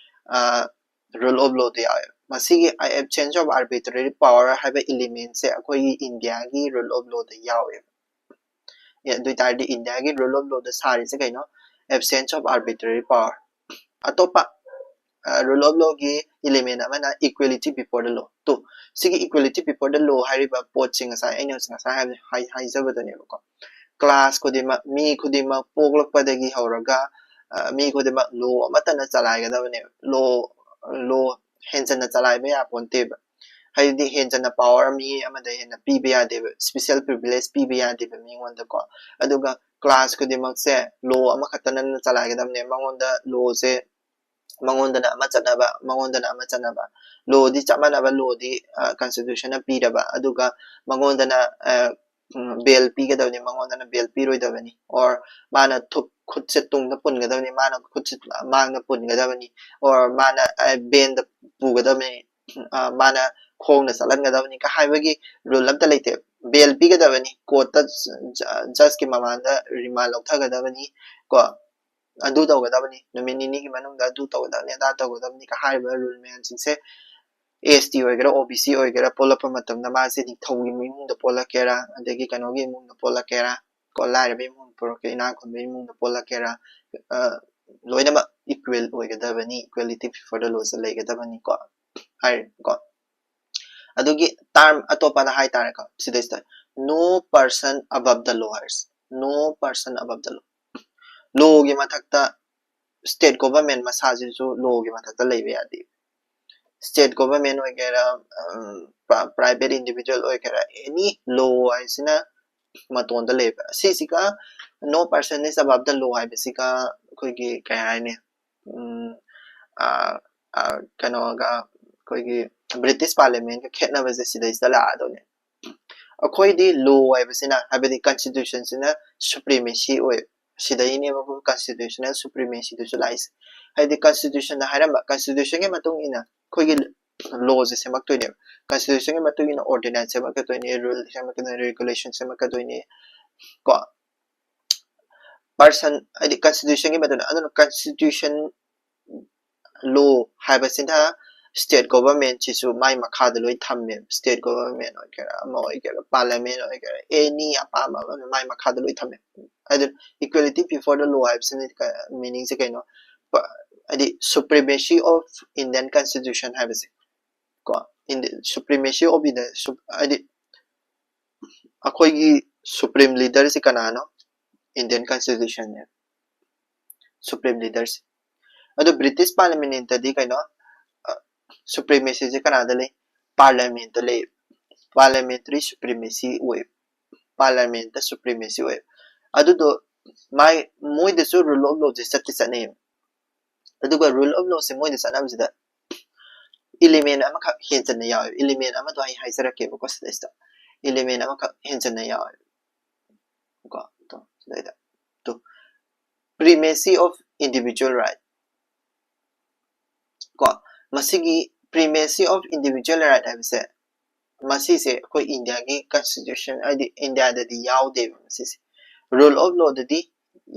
ꯑ, rule of law ꯗ ꯌꯥꯎꯋꯦꯕ꯫ ꯃꯁꯤꯒꯤ absence of arbitrary power ꯍꯥꯏꯕ element ꯁꯦ ꯑꯩꯈꯣꯏꯒꯤ India ꯒꯤ rule of law ꯗ ꯌꯥꯎꯋꯦꯕ꯫ ꯑꯦ, ꯑꯗꯨ ꯑꯣꯏꯇꯥꯔꯗꯤ India ꯒꯤ rule of law ꯗ ꯁꯥꯔꯤꯁꯦ ꯀꯩꯅꯣ? Absence of arbitrary power꯫ ꯑꯇꯣꯞꯄ, ꯑ, rule of law ꯒꯤ element ꯑꯃꯅ equality before the law꯫ Two, ꯁꯤꯒꯤ equality before the law ꯍꯥꯏꯔꯤꯕ ꯄꯣꯠꯁꯦ ꯉꯁꯥꯏ ꯑꯩꯅ ꯉꯁꯥꯏ ꯍꯥꯏꯕ-, ꯍꯥꯏ-, ꯍꯥꯏꯖꯕꯗꯨꯅꯦꯕꯀꯣ꯫ Class ꯈꯨꯗꯤꯡꯃꯛ, ꯃꯤ ꯈꯨꯗꯤꯡꯃꯛ ꯄꯣꯛꯂꯛꯄꯗꯒꯤ ꯍꯧꯔꯒ, ꯑ, ꯃꯤ ꯈꯨꯗꯤꯡꯃꯛ law ꯑꯃꯠꯇꯅ ꯆꯂꯥꯏꯒꯗꯕꯅꯦꯕ꯫ Law, law ꯍꯦꯟꯖꯟꯅ ꯆꯂꯥꯏꯕ ꯌꯥꯄꯣꯟꯇꯦꯕ꯫ ꯍꯥꯏꯗꯤ ꯍꯦꯟꯖꯟꯅ power ꯃꯤ ꯑꯃꯗ ꯍꯦꯟꯅ ꯄꯤꯕ ꯌꯥꯗꯦꯕ, special privilege ꯄꯤꯕ ꯌꯥꯗꯦꯕ ꯃꯤꯉꯣꯟꯗꯀꯣ꯫ ꯑꯗꯨꯒ class ꯈꯨꯗꯤꯡꯃꯛꯁꯦ law ꯑꯃꯈꯛꯇꯅ ꯆꯂꯥꯏꯒꯗꯕꯅꯦ꯫ ꯃꯉꯣꯟꯗ law ꯁꯦ, ꯃꯉꯣꯟꯗꯅ ꯑꯃ ꯆꯠꯅꯕ, ꯃꯉꯣꯟꯗꯅ ꯑꯃ ꯆꯠꯅꯕ꯫ Law ꯗꯤ ꯆꯞ ꯃꯥꯟꯅꯕ law ꯗꯤ, ꯑ, constitution ꯅ ꯄꯤꯔꯕ, ꯑꯗꯨꯒ ꯃꯉꯣꯟꯗꯅ, ꯑ, ꯎꯝ, bail ꯄꯤꯒꯗꯕꯅꯤ, ꯃꯉꯣꯟꯗꯅ bail ꯄꯤꯔꯣꯏꯗꯕꯅꯤ, or ꯃꯥꯅ ꯊꯨꯞ-, ꯈꯨꯠꯁꯦ ꯇꯨꯡꯗ ꯄꯨꯟꯒꯗꯕꯅꯤ, ꯃꯥꯅ ꯈꯨꯠꯁꯦ ꯃꯥꯡꯗ ꯄꯨꯟꯒꯗꯕꯅꯤ, or ꯃꯥꯅ, ꯑ, van ꯗ ꯄꯨꯒꯗꯕꯅꯤ, ꯑ, ꯃꯥꯅ ꯈꯣꯡꯅ ꯆꯠꯍꯟꯒꯗꯕꯅꯤ ꯀ ꯍꯥꯏꯕꯒꯤ rule ꯑꯝꯇ ꯂꯩꯇꯦ꯫ Bail ꯄꯤꯒꯗꯕꯅꯤ, court ꯇ, ꯖ-, judge ꯀꯤ ꯃꯃꯥꯡꯗ remand ꯂꯧꯊꯒꯗꯕꯅꯤ ꯀꯣ, ꯑꯗꯨ ꯇꯧꯒꯗꯕꯅꯤ, ꯅꯨꯃꯤꯠ ꯅꯤꯅꯤꯒꯤ ꯃꯅꯨꯡꯗ ꯑꯗꯨ ꯇꯧꯒꯗꯕꯅꯤ, ꯑꯗꯥ ꯇꯧꯒꯗꯕꯅꯤ ꯀ ꯍꯥꯏꯔꯤꯕ rule ꯃꯌꯥꯝꯁꯤꯡꯁꯦ S T ꯑꯣꯏꯒꯦꯔꯥ, O B C ꯑꯣꯏꯒꯦꯔꯥ, ꯄꯣꯛꯂꯛꯄ ꯃꯇꯝꯗ ꯃꯥꯁꯦ ꯅꯤꯡꯊꯧꯒꯤ ꯏꯃꯨꯡꯗ ꯄꯣꯛꯂꯛꯀꯦꯔꯥ, ꯑꯗꯒꯤ ꯀꯩꯅꯣꯒꯤ ꯏꯃꯨꯡꯗ ꯄꯣꯛꯂꯛꯀꯦꯔꯥ, ꯀꯣ, ꯂꯥꯏꯔꯕ ꯏꯃꯨꯡ ꯄꯣꯛꯂꯛꯀꯦꯔꯥ, ꯏꯅꯥꯛ ꯈꯨꯟꯕ ꯏꯃꯨꯡꯗ ꯄꯣꯛꯂꯛꯀꯦꯔꯥ, ꯑ, ꯂꯣꯏꯅꯃꯛ equal ꯑꯣꯏꯒꯗꯕꯅꯤ, equality before the law ꯁꯦ ꯂꯩꯒꯗꯕꯅꯤꯀꯣ ꯍꯥꯏꯔꯦꯀꯣ꯫ ꯑꯗꯨꯒꯤ term ꯑꯇꯣꯞꯄꯗ ꯍꯥꯏꯇꯥꯔꯦꯀꯣ, ꯁꯤꯗꯩꯁꯤꯗ no person above the law ꯍꯥꯏꯔꯤꯁꯦ, no person above the law꯫ Law ꯒꯤ ꯃꯊꯛꯇ state government ꯃꯁꯥꯁꯤꯁꯨ law ꯒꯤ ꯃꯊꯛꯇ ꯂꯩꯕ ꯌꯥꯗꯦ꯫ State government ꯑꯣꯏꯒꯦꯔꯥ, ꯎꯝ, pri-, private individual ꯑꯣꯏꯒꯦꯔꯥ, any law ꯍꯥꯏꯁꯤꯅ ꯃꯇꯣꯟꯗ ꯂꯩꯕ꯫ ꯁꯤꯁꯤꯒ no person is above the law ꯍꯥꯏꯕꯁꯤꯒ ꯑꯩꯈꯣꯏꯒꯤ ꯀꯩ ꯍꯥꯏꯅꯤ, ꯎꯝ, ꯑ, ꯑ, ꯀꯩꯅꯣꯒ, ꯑꯩꯈꯣꯏꯒꯤ British Parliament ꯀ ꯈꯦꯠꯅꯕꯁꯦ ꯁꯤꯗꯩꯁꯤꯗ ꯂꯥꯛꯑꯗꯧꯅꯦ꯫ ꯑꯩꯈꯣꯏꯗꯤ law ꯍꯥꯏꯕꯁꯤꯅ, ꯍꯥꯏꯕꯗꯤ constitution ꯁꯤꯅ supremacy ꯑꯣꯏ꯫ ꯁꯤꯗꯩꯅꯦꯕ ꯑꯩꯈꯣꯏ constitutional supremacy ꯗꯨꯁꯨ ꯂꯥꯛꯏꯁꯦ꯫ ꯍꯥꯏꯗꯤ constitution ꯗ ꯍꯥꯏꯔꯝꯕ, constitution ꯒꯤ ꯃꯇꯨꯡ ꯏꯟꯅ ꯑꯩꯈꯣꯏꯒꯤ law ꯁꯦ ꯁꯦꯝꯃꯛꯇꯣꯏꯅꯦꯕ꯫ Constitution ꯒꯤ ꯃꯇꯨꯡ ꯏꯟꯅ ordinance ꯁꯦꯝꯃꯛꯀꯗꯣꯏꯅꯦ, rule ꯁꯦꯝꯃꯛꯀꯗꯣꯏꯅꯦ, regulation ꯁꯦꯝꯃꯛꯀꯗꯣꯏꯅꯦ ꯀꯣ꯫ Person, ꯍꯥꯏꯗꯤ constitution ꯒꯤ ꯃꯇꯨꯡ ꯏꯟꯅ, ꯑꯗꯨꯅ constitution law ꯍꯥꯏꯕꯁꯤꯅ state government ꯁꯤꯁꯨ ꯃꯥꯏ ꯃꯈꯥꯗ ꯂꯣꯏ ꯊꯝꯃꯦꯕ꯫ State government ꯑꯣꯏꯒꯦꯔꯥ, ꯑꯃ ꯑꯣꯏꯒꯦꯔꯥ, parliament ꯑꯣꯏꯒꯦꯔꯥ, any ꯑꯄꯥꯝꯕ ꯑꯃ ꯃꯥꯏ ꯃꯈꯥꯗ ꯂꯣꯏ ꯊꯝꯃꯦ꯫ ꯑꯗꯨ equality before the law ꯍꯥꯏꯕꯁꯤꯅ meaning ꯁꯦ ꯀꯩꯅꯣ? ꯄ-, ꯍꯥꯏꯗꯤ supremacy of Indian constitution ꯍꯥꯏꯕꯁꯦ ꯀꯣ, in the supremacy of India, sup-, ꯍꯥꯏꯗꯤ ꯑꯩꯈꯣꯏꯒꯤ supreme leader ꯁꯤ ꯀꯅꯥꯅꯣ? Indian constitution ꯅꯦ supreme leader ꯁꯦ꯫ ꯑꯗꯣ British Parliament ꯇꯗꯤ ꯀꯩꯅꯣ, ꯑ, supremacy ꯁꯦ ꯀꯅꯥꯗ ꯂꯩ? Parliament ꯇ ꯂꯩ꯫ Parliamentary supremacy ꯑꯣꯏ꯫ Parliament ꯇ supremacy ꯑꯣꯏ꯫ ꯑꯗꯨꯗꯣ ꯃꯥꯏ, ꯃꯣꯏꯗꯁꯨ rule of law ꯁꯦ ꯆꯠꯇꯤ ꯆꯠꯅꯩꯌꯦꯕ꯫ ꯑꯗꯨꯒ rule of law ꯁꯦ ꯃꯣꯏꯗ ꯆꯠꯅꯕꯁꯤꯗ element ꯑꯃꯈꯛ ꯍꯦꯟꯖꯟꯅ ꯌꯥꯎꯋꯦꯕ꯫ Element ꯑꯃꯗꯣ ꯑꯩ ꯍꯥꯏꯖꯔꯛꯀꯦꯕꯀꯣ ꯁꯤꯗꯩꯁꯤꯗ꯫ Element ꯑꯃꯈꯛ ꯍꯦꯟꯖꯟꯅ ꯌꯥꯎꯋꯦꯕ꯫ ꯀꯣ, ꯇꯣ, ꯁꯤꯗꯩꯗ꯫ ꯇꯣ, primacy of individual right꯫ ꯀꯣ, ꯃꯁꯤꯒꯤ primacy of individual right ꯍꯥꯏꯕꯁꯦ, ꯃꯁꯤꯁꯦ ꯑꯩꯈꯣꯏ India ꯒꯤ constitution, ꯍꯥꯏꯗꯤ India ꯗꯗꯤ ꯌꯥꯎꯗꯦꯕ ꯃꯁꯤꯁꯦ꯫ Rule of law ꯗꯗꯤ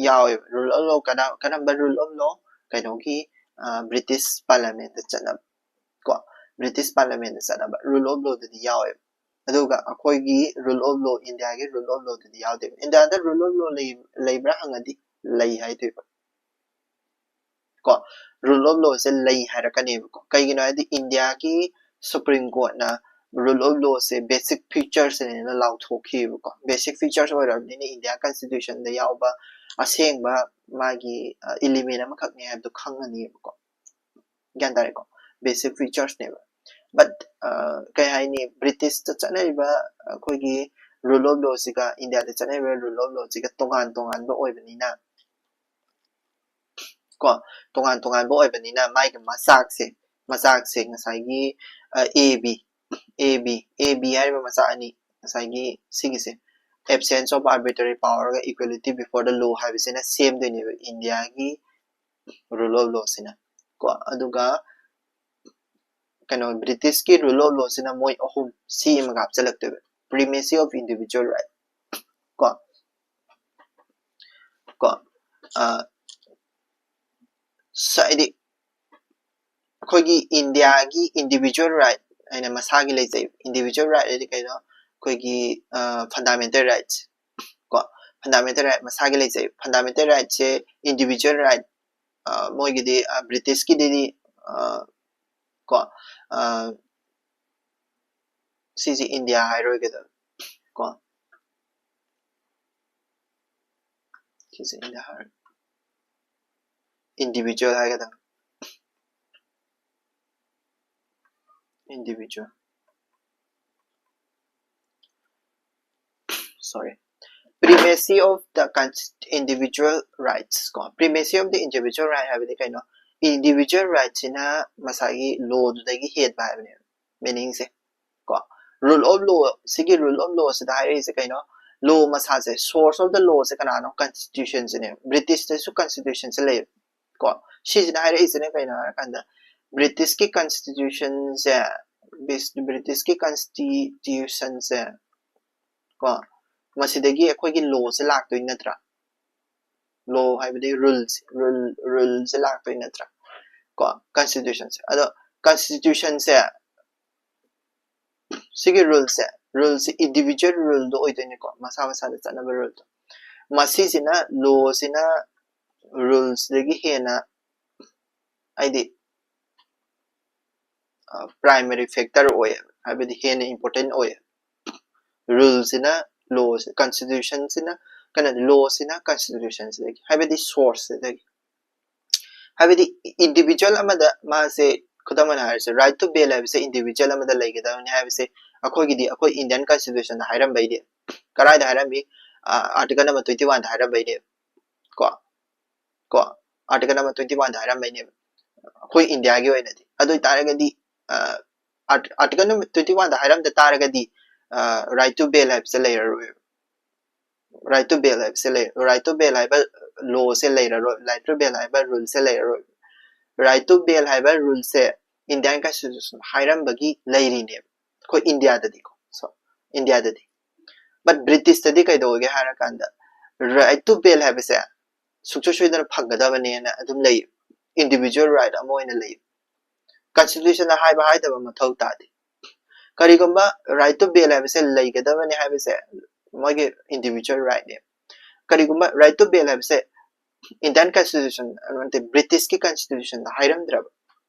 ꯌꯥꯎꯋꯦꯕ꯫ Rule of law ꯀꯔꯝ-, ꯀꯔꯝꯕ rule of law? ꯀꯩꯅꯣꯒꯤ, ꯑ, British Parliament ꯇ ꯆꯠꯅꯕ꯫ ꯀꯣ, British Parliament ꯇ ꯆꯠꯅꯕ rule of law ꯗꯗꯤ ꯌꯥꯎꯋꯦꯕ꯫ ꯑꯗꯨꯒ ꯑꯩꯈꯣꯏꯒꯤ rule of law, ꯏꯟꯗꯤꯌꯥꯒꯤ rule of lawꯗꯗꯤ ꯌꯥꯎꯗꯦꯕ꯫ ꯏꯟꯗꯤꯌꯥꯗ rule of law ꯂꯩ ꯂꯩꯕ꯭ꯔꯥ ꯍꯪꯉꯗꯤ ꯂꯩ ꯍꯥꯏꯗꯣꯏꯕ꯫ ꯀꯣ, rule of lawꯁꯦ ꯂꯩ ꯍꯥꯏꯔꯛꯀꯅꯦꯕꯀꯣ꯫ ꯀꯩꯒꯤꯅꯣ ꯍꯥꯏꯗꯤ ꯏꯟꯗꯤꯌꯥꯒꯤ Supreme Courtꯅ rule of lawꯁꯦ basic featuresꯅꯦꯅ ꯂꯥꯎꯊꯣꯛꯈꯤꯕꯀꯣ꯫ Basic features ꯑꯣꯏꯔꯕꯅꯤꯅ ꯏꯟꯗꯤꯌꯥ constitutionꯗ ꯌꯥꯎꯕ ꯑꯁꯦꯡꯕ ꯃꯥꯒꯤ element ꯑꯃꯈꯛꯅꯦ ꯍꯥꯏꯕꯗꯣ ꯈꯪꯉꯅꯦꯕꯀꯣ꯫ ꯒ꯭ꯌꯥꯟ ꯇꯥꯔꯦꯀꯣ? Basic featuresꯅꯦꯕ꯫ But ꯀꯩ ꯍꯥꯏꯅꯤ, Britishꯇ ꯆꯠꯅꯔꯤꯕ ꯑꯩꯈꯣꯏꯒꯤ rule of lawꯁꯤꯒ ꯏꯟꯗꯤꯌꯥꯗ ꯆꯠꯅꯔꯤꯕ rule of lawꯁꯤꯒ ꯇꯣꯉꯥꯟ ꯇꯣꯉꯥꯟꯕ ꯑꯣꯏꯕꯅꯤꯅ, ꯀꯣ, ꯇꯣꯉꯥꯟ ꯇꯣꯉꯥꯟꯕ ꯑꯣꯏꯕꯅꯤꯅ ꯃꯥꯒꯤ ꯃꯆꯥꯛꯁꯦ, ꯃꯆꯥꯛꯁꯦ ꯉꯁꯥꯏꯒꯤ A B, A B, A B ꯍꯥꯏꯔꯤꯕ ꯃꯆꯥꯛ ꯑꯅꯤ, ꯉꯁꯥꯏꯒꯤ ꯁꯤꯒꯤꯁꯦ, absence of arbitrary powerꯒ equality before the law ꯍꯥꯏꯕꯁꯤꯅ ꯁꯦꯝꯗꯣꯏꯅꯦꯕ ꯏꯟꯗꯤꯌꯥꯒꯤ rule of lawꯁꯤꯅ, ꯀꯣ꯫ ꯑꯗꯨꯒ ꯀꯩꯅꯣ, Britishꯀꯤ rule of lawꯁꯤꯅ ꯃꯣꯏ ꯑꯍꯨꯝ, ꯁꯤ ꯑꯃꯒ ꯍꯥꯞꯆꯤꯜꯂꯛꯇꯣꯏꯕ, primacy of individual right, ꯀꯣ, ꯀꯣ꯫ ꯍꯥꯏꯗꯤ ꯑꯩꯈꯣꯏꯒꯤ ꯏꯟꯗꯤꯌꯥꯒꯤ individual right ꯍꯥꯏꯅ ꯃꯁꯥꯒꯤ ꯂꯩꯖꯩ꯫ Individual right ꯍꯥꯏꯗꯤ ꯀꯩꯅꯣ? ꯑꯩꯈꯣꯏꯒꯤ fundamental rights, ꯀꯣ, fundamental right ꯃꯁꯥꯒꯤ ꯂꯩꯖꯩ꯫ Fundamental rightꯁꯦ individual right, ꯃꯣꯏꯒꯤꯗꯤ, Britishꯀꯤꯗꯤ, ꯀꯣ, ꯁꯤꯁꯦ ꯏꯟꯗꯤꯌꯥ ꯍꯥꯏꯔꯣꯏꯒꯗꯕ, ꯀꯣ, ꯁꯤꯁꯦ ꯏꯟꯗꯤꯌꯥ ꯍꯥꯏꯔꯣꯏ, individual ꯍꯥꯏꯒꯗꯕ, individual, sorry, primacy of the individual rights, ꯀꯣ꯫ Primacy of the individual right ꯍꯥꯏꯕꯗꯤ ꯀꯩꯅꯣ? Individual rightꯁꯤꯅ ꯃꯁꯥꯒꯤ lawꯗꯨꯗꯒꯤ ꯍꯦꯟꯕ ꯍꯥꯏꯕꯅꯦꯕ, meaningꯁꯦ, ꯀꯣ꯫ Rule of law, ꯁꯤꯒꯤ rule of lawꯁꯤꯗ ꯍꯥꯏꯔꯛꯏꯁꯦ ꯀꯩꯅꯣ? Law ꯃꯁꯥꯁꯦ, source of the lawꯁꯦ ꯀꯅꯥꯅꯣ? Constitutionꯁꯤꯅꯦ꯫ Britishꯇꯁꯨ constitutionꯁꯦ ꯂꯩꯌꯦꯕ, ꯀꯣ꯫ ꯁꯤꯁꯤꯅ ꯍꯥꯏꯔꯛꯏꯁꯤꯅ ꯀꯩꯅꯣ ꯍꯥꯏꯔꯀꯥꯟꯗ, Britishꯀꯤ constitutionꯁꯦ, Britishꯀꯤ constitutionꯁꯦ, ꯀꯣ, ꯃꯁꯤꯗꯒꯤ ꯑꯩꯈꯣꯏꯒꯤ lawꯁꯦ ꯂꯥꯛꯇꯣꯏ ꯅꯠꯇ꯭ꯔꯥ? Law ꯍꯥꯏꯕꯗꯤ rules, rule, ruleꯁꯦ ꯂꯥꯛꯇꯣꯏ ꯅꯠꯇ꯭ꯔꯥ? ꯀꯣ, constitutionꯁꯦ꯫ ꯑꯗꯣ constitutionꯁꯦ ꯁꯤꯒꯤ ꯔꯨꯜꯁꯦ ꯔꯨꯜꯁꯦ ꯏꯟꯗꯤꯕꯤꯖꯨꯋꯦꯜ ꯔꯨꯜꯗꯣ ꯑꯣꯏꯗꯣꯏꯅꯤꯀꯣ, ꯃꯁꯥ ꯃꯁꯥꯗ ꯆꯠꯅꯕ ꯔꯨꯜꯗꯣ꯫ ꯃꯁꯤꯁꯤꯅ ꯂꯣꯁꯤꯅ ꯔꯨꯜꯁꯤꯗꯒꯤ ꯍꯦꯟꯅ ꯍꯥꯏꯗꯤ ꯄ꯭ꯔꯥꯏꯃꯔꯤ ꯐꯦꯛꯇꯔ ꯑꯣꯏꯌꯦꯕ, ꯍꯥꯏꯕꯗꯤ ꯍꯦꯟꯅ ꯏꯝꯄꯣꯔꯇꯦꯟ ꯑꯣꯏꯌꯦꯕ꯫ ꯔꯨꯜꯁꯤꯅ ꯂꯣꯁꯦ ꯀꯟꯁꯇꯤꯇ꯭ꯌꯨꯁꯟꯁꯤꯅ ꯀꯩꯅꯣ ꯂꯣꯁꯤꯅ ꯀꯟꯁꯇꯤꯇ꯭ꯌꯨꯁꯟꯁꯤꯗꯒꯤ ꯍꯥꯏꯕꯗꯤ ꯁꯣꯔꯁꯁꯤꯗꯒꯤ ꯍꯥꯏꯕꯗꯤ ꯏꯟꯗꯤꯕꯤꯖꯨꯋꯦꯜ ꯑꯃꯗ ꯃꯥꯁꯦ ꯈꯨꯗꯝ ꯑꯣꯏꯅ ꯍꯥꯏꯔꯁꯦ ꯔꯥꯏꯠ ꯇꯨ ꯕꯦꯜ ꯍꯥꯏꯕꯁꯦ ꯏꯟꯗꯤꯕꯤꯖꯨꯋꯦꯜ ꯑꯃꯗ ꯂꯩꯒꯗꯕꯅꯤ ꯍꯥꯏꯕꯁꯦ ꯑꯩꯈꯣꯏꯒꯤꯗꯤ ꯑꯩꯈꯣꯏ ꯏꯟꯗꯤꯌꯥꯟ ꯀꯟꯁꯇꯤꯇ꯭ꯌꯨꯁꯟꯗ ꯍꯥꯏꯔꯝꯕꯩꯅꯦ꯫ ꯀꯗꯥꯏꯗ ꯍꯥꯏꯔꯝꯃꯤ? ꯑꯥꯔꯇꯤꯀꯜ ꯅꯝꯕꯔ ꯇ꯭ꯋꯦꯟꯇꯤ ꯋꯥꯟꯗ ꯍꯥꯏꯔꯝꯕꯩꯅꯦ ꯀꯣ꯫ ꯀꯣ ꯑꯥꯔꯇꯤꯀꯜ ꯅꯝꯕꯔ ꯇ꯭ꯋꯦꯟꯇꯤ ꯋꯥꯟꯗ ꯍꯥꯏꯔꯝꯕꯩꯅꯦꯕ ꯑꯩꯈꯣꯏ ꯏꯟꯗꯤꯌꯥꯒꯤ ꯑꯣꯏꯅꯗꯤ꯫ ꯑꯗꯨ ꯑꯣꯏꯇꯥꯔꯒꯗꯤ ꯑꯥꯔꯇꯤꯀꯜ ꯅꯝꯕꯔ ꯇ꯭ꯋꯦꯟꯇꯤ ꯋꯥꯟꯗ ꯍꯥꯏꯔꯝꯗ ꯇꯥꯔꯒꯗꯤ ꯔꯥꯏꯠ ꯇꯨ ꯕꯦꯜ ꯍꯥꯏꯕꯁꯦ ꯂꯩꯔꯔꯣꯏꯕ꯫ ꯔꯥꯏꯠ ꯇꯨ ꯕꯦꯜ ꯍꯥꯏꯕꯁꯦ ꯂꯩ ꯔꯥꯏꯠ ꯇꯨ ꯕꯦꯜ ꯍꯥꯏꯕ ꯂꯣꯁꯦ ꯂꯩꯔꯔꯣꯏ, ꯔꯥꯏꯠ ꯇꯨ ꯕꯦꯜ ꯍꯥꯏꯕ ꯔꯨꯜꯁꯦ ꯂꯩꯔꯔꯣꯏ꯫ ꯔꯥꯏꯠ ꯇꯨ ꯕꯦꯜ ꯍꯥꯏꯕ ꯔꯨꯜꯁꯦ ꯏꯟꯗꯤꯌꯥꯟ ꯀꯟꯁꯇꯤꯇ꯭ꯌꯨꯁꯟ ꯍꯥꯏꯔꯝꯕꯒꯤ ꯂꯩꯔꯤꯅꯦꯕ ꯑꯩꯈꯣꯏ ꯏꯟꯗꯤꯌꯥꯗꯗꯤꯀꯣ꯫ ꯁꯣ ꯏꯟꯗꯤꯌꯥꯗꯗꯤ꯫ ꯕꯠ ꯕ꯭ꯔꯤꯇꯤꯁꯇꯗꯤ ꯀꯩꯗꯧꯒꯦ ꯍꯥꯏꯔꯀꯥꯟꯗ ꯔꯥꯏꯠ ꯇꯨ ꯕꯦꯜ ꯍꯥꯏꯕꯁꯦ ꯁꯨꯡꯁꯣꯏ ꯁꯣꯏꯗꯅ ꯐꯪꯒꯗꯕꯅꯦꯅ ꯑꯗꯨꯝ ꯂꯩ꯫ ꯏꯟꯗꯤꯕꯤꯖꯨꯋꯦꯜ ꯔꯥꯏꯠ ꯑꯃ ꯑꯣꯏꯅ ꯂꯩ꯫ ꯀꯟꯁꯇꯤꯇ꯭ꯌꯨꯁꯟꯗ ꯍꯥꯏꯕ ꯍꯥꯏꯗꯕ ꯃꯊꯧ ꯇꯥꯗꯦ꯫ ꯀꯔꯤꯒꯨꯝꯕ ꯔꯥꯏꯠ ꯇꯨ ꯕꯦꯜ ꯍꯥꯏꯕꯁꯦ ꯂꯩꯒꯗꯕꯅꯤ ꯍꯥꯏꯕꯁꯦ ꯃꯣꯏꯒꯤ ꯏꯟꯗꯤꯕꯤꯖꯨꯋꯦꯜ ꯔꯥꯏꯠꯅꯦ꯫ ꯀꯔꯤꯒꯨꯝꯕ ꯔꯥꯏꯠ ꯇꯨ ꯕꯦꯜ ꯍꯥꯏꯕꯁꯦ ꯏꯟꯗꯤꯌꯥꯟ ꯀꯟꯁꯇꯤꯇ꯭ꯌꯨꯁꯟ ꯅꯠꯇꯦ ꯕ꯭ꯔꯤꯇꯤꯁꯀꯤ ꯀꯟꯁꯇꯤꯇ꯭ꯌꯨꯁꯟꯗ ꯍꯥꯏꯔꯝꯗ꯭ꯔꯕ,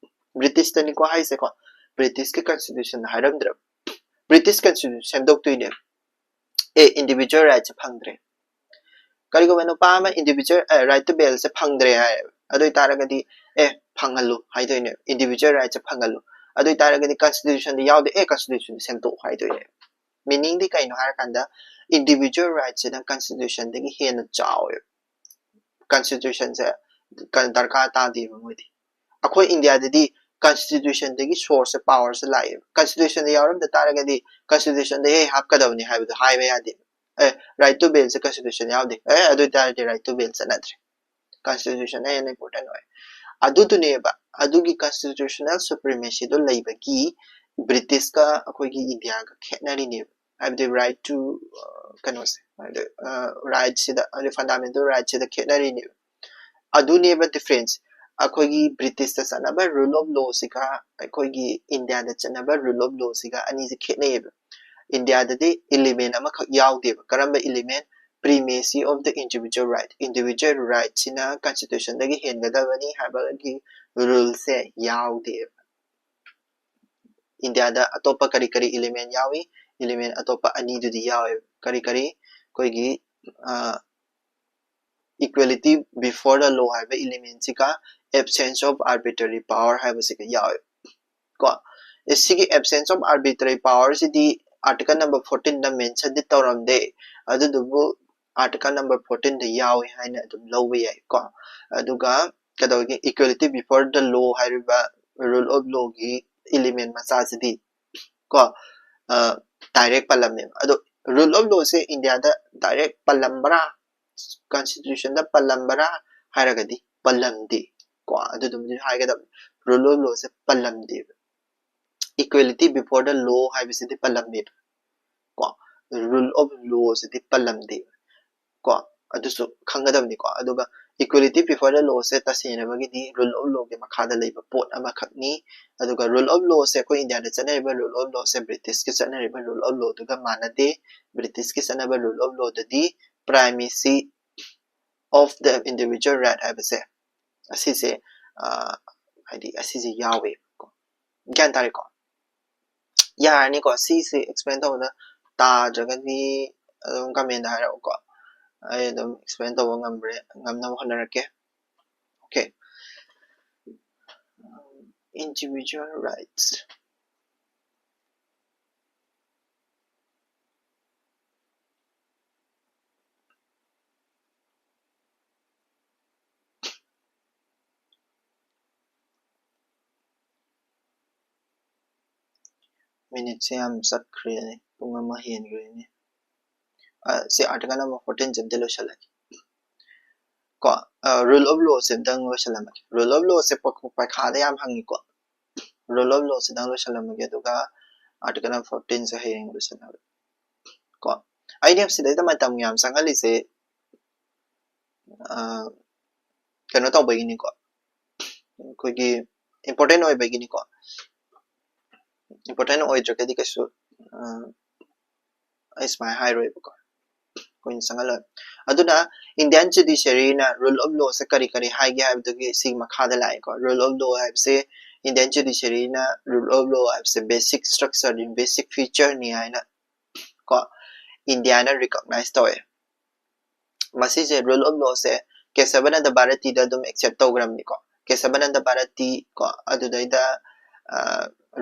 ꯕ꯭ꯔꯤꯇꯤꯁꯇꯅꯤꯀꯣ ꯍꯥꯏꯁꯦꯀꯣ, ꯕ꯭ꯔꯤꯇꯤꯁꯀꯤ ꯀꯟꯁꯇꯤꯇ꯭ꯌꯨꯁꯟꯗ ꯍꯥꯏꯔꯝꯗ꯭ꯔꯕ, ꯕ꯭ꯔꯤꯇꯤꯁ ꯀꯟꯁꯇꯤꯇ꯭ꯌꯨꯁꯟ ꯁꯦꯝꯗꯣꯛꯇꯣꯏꯅꯦꯕ꯫ ꯑꯦ ꯏꯟꯗꯤꯕꯤꯖꯨꯋꯦꯜ ꯔꯥꯏꯠꯁꯦ ꯐꯪꯗ꯭ꯔꯦ꯫ ꯀꯔꯤꯒꯨꯝꯕ ꯅꯨꯄꯥ ꯑꯃ ꯏꯟꯗꯤꯕꯤꯖꯨꯋꯦꯜ ꯔꯥꯏꯠ ꯇꯨ ꯕꯦꯜꯁꯦ ꯐꯪꯗ꯭ꯔꯦ ꯍꯥꯏꯌꯦꯕ, ꯑꯗꯨ ꯑꯣꯏꯇꯥꯔꯒꯗꯤ ꯑꯦ ꯐꯪꯍꯜꯂꯨ ꯍꯥꯏꯗꯣꯏꯅꯦꯕ, ꯏꯟꯗꯤꯕꯤꯖꯨꯋꯦꯜ ꯔꯥꯏꯠꯁꯦ ꯐꯪꯍꯜꯂꯨ꯫ ꯑꯗꯨ ꯑꯣꯏꯇꯥꯔꯒꯗꯤ ꯀꯟꯁꯇꯤꯇ꯭ꯌꯨꯁꯟꯗ ꯌꯥꯎꯗꯦ, ꯑꯦ ꯀꯟꯁꯇꯤꯇ꯭ꯌꯨꯁꯟ ꯁꯦꯝꯗꯣꯛꯎ ꯍꯥꯏꯗꯣꯏꯅꯦꯕ꯫ ꯃꯤꯅꯤꯡꯗꯤ ꯀꯩꯅꯣ ꯍꯥꯏꯔꯀꯥꯟꯗ ꯏꯟꯗꯤꯕꯤꯖꯨꯋꯦꯜ ꯔꯥꯏꯠꯁꯤꯅ ꯀꯟꯁꯇꯤꯇ꯭ꯌꯨꯁꯟꯗꯒꯤ ꯍꯦꯟꯅ ꯆꯥꯎꯋꯦꯕ꯫ ꯀꯟꯁꯇꯤꯇ꯭ꯌꯨꯁꯟꯁꯦ ꯗꯔꯀꯥꯔ ꯇꯥꯗꯦꯕ ꯃꯣꯏꯗꯤ꯫ ꯑꯩꯈꯣꯏ ꯏꯟꯗꯤꯌꯥꯗꯗꯤ ꯀꯟꯁꯇꯤꯇ꯭ꯌꯨꯁꯟꯗꯒꯤ ꯁꯣꯔꯁꯁꯦ ꯄꯥꯋꯔꯁꯦ ꯂꯥꯛꯑꯦꯕ꯫ ꯀꯟꯁꯇꯤꯇ꯭ꯌꯨꯁꯟꯗ ꯌꯥꯎꯔꯝꯗ ꯇꯥꯔꯒꯗꯤ ꯀꯟꯁꯇꯤꯇ꯭ꯌꯨꯁꯟꯗ ꯍꯦꯛ ꯍꯥꯞꯀꯗꯕꯅꯤ ꯍꯥꯏꯕꯗꯣ ꯍꯥꯏꯕ ꯌꯥꯗꯦ꯫ ꯑꯦ ꯔꯥꯏꯠ ꯇꯨ ꯕꯦꯜꯁꯦ ꯀꯟꯁꯇꯤꯇ꯭ꯌꯨꯁꯟ ꯌꯥꯎꯗꯦ, ꯑꯦ ꯑꯗꯨ ꯑꯣꯏꯇꯥꯔꯗꯤ ꯔꯥꯏꯠ ꯇꯨ ꯕꯦꯜ ꯆꯠꯅꯗ꯭ꯔꯦ꯫ ꯀꯟꯁꯇꯤꯇ꯭ꯌꯨꯁꯟꯅ ꯍꯦꯟꯅ ꯏꯝꯄꯣꯔꯇꯦꯟ ꯑꯣꯏ꯫ ꯑꯗꯨꯗꯨꯅꯦꯕ ꯑꯗꯨꯒꯤ ꯀꯟꯁꯇꯤꯇ꯭ꯌꯨꯁꯅꯦꯜ ꯁꯨꯄ꯭ꯔꯤꯃꯦꯁꯤꯗꯣ ꯂꯩꯕꯒꯤ ꯕ꯭ꯔꯤꯇꯤꯁꯀ ꯑꯩꯈꯣꯏꯒꯤ ꯏꯟꯗꯤꯌꯥꯒ ꯈꯦꯠꯅꯔꯤꯅꯦꯕ꯫ ꯍꯥꯏꯕꯗꯤ ꯔꯥꯏꯠ ꯇꯨ ꯀꯩꯅꯣꯁꯦ ꯍꯥꯏꯕꯗꯤ ꯔꯥꯏꯠꯁꯤꯗ ꯍꯥꯏꯗꯤ ꯐꯟꯗꯥꯃꯦꯟꯇꯦꯜ ꯔꯥꯏꯠꯁꯤꯗ ꯈꯦꯠꯅꯔꯤꯅꯦꯕ꯫ ꯑꯗꯨꯅꯦꯕ ꯗꯤꯐ꯭ꯔꯦꯟꯁ꯫ ꯑꯩꯈꯣꯏꯒꯤ ꯕ꯭ꯔꯤꯇꯤꯁꯇ ꯆꯠꯅꯕ rule of law ꯁꯤꯒ ꯑꯩꯈꯣꯏꯒꯤ ꯏꯟꯗꯤꯌꯥꯗ ꯆꯠꯅꯕ rule of law ꯁꯤꯒ ꯑꯅꯤꯁꯦ ꯈꯦꯠꯅꯩꯌꯦꯕ꯫ ꯏꯟꯗꯤꯌꯥꯗꯗꯤ element ꯑꯃꯈꯛ ꯌꯥꯎꯗꯦꯕ꯫ ꯀꯔꯝꯕ element? Primacy of the individual right꯫ Individual right ꯁꯤꯅ constitution ꯗꯒꯤ ꯍꯦꯟꯒꯗꯕꯅꯤ ꯍꯥꯏꯕꯒꯤ rule ꯁꯦ ꯌꯥꯎꯗꯦꯕ꯫ ꯏꯟꯗꯤꯌꯥꯗ ꯑꯇꯣꯞꯄ ꯀꯔꯤ ꯀꯔꯤ element ꯌꯥꯎꯏ? Element ꯑꯇꯣꯞꯄ ꯑꯅꯤꯗꯨꯗꯤ ꯌꯥꯎꯋꯦꯕ꯫ ꯀꯔꯤ ꯀꯔꯤ? ꯑꯩꯈꯣꯏꯒꯤ, ꯑ, equality before the law ꯍꯥꯏꯕ element ꯁꯤꯒ absence of arbitrary power ꯍꯥꯏꯕꯁꯤꯒ ꯌꯥꯎꯋꯦꯕ꯫ ꯀꯣ, ꯑꯦ, ꯁꯤꯒꯤ absence of arbitrary power CD article number fourteen the mention D ꯇꯧꯔꯝꯗꯦ, ꯑꯗꯨꯗꯨꯕꯨ article number fourteen ꯗ ꯌꯥꯎꯏ ꯍꯥꯏꯅ ꯑꯗꯨꯝ ꯂꯧꯕ ꯌꯥꯏ ꯀꯣ꯫ ꯑꯗꯨꯒ ꯀꯩꯗꯧꯒꯦ, equality before the law ꯍꯥꯏꯔꯤꯕ rule of law ꯒꯤ element ꯃꯆꯥꯁꯤꯗꯤ ꯀꯣ, ꯑ, direct ꯄꯜꯂꯝꯃꯦꯕ꯫ ꯑꯗꯣ rule of law ꯁꯦ ꯏꯟꯗꯤꯌꯥꯗ direct ꯄꯜꯂꯝꯕ꯭ꯔꯥ, constitution ꯗ ꯄꯜꯂꯝꯕ꯭ꯔꯥ ꯍꯥꯏꯔꯒꯗꯤ ꯄꯜꯂꯝꯗꯦ ꯀꯣ꯫ ꯑꯗꯨꯗꯨꯃꯗꯤ ꯍꯥꯏꯒꯗꯕꯅꯤ, rule of law say ꯄꯜꯂꯝꯗꯦꯕ꯫ Equality before the law ꯍꯥꯏꯕꯁꯤꯗꯤ ꯄꯜꯂꯝꯃꯦꯕ ꯀꯣ, rule of law ꯁꯤꯗꯤ ꯄꯜꯂꯝꯗꯦꯕ ꯀꯣ꯫ ꯑꯗꯨꯁꯨ ꯈꯪꯒꯗꯕꯅꯤꯀꯣ꯫ ꯑꯗꯨꯒ equality before the law say ꯇꯁꯦꯡꯅꯃꯛꯀꯤꯗꯤ rule of law ꯒꯤ ꯃꯈꯥꯗ ꯂꯩꯕ ꯄꯣꯠ ꯑꯃꯈꯛꯅꯤ꯫ ꯑꯗꯨꯒ rule of law ꯁꯦ ꯑꯩꯈꯣꯏ ꯏꯟꯗꯤꯌꯥꯗ ꯆꯠꯅꯔꯤꯕ rule of law ꯁꯦ ꯕ꯭ꯔꯤꯇꯤꯁꯀꯤ ꯆꯠꯅꯔꯤꯕ rule of law ꯗꯨꯒ ꯃꯥꯟꯅꯗꯦ꯫ ꯕ꯭ꯔꯤꯇꯤꯁꯀꯤ ꯆꯠꯅꯕ rule of law ꯗꯗꯤ primacy of the individual right ꯍꯥꯏꯕꯁꯦ ꯑꯁꯤꯁꯦ, ꯑ, ꯍꯥꯏꯗꯤ ꯑꯁꯤꯁꯦ ꯌꯥꯎꯋꯦꯕꯀꯣ꯫ ꯒ꯭ꯌꯥꯟ ꯇꯥꯔꯦꯀꯣ? ꯌꯥꯔꯅꯤꯀꯣ, ꯁꯤꯁꯦ explain ꯇꯧꯕꯗ ꯇꯥꯗ꯭ꯔꯒꯗꯤ ꯑꯗꯨꯝ comment ꯇ ꯍꯥꯏꯔꯛꯎꯀꯣ, ꯑꯩ ꯑꯗꯨꯝ explain ꯇꯧꯕ ꯉꯝꯕ꯭ꯔꯦ, ꯉꯝꯅꯕ ꯍꯣꯠꯅꯔꯛꯀꯦ꯫ Okay, individual rights꯫ Minute ꯁꯦ ꯌꯥꯝ ꯆꯠꯈ꯭ꯔꯦꯅꯦ, ꯄꯨꯡ ꯑꯃ ꯍꯦꯟꯈ꯭ꯔꯦꯅꯦ꯫ ꯑ, ꯁꯤ article number fourteen ꯁꯦ ꯑꯝꯇ ꯂꯣꯏꯁꯤꯜꯂꯒꯦ ꯀꯣ꯫ ꯑ, rule of law ꯁꯦ ꯑꯝꯇꯪ ꯂꯣꯏꯁꯤꯜꯂꯝꯃꯒꯦ꯫ Rule of law ꯁꯦ ꯄ-, ꯄꯩꯈꯥꯗ ꯌꯥꯝ ꯍꯪꯉꯤꯀꯣ꯫ Rule of law ꯁꯤꯗꯪ ꯂꯣꯏꯁꯤꯜꯂꯝꯃꯒꯦ, ꯑꯗꯨꯒ article number fourteen ꯁꯦ ꯍꯌꯦꯡ ꯂꯣꯏꯁꯤꯜꯂꯒꯦ ꯀꯣ꯫ ꯑꯩꯅ ꯁꯤꯗꯩꯗ ꯃꯇꯝ ꯌꯥꯝ ꯆꯪꯍꯜꯂꯤꯁꯦ, ꯑ, ꯀꯩꯅꯣ ꯇꯧꯕꯒꯤꯅꯤꯀꯣ, ꯑꯩꯈꯣꯏꯒꯤ important ꯑꯣꯏꯕꯒꯤꯅꯤꯀꯣ꯫ Important ꯑꯣꯏꯗ꯭ꯔꯒꯗꯤ ꯀꯩꯁꯨ ꯑ, ꯑꯩ ꯁꯨꯃꯥꯏꯅ ꯍꯥꯏꯔꯣꯏꯕꯀꯣ, ꯀꯨꯏꯅ ꯆꯪꯍꯜꯂꯣꯏ꯫ ꯑꯗꯨꯅ Indian judiciaryꯅ rule of lawꯁꯦ ꯀꯔꯤ ꯀꯔꯤ ꯍꯥꯏꯒꯦ ꯍꯥꯏꯕꯗꯨꯒꯤ ꯁꯤꯒꯤ ꯃꯈꯥꯗ ꯂꯥꯛꯑꯦꯀꯣ꯫ Rule of law ꯍꯥꯏꯕꯁꯦ, Indian judiciaryꯅ rule of law ꯍꯥꯏꯕꯁꯦ basic structureꯅꯤ, basic featureꯅꯤ ꯍꯥꯏꯅ ꯀꯣ ꯏꯟꯗꯤꯌꯥꯅ recognize ꯇꯧꯋꯦ꯫ ꯃꯁꯤꯁꯦ rule of lawꯁꯦ ꯀꯦꯁꯕꯅꯟꯗ ꯚꯥꯔꯇꯤꯗ ꯑꯗꯨꯝ accept ꯇꯧꯈ꯭ꯔꯕꯅꯤꯀꯣ꯫ ꯀꯦꯁꯕꯅꯟꯗ ꯚꯥꯔꯇꯤ ꯀꯣ ꯑꯗꯨꯗꯩꯗ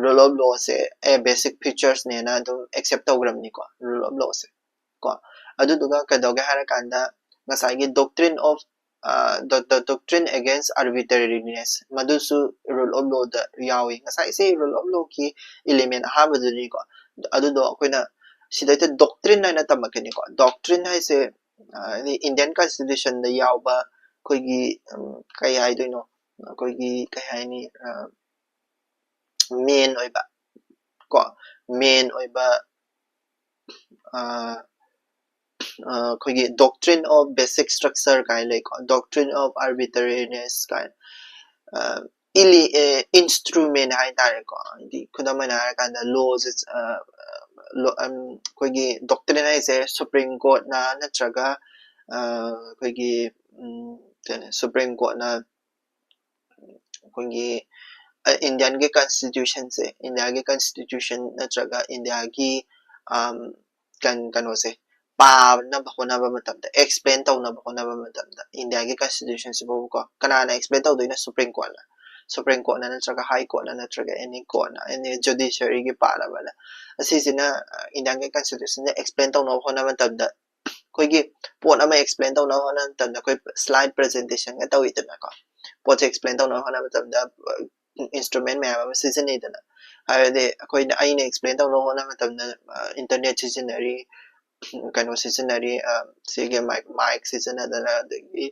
rule of lawꯁꯦ ꯑꯦ basic featuresꯅꯦꯅ ꯑꯗꯨꯝ accept ꯇꯧꯈ꯭ꯔꯕꯅꯤꯀꯣ, rule of lawꯁꯦ ꯀꯣ꯫ ꯑꯗꯨꯗꯨꯒ ꯀꯩꯗꯧꯒꯦ ꯍꯥꯏꯔꯀꯥꯟꯗ ꯉꯁꯥꯏꯒꯤ doctrine of the, the doctrine against arbitrariness ꯃꯗꯨꯁꯨ rule of lawꯗ ꯌꯥꯎꯏ꯫ ꯉꯁꯥꯏꯁꯦ rule of lawꯒꯤ element ꯑꯍꯥꯟꯕꯗꯨꯅꯤꯀꯣ꯫ ꯑꯗꯨꯗꯣ ꯑꯩꯈꯣꯏꯅ ꯁꯤꯗꯩꯗ doctrine ꯍꯥꯏꯅ ꯇꯝꯃꯛꯀꯅꯤꯀꯣ꯫ Doctrine ꯍꯥꯏꯁꯦ ꯏꯟꯗꯤꯌꯟ ꯀꯟꯁꯇꯤꯇ꯭ꯌꯨꯁꯟꯗ ꯌꯥꯎꯕ ꯑꯩꯈꯣꯏꯒꯤ ꯀꯩ ꯍꯥꯏꯗꯣꯏꯅꯣ, ꯑꯩꯈꯣꯏꯒꯤ ꯀꯩ ꯍꯥꯏꯅꯤ, main ꯑꯣꯏꯕ ꯀꯣ, main ꯑꯣꯏꯕ ꯑꯩꯈꯣꯏꯒꯤ doctrine of basic structure ꯀꯥꯏꯅ ꯂꯩꯀꯣ, doctrine of arbitrariness ꯀꯥꯏꯅ ꯏꯂꯤ instrument ꯍꯥꯏꯇꯥꯔꯦꯀꯣ꯫ ꯍꯥꯏꯗꯤ ꯈꯨꯗꯝ ꯑꯣꯏꯅ ꯍꯥꯏꯔꯀꯥꯟꯗ lawꯁꯦ ꯑꯩꯈꯣꯏꯒꯤ doctrine ꯍꯥꯏꯁꯦ Supreme Courtꯅ ꯅꯠꯇ꯭ꯔꯒ ꯑꯩꯈꯣꯏꯒꯤ Supreme Courtꯅ ꯑꯩꯈꯣꯏꯒꯤ ꯏꯟꯗꯤꯌꯟꯒꯤ ꯀꯟꯁꯇꯤꯇ꯭ꯌꯨꯁꯟꯁꯦ, ꯏꯟꯗꯤꯌꯥꯒꯤ ꯀꯟꯁꯇꯤꯇ꯭ꯌꯨꯁꯟ ꯅꯠꯇ꯭ꯔꯒ ꯏꯟꯗꯤꯌꯥꯒꯤ ꯀꯩꯅꯣꯁꯦ ꯄꯥꯅꯕ ꯍꯣꯠꯅꯕ ꯃꯇꯝꯗ, explain ꯇꯧꯅꯕ ꯍꯣꯠꯅꯕ ꯃꯇꯝꯗ ꯏꯟꯗꯤꯌꯥꯒꯤ ꯀꯟꯁꯇꯤꯇ꯭ꯌꯨꯁꯟꯁꯤꯐꯥꯎꯕꯀꯣ ꯀꯅꯥꯅ explain ꯇꯧꯗꯣꯏꯅꯣ? Supreme Courtꯅ, Supreme Courtꯅ ꯅꯠꯇ꯭ꯔꯒ High Courtꯅ ꯅꯠꯇ꯭ꯔꯒ any courtꯅ, any judiciaryꯒꯤ ꯄꯥꯅꯕꯅ꯫ ꯑꯁꯤꯁꯤꯅ ꯏꯟꯗꯤꯌꯥꯒꯤ ꯀꯟꯁꯇꯤꯇ꯭ꯌꯨꯁꯟꯁꯦ explain ꯇꯧꯅꯕ ꯍꯣꯠꯅꯕ ꯃꯇꯝꯗ ꯑꯩꯈꯣꯏꯒꯤ ꯄꯣꯠ ꯑꯃ explain ꯇꯧꯅꯕ ꯍꯣꯠꯅꯕ ꯃꯇꯝꯗ ꯑꯩꯈꯣꯏ slide presentationꯒ ꯇꯧꯋꯤꯗꯅꯀꯣ꯫ ꯄꯣꯠꯁꯦ explain ꯇꯧꯅꯕ ꯍꯣꯠꯅꯕ ꯃꯇꯝꯗ instrument ꯃꯌꯥꯝ ꯑꯃ ꯁꯤꯖꯤꯟꯅꯩꯗꯅ꯫ ꯍꯥꯏꯕꯗꯤ ꯑꯩꯈꯣꯏꯅ, ꯑꯩꯅ explain ꯇꯧꯅꯕ ꯍꯣꯠꯅꯕ ꯃꯇꯝꯗ internet ꯁꯤꯖꯤꯟꯅꯔꯤ, ꯀꯩꯅꯣ ꯁꯤꯖꯤꯟꯅꯔꯤ, ꯁꯤꯒꯤ mic, mic ꯁꯤꯖꯤꯟꯅꯗꯅ, ꯑꯗꯒꯤ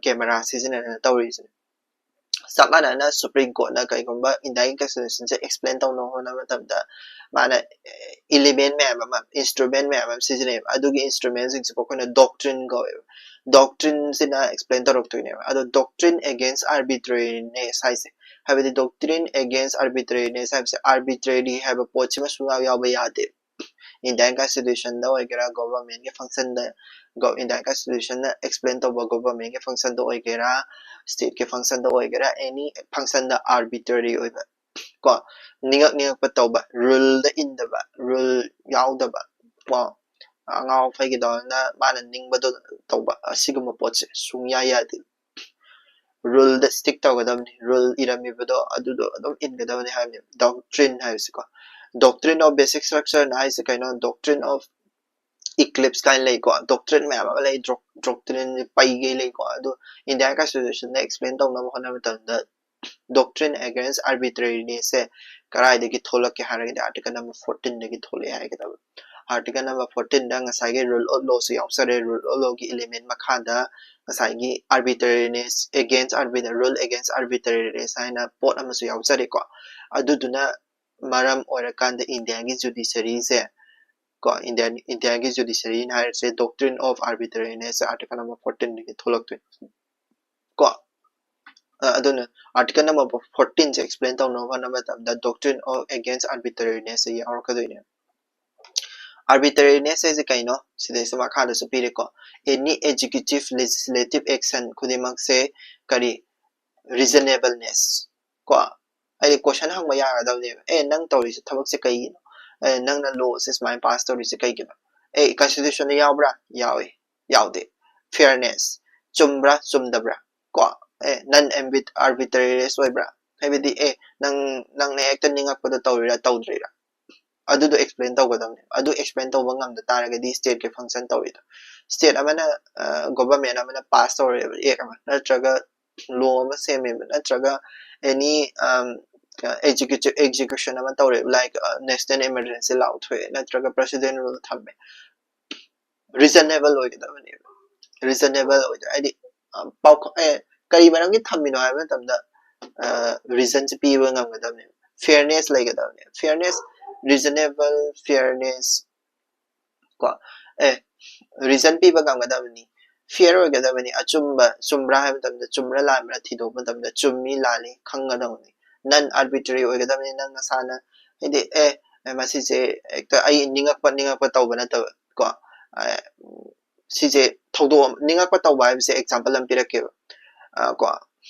camera ꯁꯤꯖꯤꯟꯅꯗꯅ ꯇꯧꯔꯤꯁꯤꯅꯦ꯫ ꯆꯞ ꯃꯥꯟꯅꯅ Supreme Courtꯅ ꯀꯩꯒꯨꯝꯕ ꯏꯟꯗꯤꯌꯥꯒꯤ ꯀꯟꯁꯇꯤꯇ꯭ꯌꯨꯁꯟꯁꯦ explain ꯇꯧꯅꯕ ꯍꯣꯠꯅꯕ ꯃꯇꯝꯗ ꯃꯥꯅ element ꯃꯌꯥꯝ ꯑꯃ, instrument ꯃꯌꯥꯝ ꯑꯃ ꯁꯤꯖꯤꯟꯅꯩꯌꯦꯕ꯫ ꯑꯗꯨꯒꯤ instrumentꯁꯤꯡꯁꯤꯕꯨ ꯑꯩꯈꯣꯏꯅ doctrine ꯀꯧꯋꯦꯕ꯫ doctrine ꯁꯤꯅ explain ꯇꯧꯔꯛꯇꯣꯏꯅꯦꯕ꯫ ꯑꯗꯣ doctrine against arbitrariness ꯍꯥꯏꯁꯦ, ꯍꯥꯏꯕꯗꯤ doctrine against arbitrariness ꯍꯥꯏꯕꯁꯦ arbitrary ꯍꯥꯏꯕ ꯄꯣꯠꯁꯤꯃ ꯁꯨꯡꯌꯥꯎ ꯌꯥꯎꯕ ꯌꯥꯗꯦ꯫ Indian constitution ꯗ ꯑꯣꯏꯒꯦꯔꯥ, government ꯀꯤ function ꯗ, Indian constitution ꯅ explain ꯇꯧꯕ government ꯀꯤ function ꯗ ꯑꯣꯏꯒꯦꯔꯥ, state ꯀꯤ function ꯗ ꯑꯣꯏꯒꯦꯔꯥ, any function ꯗ arbitrary ꯑꯣꯏꯕ ꯀꯣ, ꯅꯤꯡꯉꯛ ꯅꯤꯡꯉꯛꯄ ꯇꯧꯕ, rule ꯗ ꯏꯟꯗꯕ, rule ꯌꯥꯎꯗꯕ ꯀꯣ, ꯑꯉꯥꯎ ꯑꯐꯩꯒꯤꯗꯧꯅ ꯃꯥꯅ ꯅꯤꯡꯕꯗꯣ ꯇꯧꯕ, ꯑꯁꯤꯒꯨꯝꯕ ꯄꯣꯠꯁꯦ ꯁꯨꯡꯌꯥ ꯌꯥꯗꯦ꯫ Rule ꯗ stick ꯇꯧꯒꯗꯕꯅꯤ, rule ꯏꯔꯝꯃꯤꯕꯗꯣ ꯑꯗꯨꯗꯣ ꯑꯗꯨꯝ ꯏꯟꯒꯗꯕꯅꯤ ꯍꯥꯏꯕꯅꯤ doctrine ꯍꯥꯏꯕꯁꯤꯀꯣ꯫ Doctrine of basic structure ꯅ ꯍꯥꯏꯁꯦ ꯀꯩꯅꯣ? Doctrine of eclipse ꯀꯥꯏꯅ ꯂꯩꯀꯣ, doctrine ꯃꯌꯥꯝ ꯑꯃ ꯂꯩ, doctrine ꯄꯩꯒꯩ ꯂꯩꯀꯣ꯫ ꯑꯗꯨ Indian constitution ꯗ explain ꯇꯧꯅꯕ ꯍꯣꯠꯅꯕ ꯃꯇꯝꯗ doctrine against arbitrariness ꯁꯦ ꯀꯗꯥꯏꯗꯒꯤ ꯊꯣꯛꯂꯛꯀꯦ ꯍꯥꯏꯔꯒꯗꯤ article number fourteen ꯗꯒꯤ ꯊꯣꯛꯂꯛꯑꯦ ꯍꯥꯏꯒꯗꯕ꯫ Article number fourteen ꯗ ꯉꯁꯥꯏꯒꯤ rule of law ꯁꯨ ꯌꯥꯎꯖꯔꯦ, rule of law ꯒꯤ element ꯃꯈꯥꯗ ꯉꯁꯥꯏꯒꯤ arbitrariness, against arbitra rule against arbitrariness ꯍꯥꯏꯅ ꯄꯣꯠ ꯑꯃꯁꯨ ꯌꯥꯎꯖꯔꯦꯀꯣ꯫ ꯑꯗꯨꯗꯨꯅ ꯃꯔꯝ ꯑꯣꯏꯔꯀꯥꯟꯗ India ꯒꯤ judiciary ꯁꯦ ꯀꯣ, India India ꯒꯤ judiciary ꯅ ꯍꯥꯏꯔꯤꯁꯦ doctrine of arbitrariness article number fourteen ꯗꯒꯤ ꯊꯣꯛꯂꯛꯇꯣꯏꯅꯤ ꯀꯣ꯫ ꯑ, ꯑꯗꯨꯅ article number fourteen ꯁꯦ explain ꯇꯧꯅꯕ ꯍꯣꯠꯅꯕ ꯃꯇꯝꯗ doctrine of against arbitrariness say ꯌꯥꯎꯔꯛꯀꯗꯣꯏꯅꯦ꯫ Arbitrariness ꯍꯥꯏꯁꯦ ꯀꯩꯅꯣ? ꯁꯤꯗꯩꯁꯤꯗ ꯃꯈꯥꯗꯁꯨ ꯄꯤꯔꯦꯀꯣ, any executive legislative action ꯈꯨꯗꯤꯡꯃꯛꯁꯦ ꯀꯔꯤ? Reasonableness ꯀꯣ꯫ ꯍꯥꯏꯗꯤ question ꯍꯪꯕ ꯌꯥꯒꯗꯕꯅꯦꯕ, "ꯑꯦ, ꯅꯪ ꯇꯧꯔꯤꯁꯦ ꯊꯕꯛꯁꯦ ꯀꯩꯒꯤꯅꯣ? ꯑꯦ, ꯅꯪꯅ law ꯁꯦ ꯁꯨꯃꯥꯏꯅ pass ꯇꯧꯔꯤꯁꯦ ꯀꯩꯒꯤꯅꯣ? ꯑꯦ, constitution ꯗ ꯌꯥꯎꯕ꯭ꯔꯥ? ꯌꯥꯎꯏ, ꯌꯥꯎꯗꯦ꯫ Fairness, ꯆꯨꯝꯕ꯭ꯔꯥ, ꯆꯨꯝꯗꯕ꯭ꯔꯥ?" ꯀꯣ꯫ "ꯑꯦ, non arbitrary ꯑꯣꯏꯕ꯭ꯔꯥ?" ꯍꯥꯏꯕꯗꯤ, "ꯑꯦ, ꯅꯪ, ꯅꯪꯅ ꯍꯦꯛꯇ ꯅꯤꯡꯉꯛꯄꯗ ꯇꯧꯔꯤꯔꯥ, ꯇꯧꯗ꯭ꯔꯤꯔꯥ?" ꯑꯗꯨꯗꯣ explain ꯇꯧꯒꯗꯕꯅꯦ꯫ ꯑꯗꯨ explain ꯇꯧꯕ ꯉꯝꯗ ꯇꯥꯔꯒꯗꯤ state ꯀꯤ function ꯇꯧꯔꯤꯗꯣ, state ꯑꯃꯅ, ꯑ, government ꯑꯃꯅ pass ꯇꯧꯔꯦꯕ act ꯑꯃ, ꯅꯠꯇ꯭ꯔꯒ law ꯑꯃ ꯁꯦꯝꯃꯦꯕ, ꯅꯠꯇ꯭ꯔꯒ any, um, executive, execution ꯑꯃ ꯇꯧꯔꯦꯕ, like, ꯑ, national emergency ꯂꯥꯎꯊꯣꯛꯑꯦ, ꯅꯠꯇ꯭ꯔꯒ president rule ꯊꯝꯃꯦ, reasonable ꯑꯣꯏꯒꯗꯕꯅꯦꯕ꯫ Reasonable ꯑꯣꯏꯗ-, ꯍꯥꯏꯗꯤ, ꯑ, ꯄꯥꯎꯈ-, ꯑꯦ, ꯀꯔꯤ ꯃꯔꯝꯒꯤ ꯊꯝꯃꯤꯅꯣ ꯍꯥꯏꯕ ꯃꯇꯝꯗ, ꯑ, reason ꯁꯦ ꯄꯤꯕ ꯉꯝꯒꯗꯕꯅꯦꯕ꯫ Fairness ꯂꯩꯒꯗꯕꯅꯦꯕ꯫ Fairness, reasonable, fairness ꯀꯣ꯫ ꯑꯦ, reason ꯄꯤꯕ ꯉꯝꯒꯗꯕꯅꯤ꯫ ꯐꯤꯌꯔ ꯑꯣꯏꯒꯗꯕꯅꯤ꯫ ꯑꯆꯨꯝꯕ ꯆꯨꯝꯕ꯭ꯔꯥ ꯍꯥꯏꯕ ꯃꯇꯝꯗ, ꯆꯨꯝꯕ꯭ꯔꯥ ꯂꯥꯟꯕ꯭ꯔꯥ ꯊꯤꯗꯣꯛꯄ ꯃꯇꯝꯗ ꯆꯨꯝꯃꯤ ꯂꯥꯜꯂꯤ ꯈꯪꯒꯗꯕꯅꯤ꯫ ꯅꯟ ꯑꯥꯔꯕꯤꯇ꯭ꯔꯦꯔꯤ ꯑꯣꯏꯒꯗꯕꯅꯤ꯫ ꯅꯪ ꯅꯁꯥꯅ ꯍꯥꯏꯗꯤ ꯑꯦ ꯑꯦ, ꯃꯁꯤꯁꯦ ꯍꯦꯛꯇ ꯑꯩ ꯅꯤꯡꯉꯛꯄ ꯅꯤꯡꯉꯛꯄ ꯇꯧꯕ ꯅꯠꯇꯕ ꯀꯣ꯫ ꯑ, ꯁꯤꯁꯦ ꯊꯧꯗꯣꯛ ꯑꯃ, ꯅꯤꯡꯉꯛꯄ ꯇꯧꯕ ꯍꯥꯏꯕꯁꯦ ꯑꯦꯛꯖꯥꯝꯄꯜ ꯑꯃ ꯄꯤꯔꯛꯀꯦꯕ꯫ ꯑ, ꯀꯣ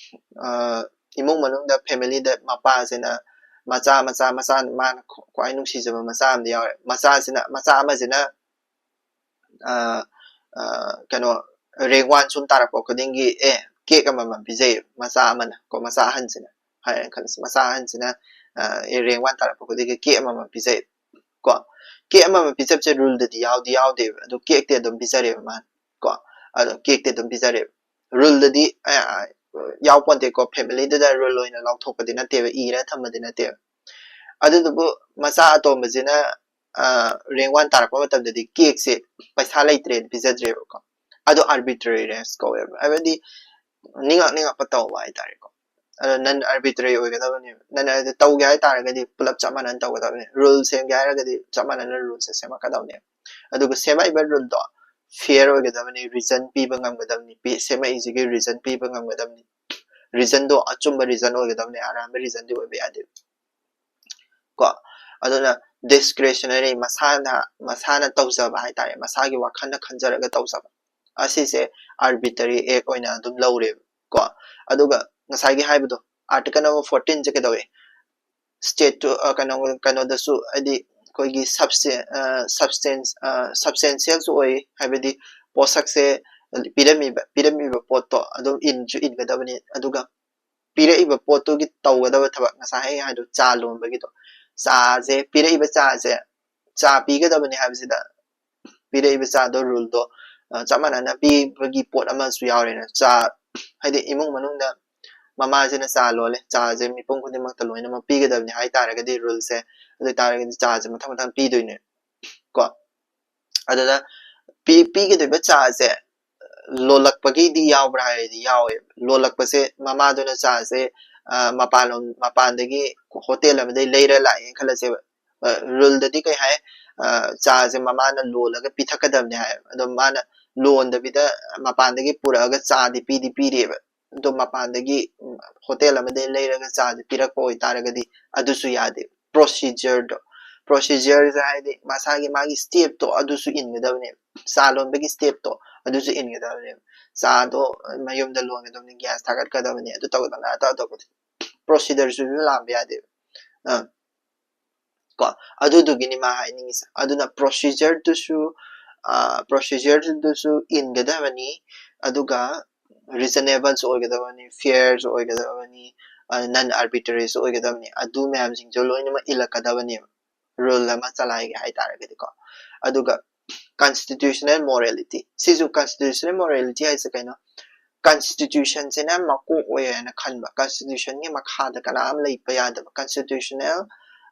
ꯑ, ꯏꯃꯨꯡ ꯃꯅꯨꯡꯗ ꯐꯦꯃꯤꯂꯤꯗ ꯃꯄꯥꯁꯤꯅ ꯃꯆꯥ ꯃꯆꯥ ꯃꯆꯥ ꯃꯥꯅ ꯈ꯭ꯋꯥꯏ ꯅꯨꯡꯁꯤꯖꯕ ꯃꯆꯥ ꯑꯃꯗꯤ ꯌꯥꯎꯔꯦ꯫ ꯃꯆꯥꯁꯤꯅ ꯃꯆꯥ ꯑꯃꯁꯤꯅ ꯑ, ꯑ, ꯀꯩꯅꯣ ꯔꯦꯡ ꯋꯥꯟ ꯁꯨꯝ ꯇꯥꯔꯛꯄ ꯈꯨꯗꯤꯡꯒꯤ ꯑꯦ ꯀꯦꯛ ꯑꯃꯃꯝ ꯄꯤꯖꯩ꯫ ꯃꯆꯥ ꯑꯃꯅ ꯀꯣ, ꯃꯆꯥ ꯑꯍꯟꯁꯤꯅ ꯍꯥꯏꯔꯦꯅ ꯈꯜꯂꯁꯤ꯫ ꯃꯆꯥ ꯑꯍꯟꯁꯤꯅ ꯑ, ꯔꯦꯡ ꯋꯥꯟ ꯇꯥꯔꯛꯄ ꯈꯨꯗꯤꯡꯒꯤ ꯀꯦꯛ ꯑꯃꯃꯝ ꯄꯤꯖꯩ ꯀꯣ꯫ ꯀꯦꯛ ꯑꯃꯃꯝ ꯄꯤꯖꯕꯁꯦ ꯔꯨꯜꯗꯗꯤ ꯌꯥꯎꯗꯤ ꯌꯥꯎꯗꯦꯕ, ꯑꯗꯨ ꯀꯦꯛꯇꯤ ꯑꯗꯨꯝ ꯄꯤꯖꯔꯦꯕ ꯃꯥꯅ ꯀꯣ꯫ ꯑꯗꯣ ꯀꯦꯛꯇꯤ ꯑꯗꯨꯝ ꯄꯤꯖꯔꯦꯕ꯫ ꯔꯨꯜꯗꯗꯤ ꯑ, ꯑ, ꯌꯥꯎ ꯄꯣꯟꯇꯦꯀꯣ, ꯐꯦꯃꯤꯂꯤꯗꯨꯗ ꯔꯨꯜ ꯑꯣꯏꯅ ꯂꯥꯎꯊꯣꯛꯄꯗꯤ ꯅꯠꯇꯦꯕ, ꯏꯔ ꯊꯝꯕꯗꯤ ꯅꯠꯇꯦꯕ꯫ ꯑꯗꯨꯗꯨꯕꯨ ꯃꯆꯥ ꯑꯇꯣꯝꯕꯁꯤꯅ ꯔꯦꯡ ꯋꯥꯟ ꯇꯥꯔꯛꯄ ꯃꯇꯝꯗꯗꯤ ꯀꯦꯛꯁꯦ ꯄꯩꯁꯥ ꯂꯩꯇ꯭ꯔꯦꯅ ꯄꯤꯖꯗ꯭ꯔꯦꯕꯀꯣ꯫ ꯑꯗꯨ ꯑꯥꯔꯕꯤꯇ꯭ꯔꯦꯔꯤꯅꯦꯁ ꯀꯧꯋꯦꯕ, ꯍꯥꯏꯕꯗꯤ ꯅꯤꯡꯉꯛ ꯅꯤꯡꯉꯛꯄ ꯇꯧꯕ ꯍꯥꯏꯇꯥꯔꯦꯀꯣ꯫ ꯑꯗꯣ ꯅꯟ ꯑꯥꯔꯕꯤꯇ꯭ꯔꯦꯔꯤ ꯑꯣꯏꯒꯗꯕꯅꯦꯕ꯫ ꯅꯟ ꯇꯧꯒꯦ ꯍꯥꯏꯇꯥꯔꯒꯗꯤ ꯄꯨꯂꯞ ꯆꯞ ꯃꯥꯟꯅꯅ ꯇꯧꯒꯗꯕꯅꯤ꯫ ꯔꯨꯜ ꯁꯦꯝꯒꯦ ꯍꯥꯏꯔꯒꯗꯤ ꯆꯞ ꯃꯥꯟꯅꯅ ꯔꯨꯜꯁꯦ ꯁꯦꯝꯃꯛꯀꯗꯕꯅꯦꯕ꯫ ꯑꯗꯨꯒ ꯁꯦꯝꯃꯛꯏꯕ ꯔꯨꯜꯗꯣ ꯐꯤꯌꯔ ꯑꯣꯏꯒꯗꯕꯅꯤ, ꯔꯤꯖꯟ ꯄꯤꯕ ꯉꯝꯒꯗꯕꯅꯤ, ꯄꯤ-, ꯁꯦꯝꯃꯛꯏꯁꯤꯒꯤ ꯔꯤꯖꯟ ꯄꯤꯕ ꯉꯝꯒꯗꯕꯅꯤ꯫ ꯔꯤꯖꯟꯗꯣ ꯑꯆꯨꯝꯕ ꯔꯤꯖꯟ ꯑꯣꯏꯒꯗꯕꯅꯤ, ꯑꯔꯥꯟꯕ ꯔꯤꯖꯟꯗꯤ ꯑꯣꯏꯕ ꯌꯥꯗꯦꯕ꯫ ꯀꯣ꯫ ꯑꯗꯨꯅ ꯗꯤꯁꯀ꯭ꯔꯦꯁꯅꯔꯤ, ꯃꯁꯥꯅ, ꯃꯁꯥꯅ ꯇꯧꯖꯕ ꯍꯥꯏꯇꯥꯔꯦ, ꯃꯁꯥꯒꯤ ꯋꯥꯈꯜꯅ ꯈꯟꯖꯔꯒ ꯇꯧꯖꯕ, ꯑꯁꯤꯁꯦ ꯑꯥꯔꯕꯤꯇ꯭ꯔꯦꯔꯤ ꯑꯦꯛ ꯑꯣꯏꯅ ꯑꯗꯨꯝ ꯂꯧꯔꯦꯕ ꯀꯣ꯫ ꯑꯗꯨꯒ ꯉꯁꯥꯏꯒꯤ ꯍꯥꯏꯕꯗꯣ, ꯑꯥꯔꯇꯤꯀꯜ ꯅꯝꯕꯔ ꯐꯣꯔꯇꯤꯟꯁꯦ ꯀꯩꯗꯧꯋꯦ? ꯁ꯭ꯇꯦꯠꯇꯨ, ꯑ, ꯀꯩꯅꯣ, ꯀꯩꯅꯣꯗꯁꯨ, ꯍꯥꯏꯗꯤ ꯑꯩꯈꯣꯏꯒꯤ ꯁꯕꯁꯇꯦꯟ-, ꯑ, ꯁꯕꯁꯇꯦꯟꯁ-, ꯑ, ꯁꯕꯁꯇꯦꯟꯁꯤꯌꯦꯜꯁꯨ ꯑꯣꯏ, ꯍꯥꯏꯕꯗꯤ ꯄꯣꯠꯁꯛꯁꯦ ꯄꯤꯔꯝꯃꯤꯕ, ꯄꯤꯔꯝꯃꯤꯕ ꯄꯣꯠꯇꯣ ꯑꯗꯨꯝ ꯏꯟꯁꯨ ꯏꯟꯒꯗꯕꯅꯤ, ꯑꯗꯨꯒ ꯄꯤꯔꯛꯏꯕ ꯄꯣꯠꯇꯨꯒꯤ ꯇꯧꯒꯗꯕ ꯊꯕꯛ, ꯉꯁꯥꯏ ꯑꯩ ꯍꯥꯏꯗꯣ, ꯆꯥ ꯂꯣꯟꯕꯒꯤꯗꯣ, ꯆꯥꯁꯦ, ꯄꯤꯔꯛꯏꯕ ꯆꯥꯁꯦ, ꯆꯥ ꯄꯤꯒꯗꯕꯅꯤ ꯍꯥꯏꯕꯁꯤꯗ, ꯄꯤꯔꯛꯏꯕ ꯆꯥꯗꯣ, ꯔꯨꯜꯗꯣ, ꯑ, ꯆꯞ ꯃꯥꯟꯅꯅ ꯄꯤꯕꯒꯤ ꯄꯣꯠ ꯑꯃꯁꯨ ꯌꯥꯎꯔꯦꯅ꯫ ꯆꯥ, ꯍꯥꯏꯗꯤ ꯏꯃꯨꯡ ꯃꯅꯨꯡꯗ ꯃꯃꯥꯁꯤꯅ ꯆꯥ ꯂꯣꯜꯂꯦ, ꯆꯥꯁꯦ ꯃꯤꯄꯨꯝ ꯈꯨꯗꯤꯡꯃꯛꯇ ꯂꯣꯏꯅꯃꯛ ꯄꯤꯒꯗꯕꯅꯤ ꯍꯥꯏ ꯇꯥꯔꯒꯗꯤ, ꯔꯨꯜꯁꯦ, ꯑꯗꯨ ꯑꯣꯏ ꯇꯥꯔꯒꯗꯤ ꯆꯥꯁꯦ ꯃꯊꯪ ꯃꯊꯪ ꯄꯤꯗꯣꯏꯅꯦ ꯀꯣ꯫ ꯑꯗꯨꯗ ꯄꯤ-, ꯄꯤꯒꯗꯣꯏꯕ ꯆꯥꯁꯦ ꯂꯣꯜꯂꯛꯄꯒꯤꯗꯤ ꯌꯥꯎꯕ꯭ꯔꯥ ꯍꯥꯏꯔꯗꯤ ꯌꯥꯎꯋꯦ꯫ ꯂꯣꯜꯂꯛꯄꯁꯦ ꯃꯃꯥꯗꯨꯅ ꯆꯥꯁꯦ, ꯑ, ꯃꯄꯥꯟꯂꯣꯝ, ꯃꯄꯥꯟꯗꯒꯤ ꯍꯣꯇꯦꯜ ꯑꯃꯗꯒꯤ ꯂꯩꯔ ꯂꯥꯛꯑꯦꯅ ꯈꯜꯂꯁꯦꯕ꯫ ꯑ, ꯔꯨꯜꯗꯗꯤ ꯀꯩ ꯍꯥꯏ? ꯑ, ꯆꯥꯁꯦ ꯃꯃꯥꯅ ꯂꯣꯜꯂꯒ ꯄꯤꯊꯛꯀꯗꯕꯅꯤ ꯍꯥꯏ꯫ ꯑꯗꯣ ꯃꯥꯅ ꯂꯣꯟꯗꯕꯤꯗ ꯃꯄꯥꯟꯗꯒꯤ ꯄꯨꯔꯛꯑꯒ ꯆꯥꯗꯤ ꯄꯤꯗꯤ ꯄꯤꯔꯤꯑꯕ꯫ ꯑꯗꯣ ꯃꯄꯥꯟꯗꯒꯤ ꯍꯣꯇꯦꯜ ꯑꯃꯗꯒꯤ ꯂꯩꯔꯒ ꯆꯥꯗꯤ ꯄꯤꯔꯛꯄ ꯑꯣꯏꯇꯥꯔꯒꯗꯤ ꯑꯗꯨꯁꯨ ꯌꯥꯗꯦ꯫ ꯄ꯭ꯔꯣꯁꯤꯖꯔꯗꯣ, ꯄ꯭ꯔꯣꯁꯤꯖꯔꯁꯦ ꯍꯥꯏꯗꯤ ꯃꯁꯥꯒꯤ ꯃꯥꯒꯤ ꯁ꯭ꯇꯦꯞꯇꯣ ꯑꯗꯨꯁꯨ ꯏꯟꯒꯗꯕꯅꯦꯕ꯫ ꯆꯥ ꯂꯣꯟꯕꯒꯤ ꯁ꯭ꯇꯦꯞꯇꯣ ꯑꯗꯨꯁꯨ ꯏꯟꯒꯗꯕꯅꯦꯕ꯫ ꯆꯥꯗꯣ ꯃꯌꯨꯝꯗ ꯂꯣꯟꯒꯗꯕꯅꯤ, ꯒ꯭ꯌꯥꯁ ꯊꯥꯒꯠꯀꯗꯕꯅꯤ, ꯑꯗꯨ ꯇꯧꯒꯗꯕꯅꯤ, ꯑꯗꯥ ꯇꯧꯒꯗꯕꯅꯤ꯫ ꯄ꯭ꯔꯣꯁꯤꯖꯔꯁꯤꯁꯨ ꯂꯥꯟꯕ ꯌꯥꯗꯦꯕ꯫ ꯑꯥ꯫ ꯀꯣ, ꯑꯗꯨꯗꯨꯒꯤꯅꯤ ꯃꯥ ꯍꯥꯏꯅꯤꯡꯉꯤꯁꯦ꯫ ꯑꯗꯨꯅ ꯄ꯭ꯔꯣꯁꯤꯖꯔꯗꯨꯁꯨ, ꯑꯥ, ꯄ꯭ꯔꯣꯁꯤꯖꯔꯗꯨꯁꯨ ꯏꯟꯒꯗꯕꯅꯤ, ꯑꯗꯨꯒ ꯔꯤꯖꯅꯦꯕꯜꯁꯨ ꯑꯣꯏꯒꯗꯕꯅꯤ, ꯐꯤꯌꯔꯁꯨ ꯑꯣꯏꯒꯗꯕꯅꯤ, ꯑꯥ, ꯅꯟ ꯑꯥꯔꯕꯤꯇ꯭ꯔꯦꯔꯤꯁꯨ ꯑꯣꯏꯒꯗꯕꯅꯤ꯫ ꯑꯗꯨ ꯃꯌꯥꯝꯁꯤꯡꯁꯨ ꯂꯣꯏꯅꯃꯛ ꯏꯜꯂꯛꯀꯗꯕꯅꯦꯕ ꯔꯨꯜ ꯑꯃ ꯆꯂꯥꯏꯒꯦ ꯍꯥꯏꯇꯥꯔꯒꯗꯤꯀꯣ꯫ ꯑꯗꯨꯒ ꯀꯟꯁꯇꯤꯇ꯭ꯌꯨꯁꯅꯦꯜ ꯃꯣꯔꯦꯂꯤꯇꯤ꯫ ꯁꯤꯁꯨ ꯀꯟꯁꯇꯤꯇ꯭ꯌꯨꯁꯅꯦꯜ ꯃꯣꯔꯦꯂꯤꯇꯤ ꯍꯥꯏꯁꯦ ꯀꯩꯅꯣ? ꯀꯟꯁꯇꯤꯇ꯭ꯌꯨꯁꯟꯁꯤꯅ ꯃꯀꯣꯛ ꯑꯣꯏ ꯍꯥꯏꯅ ꯈꯟꯕ꯫ ꯀꯟꯁꯇꯤꯇ꯭ꯌꯨꯁꯟꯒꯤ ꯃꯈꯥꯗ ꯀꯅꯥꯝ ꯂꯩꯕ ꯌꯥꯗꯕ꯫ ꯀꯟꯁꯇꯤꯇ꯭ꯌꯨꯁꯅꯦꯜ,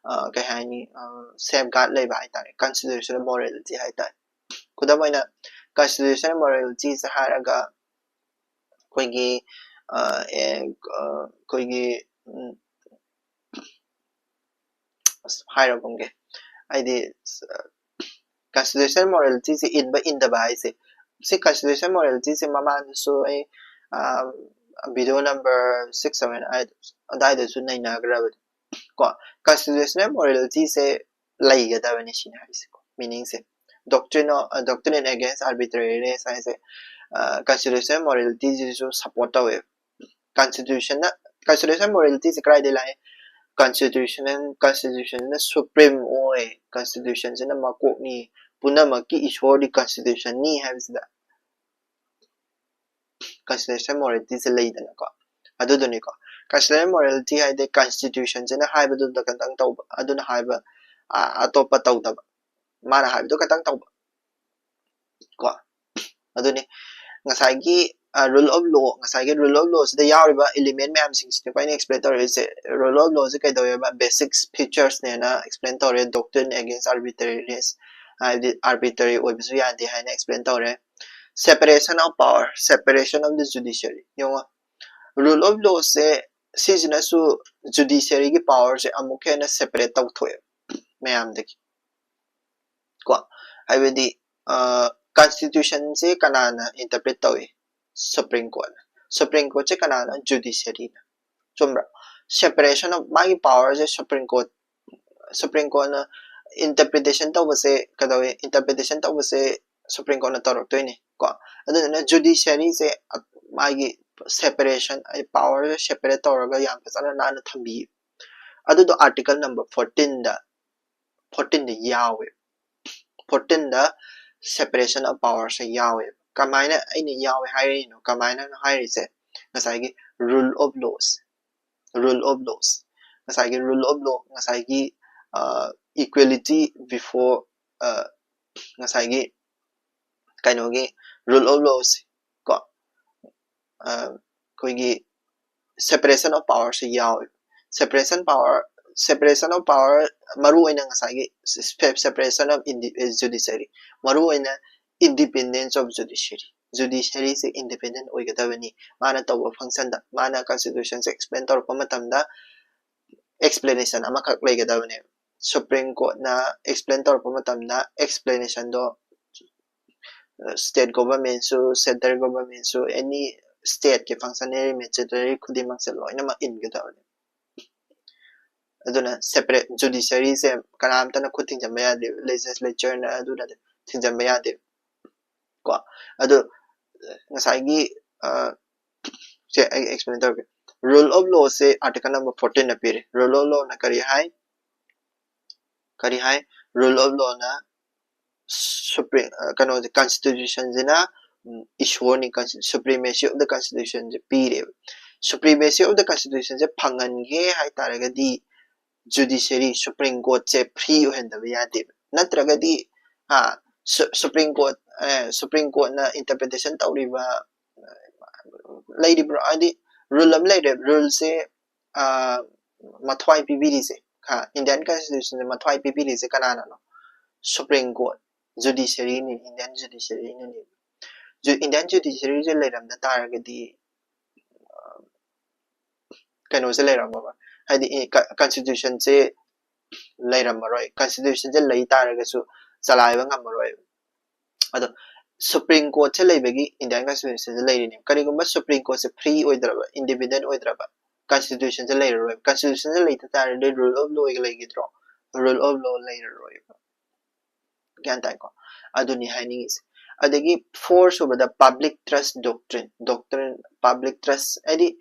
ꯑ, ꯀꯩ ꯍꯥꯏꯅꯤ, ꯑ, ꯁꯦꯐꯒꯥꯔꯗ ꯂꯩꯕ ꯍꯥꯏꯇꯥꯔꯦ, ꯀꯟꯁꯇꯤꯇ꯭ꯌꯨꯁꯅꯦꯜ ꯃꯣꯔꯦꯂꯤꯇꯤ ꯍꯥꯏꯇꯥꯔꯦ꯫ ꯈꯨꯗꯝ ꯑꯣꯏꯅ, ꯀꯟꯁꯇꯤꯇ꯭ꯌꯨꯁꯅꯦꯜ ꯃꯣꯔꯦꯂꯤꯇꯤꯁꯦ ꯍꯥꯏꯔꯒ ꯑꯩꯈꯣꯏꯒꯤ, ꯑ, ꯑꯦ, ꯑ, ꯑꯩꯈꯣꯏꯒꯤ, ꯎꯝ, ꯑꯁ, ꯍꯥꯏꯔꯒꯨꯝꯒꯦ꯫ ꯍꯥꯏꯗꯤ, ꯀꯟꯁꯇꯤꯇ꯭ꯌꯨꯁꯅꯦꯜ ꯃꯣꯔꯦꯂꯤꯇꯤꯁꯦ ꯏꯟꯕ ꯏꯟꯗꯕ ꯍꯥꯏꯁꯦ, ꯁꯤ ꯀꯟꯁꯇꯤꯇ꯭ꯌꯨꯁꯅꯦꯜ ꯃꯣꯔꯦꯂꯤꯇꯤꯁꯦ ꯃꯃꯥꯡꯗꯁꯨ ꯑꯩ, ꯑ, ꯚꯤꯗꯤꯑꯣ ꯅꯝꯕꯔ ꯁꯤꯛꯁ, ꯁꯚꯦꯟ ꯑꯗꯥꯏꯗꯁꯨ ꯅꯩꯅꯈ꯭ꯔꯕꯅꯤ꯫ ꯀꯣ, ꯀꯟꯁꯇꯤꯇ꯭ꯌꯨꯁꯅꯦꯜ ꯃꯣꯔꯦꯂꯤꯇꯤꯁꯦ ꯂꯩꯒꯗꯕꯅꯤ ꯁꯤꯅꯤ ꯍꯥꯏꯁꯦꯀꯣ, ꯃꯤꯅꯤꯡꯁꯦ꯫ Doctrine of, doctrine against arbitrariness ꯍꯥꯏꯁꯦ, ꯑ, ꯀꯟꯁꯇꯤꯇ꯭ꯌꯨꯁꯅꯦꯜ ꯃꯣꯔꯦꯂꯤꯇꯤꯁꯤꯁꯨ ꯁꯞꯄꯣꯔꯠ ꯇꯧꯋꯦ꯫ ꯀꯟꯁꯇꯤꯇ꯭ꯌꯨꯁꯟꯅ, ꯀꯟꯁꯇꯤꯇ꯭ꯌꯨꯁꯅꯦꯜ ꯃꯣꯔꯦꯂꯤꯇꯤꯁꯦ ꯀꯗꯥꯏꯗꯩ ꯂꯥꯛꯑꯦ? ꯀꯟꯁꯇꯤꯇ꯭ꯌꯨꯁꯟ, ꯀꯟꯁꯇꯤꯇ꯭ꯌꯨꯁꯟꯅ ꯁꯨꯄ꯭ꯔꯤꯝ ꯑꯣꯏ, ꯀꯟꯁꯇꯤꯇ꯭ꯌꯨꯁꯟꯁꯤꯅ ꯃꯀꯣꯛꯅꯤ, ꯄꯨꯝꯅꯃꯛꯀꯤ ꯏꯁꯣꯔꯗꯤ ꯀꯟꯁꯇꯤꯇ꯭ꯌꯨꯁꯟꯅꯤ ꯍꯥꯏꯕꯁꯤꯗ ꯀꯟꯁꯇꯤꯇ꯭ꯌꯨꯁꯅꯦꯜ ꯃꯣꯔꯦꯂꯤꯇꯤꯁꯦ ꯂꯩꯗꯅꯀꯣ꯫ ꯑꯗꯨꯗꯨꯅꯤꯀꯣ, ꯀꯟꯁꯇꯤꯇ꯭ꯌꯨꯁꯅꯦꯜ ꯃꯣꯔꯦꯂꯤꯇꯤ ꯍꯥꯏꯗꯤ ꯀꯟꯁꯇꯤꯇ꯭ꯌꯨꯁꯟꯁꯤꯅ ꯍꯥꯏꯕꯗꯨꯗ ꯈꯛꯇꯪ ꯇꯧꯕ, ꯑꯗꯨꯅ ꯍꯥꯏꯕ, ꯑ, ꯑꯇꯣꯞꯄ ꯇꯧꯗꯕ, ꯃꯥꯅ ꯍꯥꯏꯕꯗꯨ ꯈꯛꯇꯪ ꯇꯧꯕ꯫ ꯀꯣ, ꯑꯗꯨꯅꯤ ꯉꯁꯥꯏꯒꯤ, ꯑ, rule of law, ꯉꯁꯥꯏꯒꯤ rule of lawꯁꯤꯗ ꯌꯥꯎꯔꯤꯕ element ꯃꯌꯥꯝꯁꯤꯡꯁꯤꯅꯦꯀꯣ ꯑꯩꯅ explain ꯇꯧꯔꯛꯏꯁꯦ꯫ Rule of lawꯁꯦ ꯀꯩꯗꯧꯋꯦꯕ? Basic featuresꯅꯦꯅ explain ꯇꯧꯔꯦ꯫ Doctrine against arbitrariness, ꯍꯥꯏꯕꯗꯤ arbitrary ꯑꯣꯏꯕꯁꯨ ꯌꯥꯗꯦ ꯍꯥꯏꯅ explain ꯇꯧꯔꯦ꯫ Separation of power, separation of the judiciary꯫ ꯌꯦꯡꯉꯣ, rule of lawꯁꯦ ꯁꯤꯁꯤꯅꯁꯨ judiciaryꯒꯤ powerꯁꯦ ꯑꯃꯨꯛꯀ ꯍꯦꯟꯅ separate ꯇꯧꯊꯣꯛꯑꯦ ꯃꯌꯥꯝꯗꯒꯤ꯫ ꯀꯣ, ꯍꯥꯏꯕꯗꯤ, ꯑ, Constitution ꯁꯦ ꯀꯅꯥꯅ interpret ꯇꯧꯏ? Supreme Court ꯅ꯫ Supreme Court ꯁꯦ ꯀꯅꯥꯅ? Judiciary ꯅ꯫ ꯆꯨꯝꯕ꯭ꯔꯥ? Separation of ꯃꯥꯒꯤ power ꯁꯦ Supreme Court Supreme Court ꯅ interpretation ꯇꯧꯕꯁꯦ ꯀꯩꯗꯧꯋꯤ? Interpretation ꯇꯧꯕꯁꯦ Supreme Court ꯅ ꯇꯧꯔꯛꯇꯣꯏꯅꯤ ꯀꯣ꯫ ꯑꯗꯨꯗꯨꯅ judiciary ꯁꯦ ꯃꯥꯒꯤ separation ꯍꯥꯏꯗꯤ power ꯁꯦ separate ꯇꯧꯔꯒ ꯌꯥꯝ ꯐꯖꯅ ꯅꯥꯟꯅ ꯊꯝꯕꯤ꯫ ꯑꯗꯨꯗꯣ article number fourteen ꯗ fourteen ꯗ ꯌꯥꯎꯋꯦ꯫ Fourteen the separation of power ꯁꯦ ꯌꯥꯎꯋꯦ꯫ ꯀꯃꯥꯏꯅ ꯑꯩꯅ ꯌꯥꯎꯋꯦ ꯍꯥꯏꯔꯤꯅꯣ? ꯀꯃꯥꯏꯅꯅꯣ ꯍꯥꯏꯔꯤꯁꯦ? ꯉꯁꯥꯏꯒꯤ rule of laws, rule of laws, ꯉꯁꯥꯏꯒꯤ rule of law, ꯉꯁꯥꯏꯒꯤ equality before ꯉꯁꯥꯏꯒꯤ ꯀꯩꯅꯣꯒꯤ rule of laws ꯀꯣ, ꯑꯩꯈꯣꯏꯒꯤ separation of power ꯁꯦ ꯌꯥꯎꯋꯦ꯫ Separation power, separation of power ꯃꯔꯨ ꯑꯣꯏꯅ ꯉꯁꯥꯏꯒꯤ separation of judiciary, ꯃꯔꯨ ꯑꯣꯏꯅ independence of judiciary, judiciary say independent ꯑꯣꯏꯒꯗꯕꯅꯤ꯫ ꯃꯥꯅ ꯇꯧꯕ function ꯗ, ꯃꯥꯅ constitution ꯁꯦ explain ꯇꯧꯔꯛꯄ ꯃꯇꯝꯗ explanation ꯑꯃꯈꯛ ꯂꯩꯒꯗꯕꯅꯦꯕ꯫ Supreme Court ꯅ explain ꯇꯧꯔꯛꯄ ꯃꯇꯝꯗ explanation ꯗꯣ state government ꯁꯨ, central government ꯁꯨ, any state ꯀꯤ functionary machinery ꯈꯨꯗꯤꯡꯃꯛꯁꯦ ꯂꯣꯏꯅꯃꯛ ꯏꯟꯒꯗꯕꯅꯦ꯫ ꯑꯗꯨꯅ separate judiciary ꯁꯦ ꯀꯅꯥꯝꯇꯅ ꯈꯨꯠ ꯊꯤꯡꯖꯤꯟꯕ ꯌꯥꯗꯦ, legislature ꯅ ꯑꯗꯨꯅ ꯊꯤꯡꯖꯤꯟꯕ ꯌꯥꯗꯦ ꯀꯣ꯫ ꯑꯗꯨ ꯉꯁꯥꯏꯒꯤ ꯁꯦ ꯑꯩ explain ꯇꯧꯔꯒꯦ꯫ Rule of law say article number fourteen ꯅ ꯄꯤꯔꯦ꯫ Rule of law ꯅ ꯀꯔꯤ ꯍꯥꯏ? ꯀꯔꯤ ꯍꯥꯏ? Rule of law ꯅ supreme ꯀꯩꯅꯣꯁꯦ, constitution ꯁꯤꯅ ꯏꯁꯣꯔꯅꯤ, supremacy of the constitution say ꯄꯤꯔꯦꯕ꯫ Supremacy of the constitution ꯁꯦ ꯐꯪꯍꯟꯒꯦ ꯍꯥꯏꯇꯥꯔꯒꯗꯤ judiciary, Supreme Court ꯁꯦ free ꯑꯣꯏꯍꯟꯗꯕ ꯌꯥꯗꯦꯕ꯫ ꯅꯠꯇ꯭ꯔꯒꯗꯤ Supreme Court, Supreme Court ꯅ interpretation ꯇꯧꯔꯤꯕ ꯂꯩꯔꯤꯕ꯭ꯔꯣ? ꯍꯥꯏꯗꯤ rule ꯑꯃ ꯂꯩꯔꯦ, rule ꯁꯦ ꯃꯊ꯭ꯋꯥꯏ ꯄꯤꯕꯤꯔꯤꯁꯦ, Indian constitution ꯁꯦ ꯃꯊ꯭ꯋꯥꯏ ꯄꯤꯕꯤꯔꯤꯁꯦ ꯀꯅꯥꯅꯅꯣ? Supreme Court, judiciary ꯅꯤ, Indian judiciary ꯅꯅꯦ꯫ Indian judiciary ꯁꯦ ꯂꯩꯔꯝꯗ ꯇꯥꯔꯒꯗꯤ ꯀꯩꯅꯣꯁꯦ ꯂꯩꯔꯝꯃꯔꯣꯏ, ꯍꯥꯏꯗꯤ constitution ꯁꯦ ꯂꯩꯔꯝꯃꯔꯣꯏ꯫ Constitution ꯁꯦ ꯂꯩ ꯇꯥꯔꯒꯁꯨ ꯆꯂꯥꯏꯕ ꯉꯝꯃꯔꯣꯏ꯫ ꯑꯗꯣ Supreme Courtꯁꯦ ꯂꯩꯕꯒꯤ Indian Constitutionꯁꯦ ꯂꯩꯔꯤꯅꯦ꯫ ꯀꯔꯤꯒꯨꯝꯕ Supreme Courtꯁꯦ free ꯑꯣꯏꯗ꯭ꯔꯕ, independent ꯑꯣꯏꯗ꯭ꯔꯕ, Constitutionꯁꯦ ꯂꯩꯔꯔꯣꯏ꯫ Constitutionꯁꯦ ꯂꯩꯇ ꯇꯥꯔꯗꯤ rule of lawꯒ ꯂꯩꯒꯗ꯭ꯔꯣ? Rule of law ꯂꯩꯔꯔꯣꯏꯕ꯫ ꯒ꯭ꯌꯥꯟ ꯇꯥꯏꯀꯣ? ꯑꯗꯨꯅꯤ ꯍꯥꯏꯅꯤꯡꯉꯤꯁꯦ꯫ ꯑꯗꯒꯤ four ꯁꯨꯕꯗ public trust doctrine, doctrine, public trust ꯍꯥꯏꯗꯤ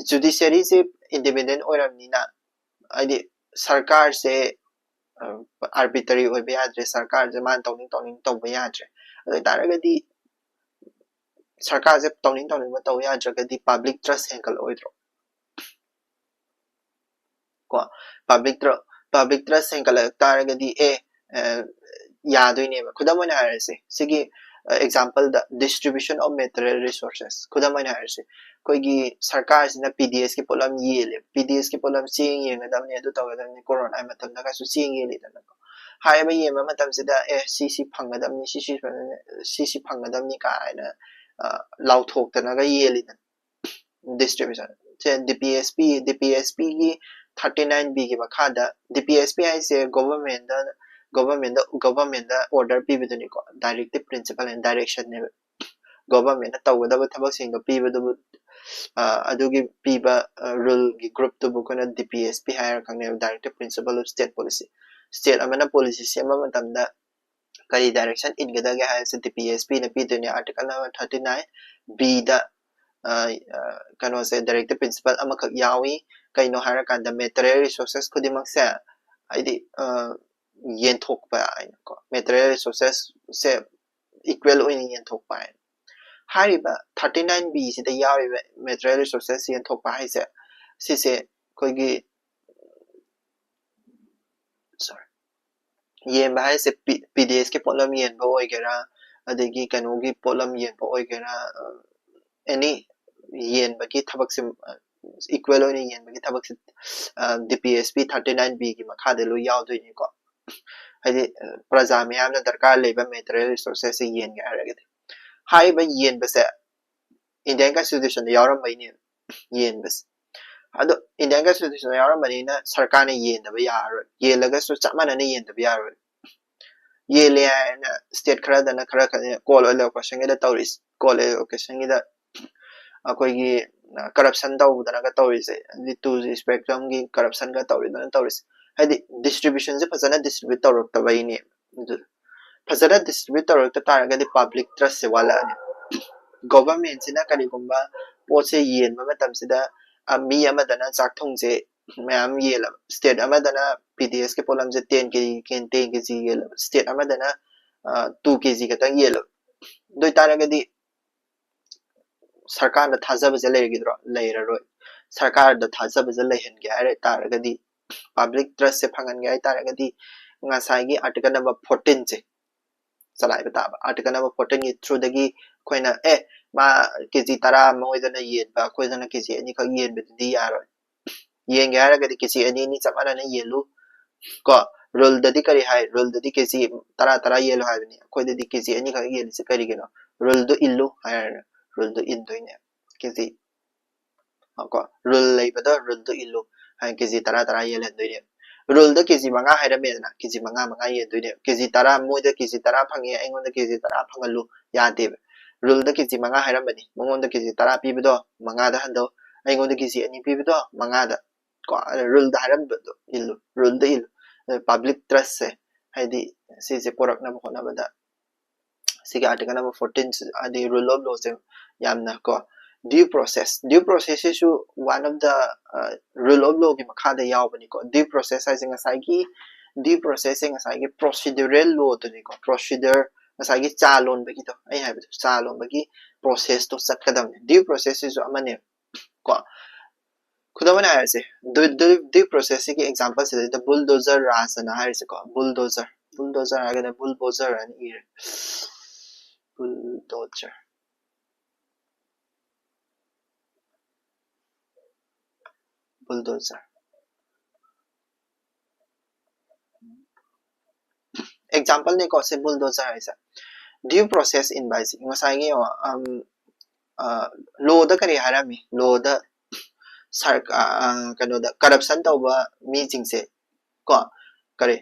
judiciaryꯁꯦ independent ꯑꯣꯏꯔꯕꯅꯤꯅ, ꯍꯥꯏꯗꯤ ꯁꯔꯀꯥꯔꯁꯦ arbitrary ꯑꯣꯏꯕ ꯌꯥꯗ꯭ꯔꯦ, ꯁꯔꯀꯥꯔꯁꯦ ꯃꯥꯅ ꯇꯧꯅꯤꯡ ꯇꯧꯅꯤꯡ ꯇꯧꯕ ꯌꯥꯗ꯭ꯔꯦ꯫ ꯑꯗꯨ ꯑꯣꯏꯇꯥꯔꯒꯗꯤ ꯁꯔꯀꯥꯔꯁꯦ ꯇꯧꯅꯤꯡ ꯇꯧꯅꯤꯡꯕ ꯇꯧ ꯌꯥꯗ꯭ꯔꯒꯗꯤ public trust ꯍꯦꯟꯒꯠꯂꯛꯑꯣꯏꯗ꯭ꯔꯣ? ꯀꯣ, public trust, public trust ꯍꯦꯟꯒꯠꯂꯛ ꯇꯥꯔꯒꯗꯤ ꯑꯦ ꯌꯥꯗꯣꯏꯅꯦꯕ꯫ ꯈꯨꯗꯝ ꯑꯣꯏꯅ ꯍꯥꯏꯔꯁꯦ, ꯁꯤꯒꯤ exampleꯗ distribution of material resources, ꯈꯨꯗꯝ ꯑꯣꯏꯅ ꯍꯥꯏꯔꯁꯦ, ꯑꯩꯈꯣꯏꯒꯤ ꯁꯔꯀꯥꯔꯁꯤꯅ P D Sꯀꯤ ꯄꯣꯠꯂꯝ ꯌꯦꯜꯂꯦ, P D Sꯀꯤ ꯄꯣꯠꯂꯝ ꯆꯦꯡ ꯌꯦꯟꯒꯗꯕꯅꯤ, ꯑꯗꯨ ꯇꯧꯒꯗꯕꯅꯤ, ꯀꯣꯔꯣꯅꯥꯒꯤ ꯃꯇꯝꯗ ꯀꯥꯏꯁꯨ ꯆꯦꯡ ꯌꯦꯜꯂꯤꯗꯅꯀꯣ꯫ ꯍꯥꯏꯔꯤꯕ ꯌꯦꯟꯕ ꯃꯇꯝꯁꯤꯗ ꯑꯦ ꯁꯤ ꯁꯤ ꯐꯪꯒꯗꯕꯅꯤ, ꯁꯤ ꯁꯤ ꯐꯪꯒꯗꯕꯅꯤ, ꯁꯤ ꯁꯤ ꯐꯪꯒꯗꯕꯅꯤ ꯀꯥꯏꯅ ꯂꯥꯎꯊꯣꯛꯇꯅꯒ ꯌꯦꯜꯂꯤꯗꯅ꯫ Distribution ꯁꯦ D P S P, D P S Pꯒꯤ thirty nine Bꯒꯤ ꯃꯈꯥꯗ, D P S P ꯍꯥꯏꯁꯦ governmentꯗ, governmentꯗ, governmentꯗ order ꯄꯤꯕꯗꯨꯅꯤꯀꯣ, directive principle and directionꯅꯦꯕ꯫ Governmentꯅ ꯇꯧꯒꯗꯕ ꯊꯕꯛꯁꯤꯡꯗꯣ ꯄꯤꯕꯗꯨꯕꯨ, ꯑꯗꯨꯒꯤ ꯄꯤꯕ ruleꯒꯤ groupꯇꯨꯕꯨ ꯑꯩꯈꯣꯏꯅ D P S P ꯍꯥꯏꯔ ꯈꯪꯅꯩꯕ, directive principle of state policy꯫ State ꯑꯃꯅ policy ꯁꯦꯝꯕ ꯃꯇꯝꯗ ꯀꯔꯤ direction ꯏꯟꯒꯗꯒꯦ ꯍꯥꯏꯕꯁꯦ D P S Pꯅ ꯄꯤꯗꯣꯏꯅꯦ꯫ Article number thirty nine Bꯗ ꯀꯩꯅꯣꯁꯦ, directive principle ꯑꯃꯈꯛ ꯌꯥꯎꯏ꯫ ꯀꯩꯅꯣ ꯍꯥꯏꯔꯀꯥꯟꯗ material resources ꯈꯨꯗꯤꯡꯃꯛꯁꯦ ꯍꯥꯏꯗꯤ ꯌꯦꯟꯊꯣꯛꯄ ꯍꯥꯏꯅꯀꯣ, material resourcesꯁꯦ equal ꯑꯣꯏꯅ ꯌꯦꯟꯊꯣꯛꯄ ꯍꯥꯏꯅ꯫ ꯍꯥꯏꯔꯤꯕ thirty nine Bꯁꯤꯗ ꯌꯥꯎꯔꯤꯕ material resources ꯌꯦꯟꯊꯣꯛꯄ ꯍꯥꯏꯁꯦ, ꯁꯤꯁꯦ ꯑꯩꯈꯣꯏꯒꯤ, sorry, ꯌꯦꯟꯕ ꯍꯥꯏꯁꯦ P D Sꯀꯤ ꯄꯣꯠꯂꯝ ꯌꯦꯟꯕ ꯑꯣꯏꯒꯦꯔꯥ, ꯑꯗꯒꯤ ꯀꯩꯅꯣꯒꯤ ꯄꯣꯠꯂꯝ ꯌꯦꯟꯕ ꯑꯣꯏꯒꯦꯔꯥ, any ꯌꯦꯟꯕꯒꯤ ꯊꯕꯛꯁꯦ, equal ꯑꯣꯏꯅ ꯌꯦꯟꯕꯒꯤ ꯊꯕꯛꯁꯦ D P S P thirty nine Bꯒꯤ ꯃꯈꯥꯗ ꯂꯣꯏ ꯌꯥꯎꯗꯣꯏꯅꯤꯀꯣ꯫ ꯍꯥꯏꯗꯤ ꯄ꯭ꯔꯖꯥ ꯃꯤꯌꯥꯝꯅ ꯗꯔꯀꯥꯔ ꯂꯩꯕ material resourcesꯁꯦ ꯌꯦꯟꯒꯦ ꯍꯥꯏꯔꯒꯗꯤ꯫ ꯍꯥꯏꯔꯤꯕ ꯌꯦꯟꯕꯁꯦ Indian Constitutionꯗ ꯌꯥꯎꯔꯝꯕꯩꯅꯦꯕ, ꯌꯦꯟꯕꯁꯦ꯫ ꯑꯗꯣ Indian Constitutionꯗ ꯌꯥꯎꯔꯝꯕꯅꯤꯅ ꯁꯔꯀꯥꯔꯅ ꯌꯦꯟꯗꯕ ꯌꯥꯔꯔꯣꯏ, ꯌꯦꯜꯂꯒꯁꯨ ꯆꯞ ꯃꯥꯟꯅꯅ ꯌꯦꯟꯗꯕ ꯌꯥꯔꯔꯣꯏ꯫ ꯌꯦꯜꯂꯦ ꯍꯥꯏꯅ state ꯈꯔꯗꯅ ꯈꯔ ꯈꯔ coal allocation ꯒꯤꯗ ꯇꯧꯔꯤꯁꯦ, coal allocation ꯒꯤꯗ ꯑꯩꯈꯣꯏꯒꯤ corruption ꯇꯧꯗꯅꯒ ꯇꯧꯔꯤꯁꯦ, ꯑꯗꯨꯗꯤ two spectrum ꯒꯤ corruption ꯒ ꯇꯧꯔꯤꯗꯅ ꯇꯧꯔꯤꯁꯦ꯫ ꯍꯥꯏꯗꯤ distribution ꯁꯦ ꯐꯖꯅ distribute ꯇꯧꯔꯛꯇꯕꯩꯅꯦ꯫ ꯑꯗꯨ ꯐꯖꯅ distribute ꯇꯧꯔꯛꯇ ꯇꯥꯔꯒꯗꯤ public trust ꯁꯦ ꯋꯥꯠꯂꯛꯑꯅꯤ꯫ Government ꯁꯤꯅ ꯀꯔꯤꯒꯨꯝꯕ ꯄꯣꯠꯁꯦ ꯌꯦꯟꯕ ꯃꯇꯝꯁꯤꯗ, ꯑ, ꯃꯤ ꯑꯃꯗꯅ ꯆꯥꯛ ꯊꯣꯡꯁꯦ ꯃꯌꯥꯝ ꯌꯦꯜꯂꯕ, state ꯑꯃꯗꯅ P D S ꯀꯤ ꯄꯣꯠꯂꯝꯁꯦ ten K G, ten K G ꯌꯦꯜꯂꯕ, state ꯑꯃꯗꯅ, ꯑ, two K G ꯈꯛꯇꯪ ꯌꯦꯜꯂꯕ, ꯑꯗꯨ ꯑꯣꯏꯇꯥꯔꯒꯗꯤ ꯁꯔꯀꯥꯔꯗ ꯊꯥꯖꯕꯁꯦ ꯂꯩꯔꯒꯗ꯭ꯔꯣ? ꯂꯩꯔꯔꯣꯏ꯫ ꯁꯔꯀꯥꯔꯗ ꯊꯥꯖꯕꯁꯦ ꯂꯩꯍꯟꯒꯦ ꯍꯥꯏꯔ ꯇꯥꯔꯒꯗꯤ, public trust ꯁꯦ ꯐꯪꯍꯟꯒꯦ ꯍꯥꯏ ꯇꯥꯔꯒꯗꯤ, ꯉꯁꯥꯏꯒꯤ article number fourteen ꯁꯦ ꯆꯂꯥꯏꯕ ꯇꯥꯕ꯫ Article number fourteen ꯒꯤ through ꯗꯒꯤ ꯑꯩꯈꯣꯏꯅ, "ꯑꯦ, ꯃꯥ K G ꯇꯔꯥ ꯃꯣꯏꯗꯅ ꯌꯦꯟꯕ, ꯑꯩꯈꯣꯏꯗꯅ K G ꯑꯅꯤꯈꯛ ꯌꯦꯟꯕꯗꯨꯗꯤ ꯌꯥꯔꯣꯏ꯫ ꯌꯦꯟꯒꯦ ꯍꯥꯏꯔꯒꯗꯤ K G ꯑꯅꯤ ꯑꯅꯤ ꯆꯞ ꯃꯥꯟꯅꯅ ꯌꯦꯜꯂꯨ"꯫ ꯀꯣ, rule ꯗꯗꯤ ꯀꯔꯤ ꯍꯥꯏ? Rule ꯗꯗꯤ K G ꯇꯔꯥ ꯇꯔꯥ ꯌꯦꯜꯂꯨ ꯍꯥꯏꯕꯅꯤ꯫ ꯑꯩꯈꯣꯏꯗꯗꯤ K G ꯑꯅꯤꯈꯛ ꯌꯦꯜꯂꯤꯁꯦ ꯀꯔꯤꯒꯤꯅꯣ? Rule ꯗꯣ ꯏꯜꯂꯨ ꯍꯥꯏꯔ, rule ꯗꯣ ꯏꯟꯗꯣꯏꯅꯦ꯫ K G, ꯀꯣ, rule ꯂꯩꯕꯗꯣ, rule ꯗꯣ ꯏꯜꯂꯨ ꯍꯥꯏꯅ K G ꯇꯔꯥ ꯇꯔꯥ ꯌꯦꯜꯍꯟꯗꯣꯏꯅꯦ꯫ Rule ꯗ K G ꯃꯉꯥ ꯍꯥꯏꯔꯝꯃꯦꯗꯅ, K G ꯃꯉꯥ ꯃꯉꯥ ꯌꯦꯟꯗꯣꯏꯅꯦ꯫ K G ꯇꯔꯥ, ꯃꯣꯏꯗ K G ꯇꯔꯥ ꯐꯪꯉꯦ, ꯑꯩꯉꯣꯟꯗ K G ꯇꯔꯥ ꯐꯪꯍꯜꯂꯨ, ꯌꯥꯗꯦꯕ꯫ Rule ꯗ K G ꯃꯉꯥ ꯍꯥꯏꯔꯝꯕꯅꯤ, ꯃꯉꯣꯟꯗ K G ꯇꯔꯥ ꯄꯤꯕꯗꯣ ꯃꯉꯥꯗ ꯍꯟꯗꯧ, ꯑꯩꯉꯣꯟꯗ K G ꯑꯅꯤ ꯄꯤꯕꯗꯣ ꯃꯉꯥꯗ, ꯀꯣ, rule ꯗ ꯍꯥꯏꯔꯝꯕꯗꯣ ꯏꯜꯂꯨ, rule ꯗ ꯏꯜꯂꯨ꯫ Public trust ꯁꯦ, ꯍꯥꯏꯗꯤ ꯁꯤꯁꯦ ꯄꯨꯔꯛꯅꯕ ꯍꯣꯠꯅꯕꯗ ꯁꯤꯒꯤ article number fourteen ꯁꯤ, ꯍꯥꯏꯗꯤ rule of law ꯁꯦ ꯌꯥꯝꯅ, ꯀꯣ, due process, due process ꯁꯤꯁꯨ one of the, ꯑ, rule of law ꯒꯤ ꯃꯈꯥꯗ ꯌꯥꯎꯕꯅꯤꯀꯣ꯫ Due process ꯍꯥꯏꯁꯦ ꯉꯁꯥꯏꯒꯤ, due process ꯁꯦ ꯉꯁꯥꯏꯒꯤ procedural law ꯗꯨꯅꯤꯀꯣ, procedure, ꯉꯁꯥꯏꯒꯤ ꯆꯥ ꯂꯣꯟꯕꯒꯤꯗꯣ, ꯑꯩ ꯍꯥꯏꯕꯗꯣ, ꯆꯥ ꯂꯣꯟꯕꯒꯤ process ꯇꯣ ꯆꯠꯀꯗꯕꯅꯤ꯫ Due process ꯁꯤꯁꯨ ꯑꯃꯅꯦ, ꯀꯣ꯫ ꯈꯨꯗꯝ ꯑꯣꯏꯅ ꯍꯥꯏꯔꯁꯦ, due, due, due process ꯁꯤꯒꯤ example ꯁꯤꯗꯩꯗ bulldozer ꯔꯥꯖ ꯑꯅ ꯍꯥꯏꯔꯤꯁꯦꯀꯣ, bulldozer, bulldozer ꯍꯥꯏꯔꯒꯅ bulldozer ꯍꯥꯏꯅ ꯏꯔꯦ, bulldozer, bulldozer꯫ Example ꯅꯤꯀꯣ ꯁꯤ bulldozer ꯍꯥꯏꯁꯦ꯫ Due process ꯏꯟꯕ ꯍꯥꯏꯁꯦ ꯉꯁꯥꯏꯒꯤ, ꯌꯦꯡꯉꯣ, ꯑꯝ, ꯑ, law ꯗ ꯀꯔꯤ ꯍꯥꯏꯔꯝꯃꯤ? Law ꯗ ꯁꯔ-, ꯑ, ꯑ, ꯀꯩꯅꯣꯗ corruption ꯇꯧꯕ ꯃꯤꯁꯤꯡꯁꯦ, ꯀꯣ, ꯀꯔꯤ,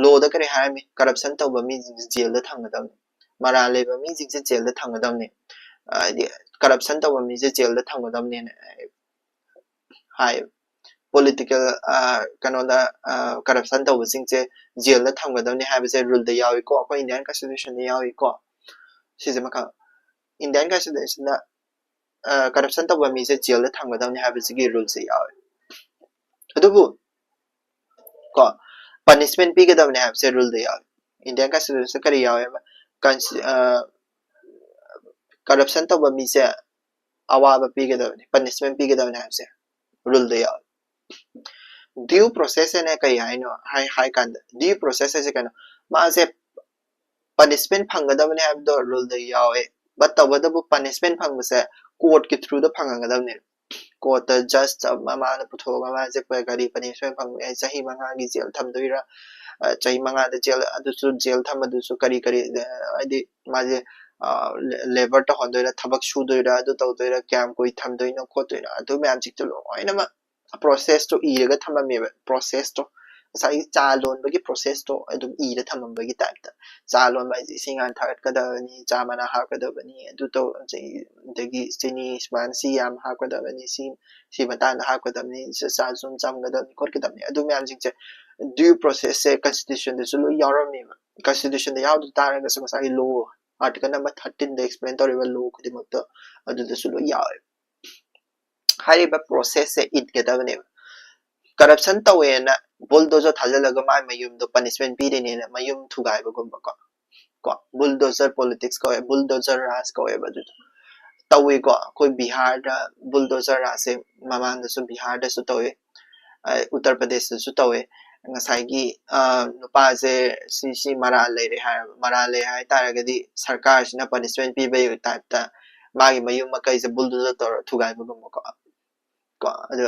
ꯂꯣꯗ ꯀꯔꯤ ꯍꯥꯏꯔꯝꯃꯤ? ꯀꯔꯞꯁꯟ ꯇꯧꯕ ꯃꯤꯁꯤꯡꯁꯦ ꯖꯦꯜꯗ ꯊꯝꯒꯗꯕꯅꯤ, ꯃꯔꯥꯜ ꯂꯩꯕ ꯃꯤꯁꯤꯡꯁꯦ ꯖꯦꯜꯗ ꯊꯝꯒꯗꯕꯅꯤ, ꯍꯥꯏꯗꯤ ꯀꯔꯞꯁꯟ ꯇꯧꯕ ꯃꯤꯁꯦ ꯖꯦꯜꯗ ꯊꯝꯒꯗꯕꯅꯦꯅ ꯍꯥꯏ꯫ ꯄꯣꯂꯤꯇꯤꯀꯦꯜ ꯀꯩꯅꯣꯗ ꯀꯔꯞꯁꯟ ꯇꯧꯕꯁꯤꯡꯁꯦ ꯖꯦꯜꯗ ꯊꯝꯒꯗꯕꯅꯤ ꯍꯥꯏꯕꯁꯦ ꯔꯨꯜꯗ ꯌꯥꯎꯏꯀꯣ, ꯑꯩꯈꯣꯏ ꯏꯟꯗꯤꯌꯥꯟ ꯀꯟꯁꯇꯤꯇ꯭ꯌꯨꯁꯟꯗ ꯌꯥꯎꯏꯀꯣ꯫ ꯁꯤꯁꯦ ꯃꯈꯜ, ꯏꯟꯗꯤꯌꯥꯟ ꯀꯟꯁꯇꯤꯇ꯭ꯌꯨꯁꯟꯗ ꯀꯔꯞꯁꯟ ꯇꯧꯕ ꯃꯤꯁꯦ ꯖꯦꯜꯗ ꯊꯝꯒꯗꯕꯅꯤ ꯍꯥꯏꯕꯁꯤꯒꯤ ꯔꯨꯜꯁꯦ ꯌꯥꯎꯏ꯫ ꯑꯗꯨꯕꯨ ꯀꯣ, ꯄꯅꯤꯁꯃꯦꯟ ꯄꯤꯒꯗꯕꯅꯤ ꯍꯥꯏꯕꯁꯦ ꯔꯨꯜꯗ ꯌꯥꯎꯏ꯫ ꯏꯟꯗꯤꯌꯥꯟ ꯀꯟꯁꯇꯤꯇ꯭ꯌꯨꯁꯟ ꯀꯔꯤ ꯌꯥꯎꯋꯦꯕ? ꯀꯔꯞꯁꯟ ꯇꯧꯕ ꯃꯤꯁꯦ ꯑꯋꯥꯕ ꯄꯤꯒꯗꯕꯅꯤ, ꯄꯅꯤꯁꯃꯦꯟ ꯄꯤꯒꯗꯕꯅꯤ ꯍꯥꯏꯕꯁꯦ ꯔꯨꯜꯗ ꯌꯥꯎꯏ꯫ ꯗ꯭ꯌꯨ ꯄ꯭ꯔꯣꯁꯦꯁ ꯍꯥꯏꯅ ꯀꯩ ꯍꯥꯏꯅꯣ ꯍꯥꯏ ꯍꯥꯏ ꯀꯥꯟꯗ, ꯗ꯭ꯌꯨ ꯄ꯭ꯔꯣꯁꯦꯁ ꯍꯥꯏꯁꯦ ꯀꯩꯅꯣ? ꯃꯥꯁꯦ ꯄꯅꯤꯁꯃꯦꯟ ꯐꯪꯒꯗꯕꯅꯤ ꯍꯥꯏꯕꯗꯣ ꯔꯨꯜꯗ ꯌꯥꯎꯋꯦ, ꯕꯠ ꯇꯧꯕꯇꯕꯨ ꯄꯅꯤꯁꯃꯦꯟ ꯐꯪꯕꯁꯦ ꯀꯣꯔꯠꯀꯤ ꯊ꯭ꯔꯨꯗ ꯐꯪꯒꯗꯕꯅꯦ꯫ ꯀꯣꯔꯠꯇ ꯖꯁ ꯑꯃ ꯃꯥꯅ ꯄꯨꯊꯣꯛꯑꯒ ꯃꯥꯁꯦ ꯀꯔꯤ ꯄꯅꯤꯁꯃꯦꯟ ꯐꯪꯕ ꯌꯥꯏ, ꯆꯍꯤ ꯃꯉꯥꯒꯤ ꯖꯦꯜ ꯊꯝꯗꯣꯏꯔꯥ, ꯆꯍꯤ ꯃꯉꯥꯗ ꯖꯦꯜ, ꯑꯗꯨꯁꯨ ꯖꯦꯜ ꯊꯝꯕꯗꯨꯁꯨ ꯀꯔꯤ ꯀꯔꯤ, ꯍꯥꯏꯗꯤ ꯃꯥꯁꯦ ꯂꯦꯕꯔ ꯇꯧꯍꯟꯗꯣꯏꯔꯥ, ꯊꯕꯛ ꯁꯨꯗꯣꯏꯔꯥ, ꯑꯗꯨ ꯇꯧꯗꯣꯏꯔꯥ, ꯀꯌꯥꯝ ꯀꯨꯏ ꯊꯝꯗꯣꯏꯅꯣ ꯈꯣꯠꯇꯣꯏꯅꯣ, ꯑꯗꯨ ꯃꯌꯥꯝꯁꯤꯡꯗꯣ ꯂꯣꯏꯅꯃꯛ ꯄ꯭ꯔꯣꯁꯦꯁꯇꯣ ꯏꯔꯒ ꯊꯝꯃꯝꯃꯦꯕ꯫ ꯄ꯭ꯔꯣꯁꯦꯁꯇꯣ, ꯉꯁꯥꯏꯒꯤ ꯆꯥ ꯂꯣꯟꯕꯒꯤ ꯄ꯭ꯔꯣꯁꯦꯁꯇꯣ ꯑꯗꯨꯝ ꯏꯔ ꯊꯝꯃꯝꯕꯒꯤ ꯇꯥꯏꯞꯇ꯫ ꯆꯥ ꯂꯣꯟꯕ ꯍꯥꯏꯁꯦ ꯏꯁꯤꯡ ꯍꯥꯟꯅ ꯊꯥꯒꯠꯀꯗꯕꯅꯤ, ꯆꯥ ꯃꯅꯥ ꯍꯥꯞꯀꯗꯕꯅꯤ, ꯑꯗꯨ ꯇꯧ, ꯑꯗꯒꯤ ꯆꯤꯅꯤ ꯁꯨꯃꯥꯏꯅ ꯁꯤ ꯌꯥꯝ ꯍꯥꯞꯀꯗꯕꯅꯤ, ꯁꯤ ꯁꯤ ꯃꯇꯥꯡꯗ ꯍꯥꯞꯀꯗꯕꯅꯤ, ꯆꯥ ꯁꯨꯝ ꯆꯝꯒꯗꯕꯅꯤ ꯈꯣꯠꯀꯗꯕꯅꯤ, ꯑꯗꯨ ꯃꯌꯥꯝꯁꯤꯡꯁꯦ ꯗ꯭ꯌꯨ ꯄ꯭ꯔꯣꯁꯦꯁꯁꯦ ꯀꯟꯁꯇꯤꯇ꯭ꯌꯨꯁꯟꯗꯁꯨ ꯂꯣꯏ ꯌꯥꯎꯔꯝꯃꯦꯕ꯫ ꯀꯟꯁꯇꯤꯇ꯭ꯌꯨꯁꯟꯗ ꯌꯥꯎꯗ ꯇꯥꯔꯒꯁꯨ ꯉꯁꯥꯏꯒꯤ ꯂꯣ, ꯑꯥꯔꯇꯤꯀꯜ ꯅꯝꯕꯔ ꯊꯥꯔꯇꯤꯟꯗ ꯑꯦꯛꯁꯄ꯭ꯂꯦꯟ ꯇꯧꯔꯤꯕ ꯂꯣ ꯈꯨꯗꯤꯡꯃꯛꯇꯣ ꯑꯗꯨꯗꯁꯨ ꯂꯣꯏ ꯌꯥꯎꯋꯦꯕ꯫ ꯍꯥꯏꯔꯤꯕ ꯄ꯭ꯔꯣꯁꯦꯁꯁꯦ ꯏꯟꯒꯗꯕꯅꯦꯕ꯫ ꯀꯔꯞꯁꯟ ꯇꯧꯋꯦꯅ ꯕꯨꯜꯗꯣꯖꯔ ꯊꯥꯖꯤꯜꯂꯒ ꯃꯥꯏ ꯃꯌꯨꯝꯗꯣ ꯄꯅꯤꯁꯃꯦꯟ ꯄꯤꯔꯤꯅꯦꯅ ꯃꯌꯨꯝ ꯊꯨꯒꯥꯏꯕꯒꯨꯝꯕꯀꯣ꯫ ꯀꯣ, ꯕꯨꯜꯗꯣꯖꯔ ꯄꯣꯂꯤꯇꯤꯛꯁ ꯀꯧꯋꯦ, ꯕꯨꯜꯗꯣꯖꯔ ꯔꯥꯖ ꯀꯧꯋꯦꯕ ꯑꯗꯨꯗꯣ꯫ ꯇꯧꯏꯀꯣ, ꯑꯩꯈꯣꯏ ꯕꯤꯍꯥꯔꯗ ꯕꯨꯜꯗꯣꯖꯔ ꯔꯥꯖꯁꯦ ꯃꯃꯥꯡꯗꯁꯨ ꯕꯤꯍꯥꯔꯗꯁꯨ ꯇꯧꯏ, ꯎꯠꯇꯔ ꯄ꯭ꯔꯗꯦꯁꯇꯁꯨ ꯇꯧꯏ꯫ ꯉꯁꯥꯏꯒꯤ ꯅꯨꯄꯥꯁꯦ ꯁꯤ ꯁꯤ ꯃꯔꯥꯜ ꯂꯩꯔꯦ ꯍꯥꯏꯔꯕ, ꯃꯔꯥꯜ ꯂꯩ ꯍꯥꯏ ꯇꯥꯔꯒꯗꯤ ꯁꯔꯀꯥꯔꯁꯤꯅ ꯄꯅꯤꯁꯃꯦꯟ ꯄꯤꯕꯒꯤ ꯇꯥꯏꯞꯇ ꯃꯥꯒꯤ ꯃꯌꯨꯝ ꯃꯀꯩꯁꯦ ꯕꯨꯜꯗꯣꯖꯔ ꯇꯧꯔ ꯊꯨꯒꯥꯏꯕꯒꯨꯝꯕꯀꯣ꯫ ꯀꯣ, ꯑꯗꯨ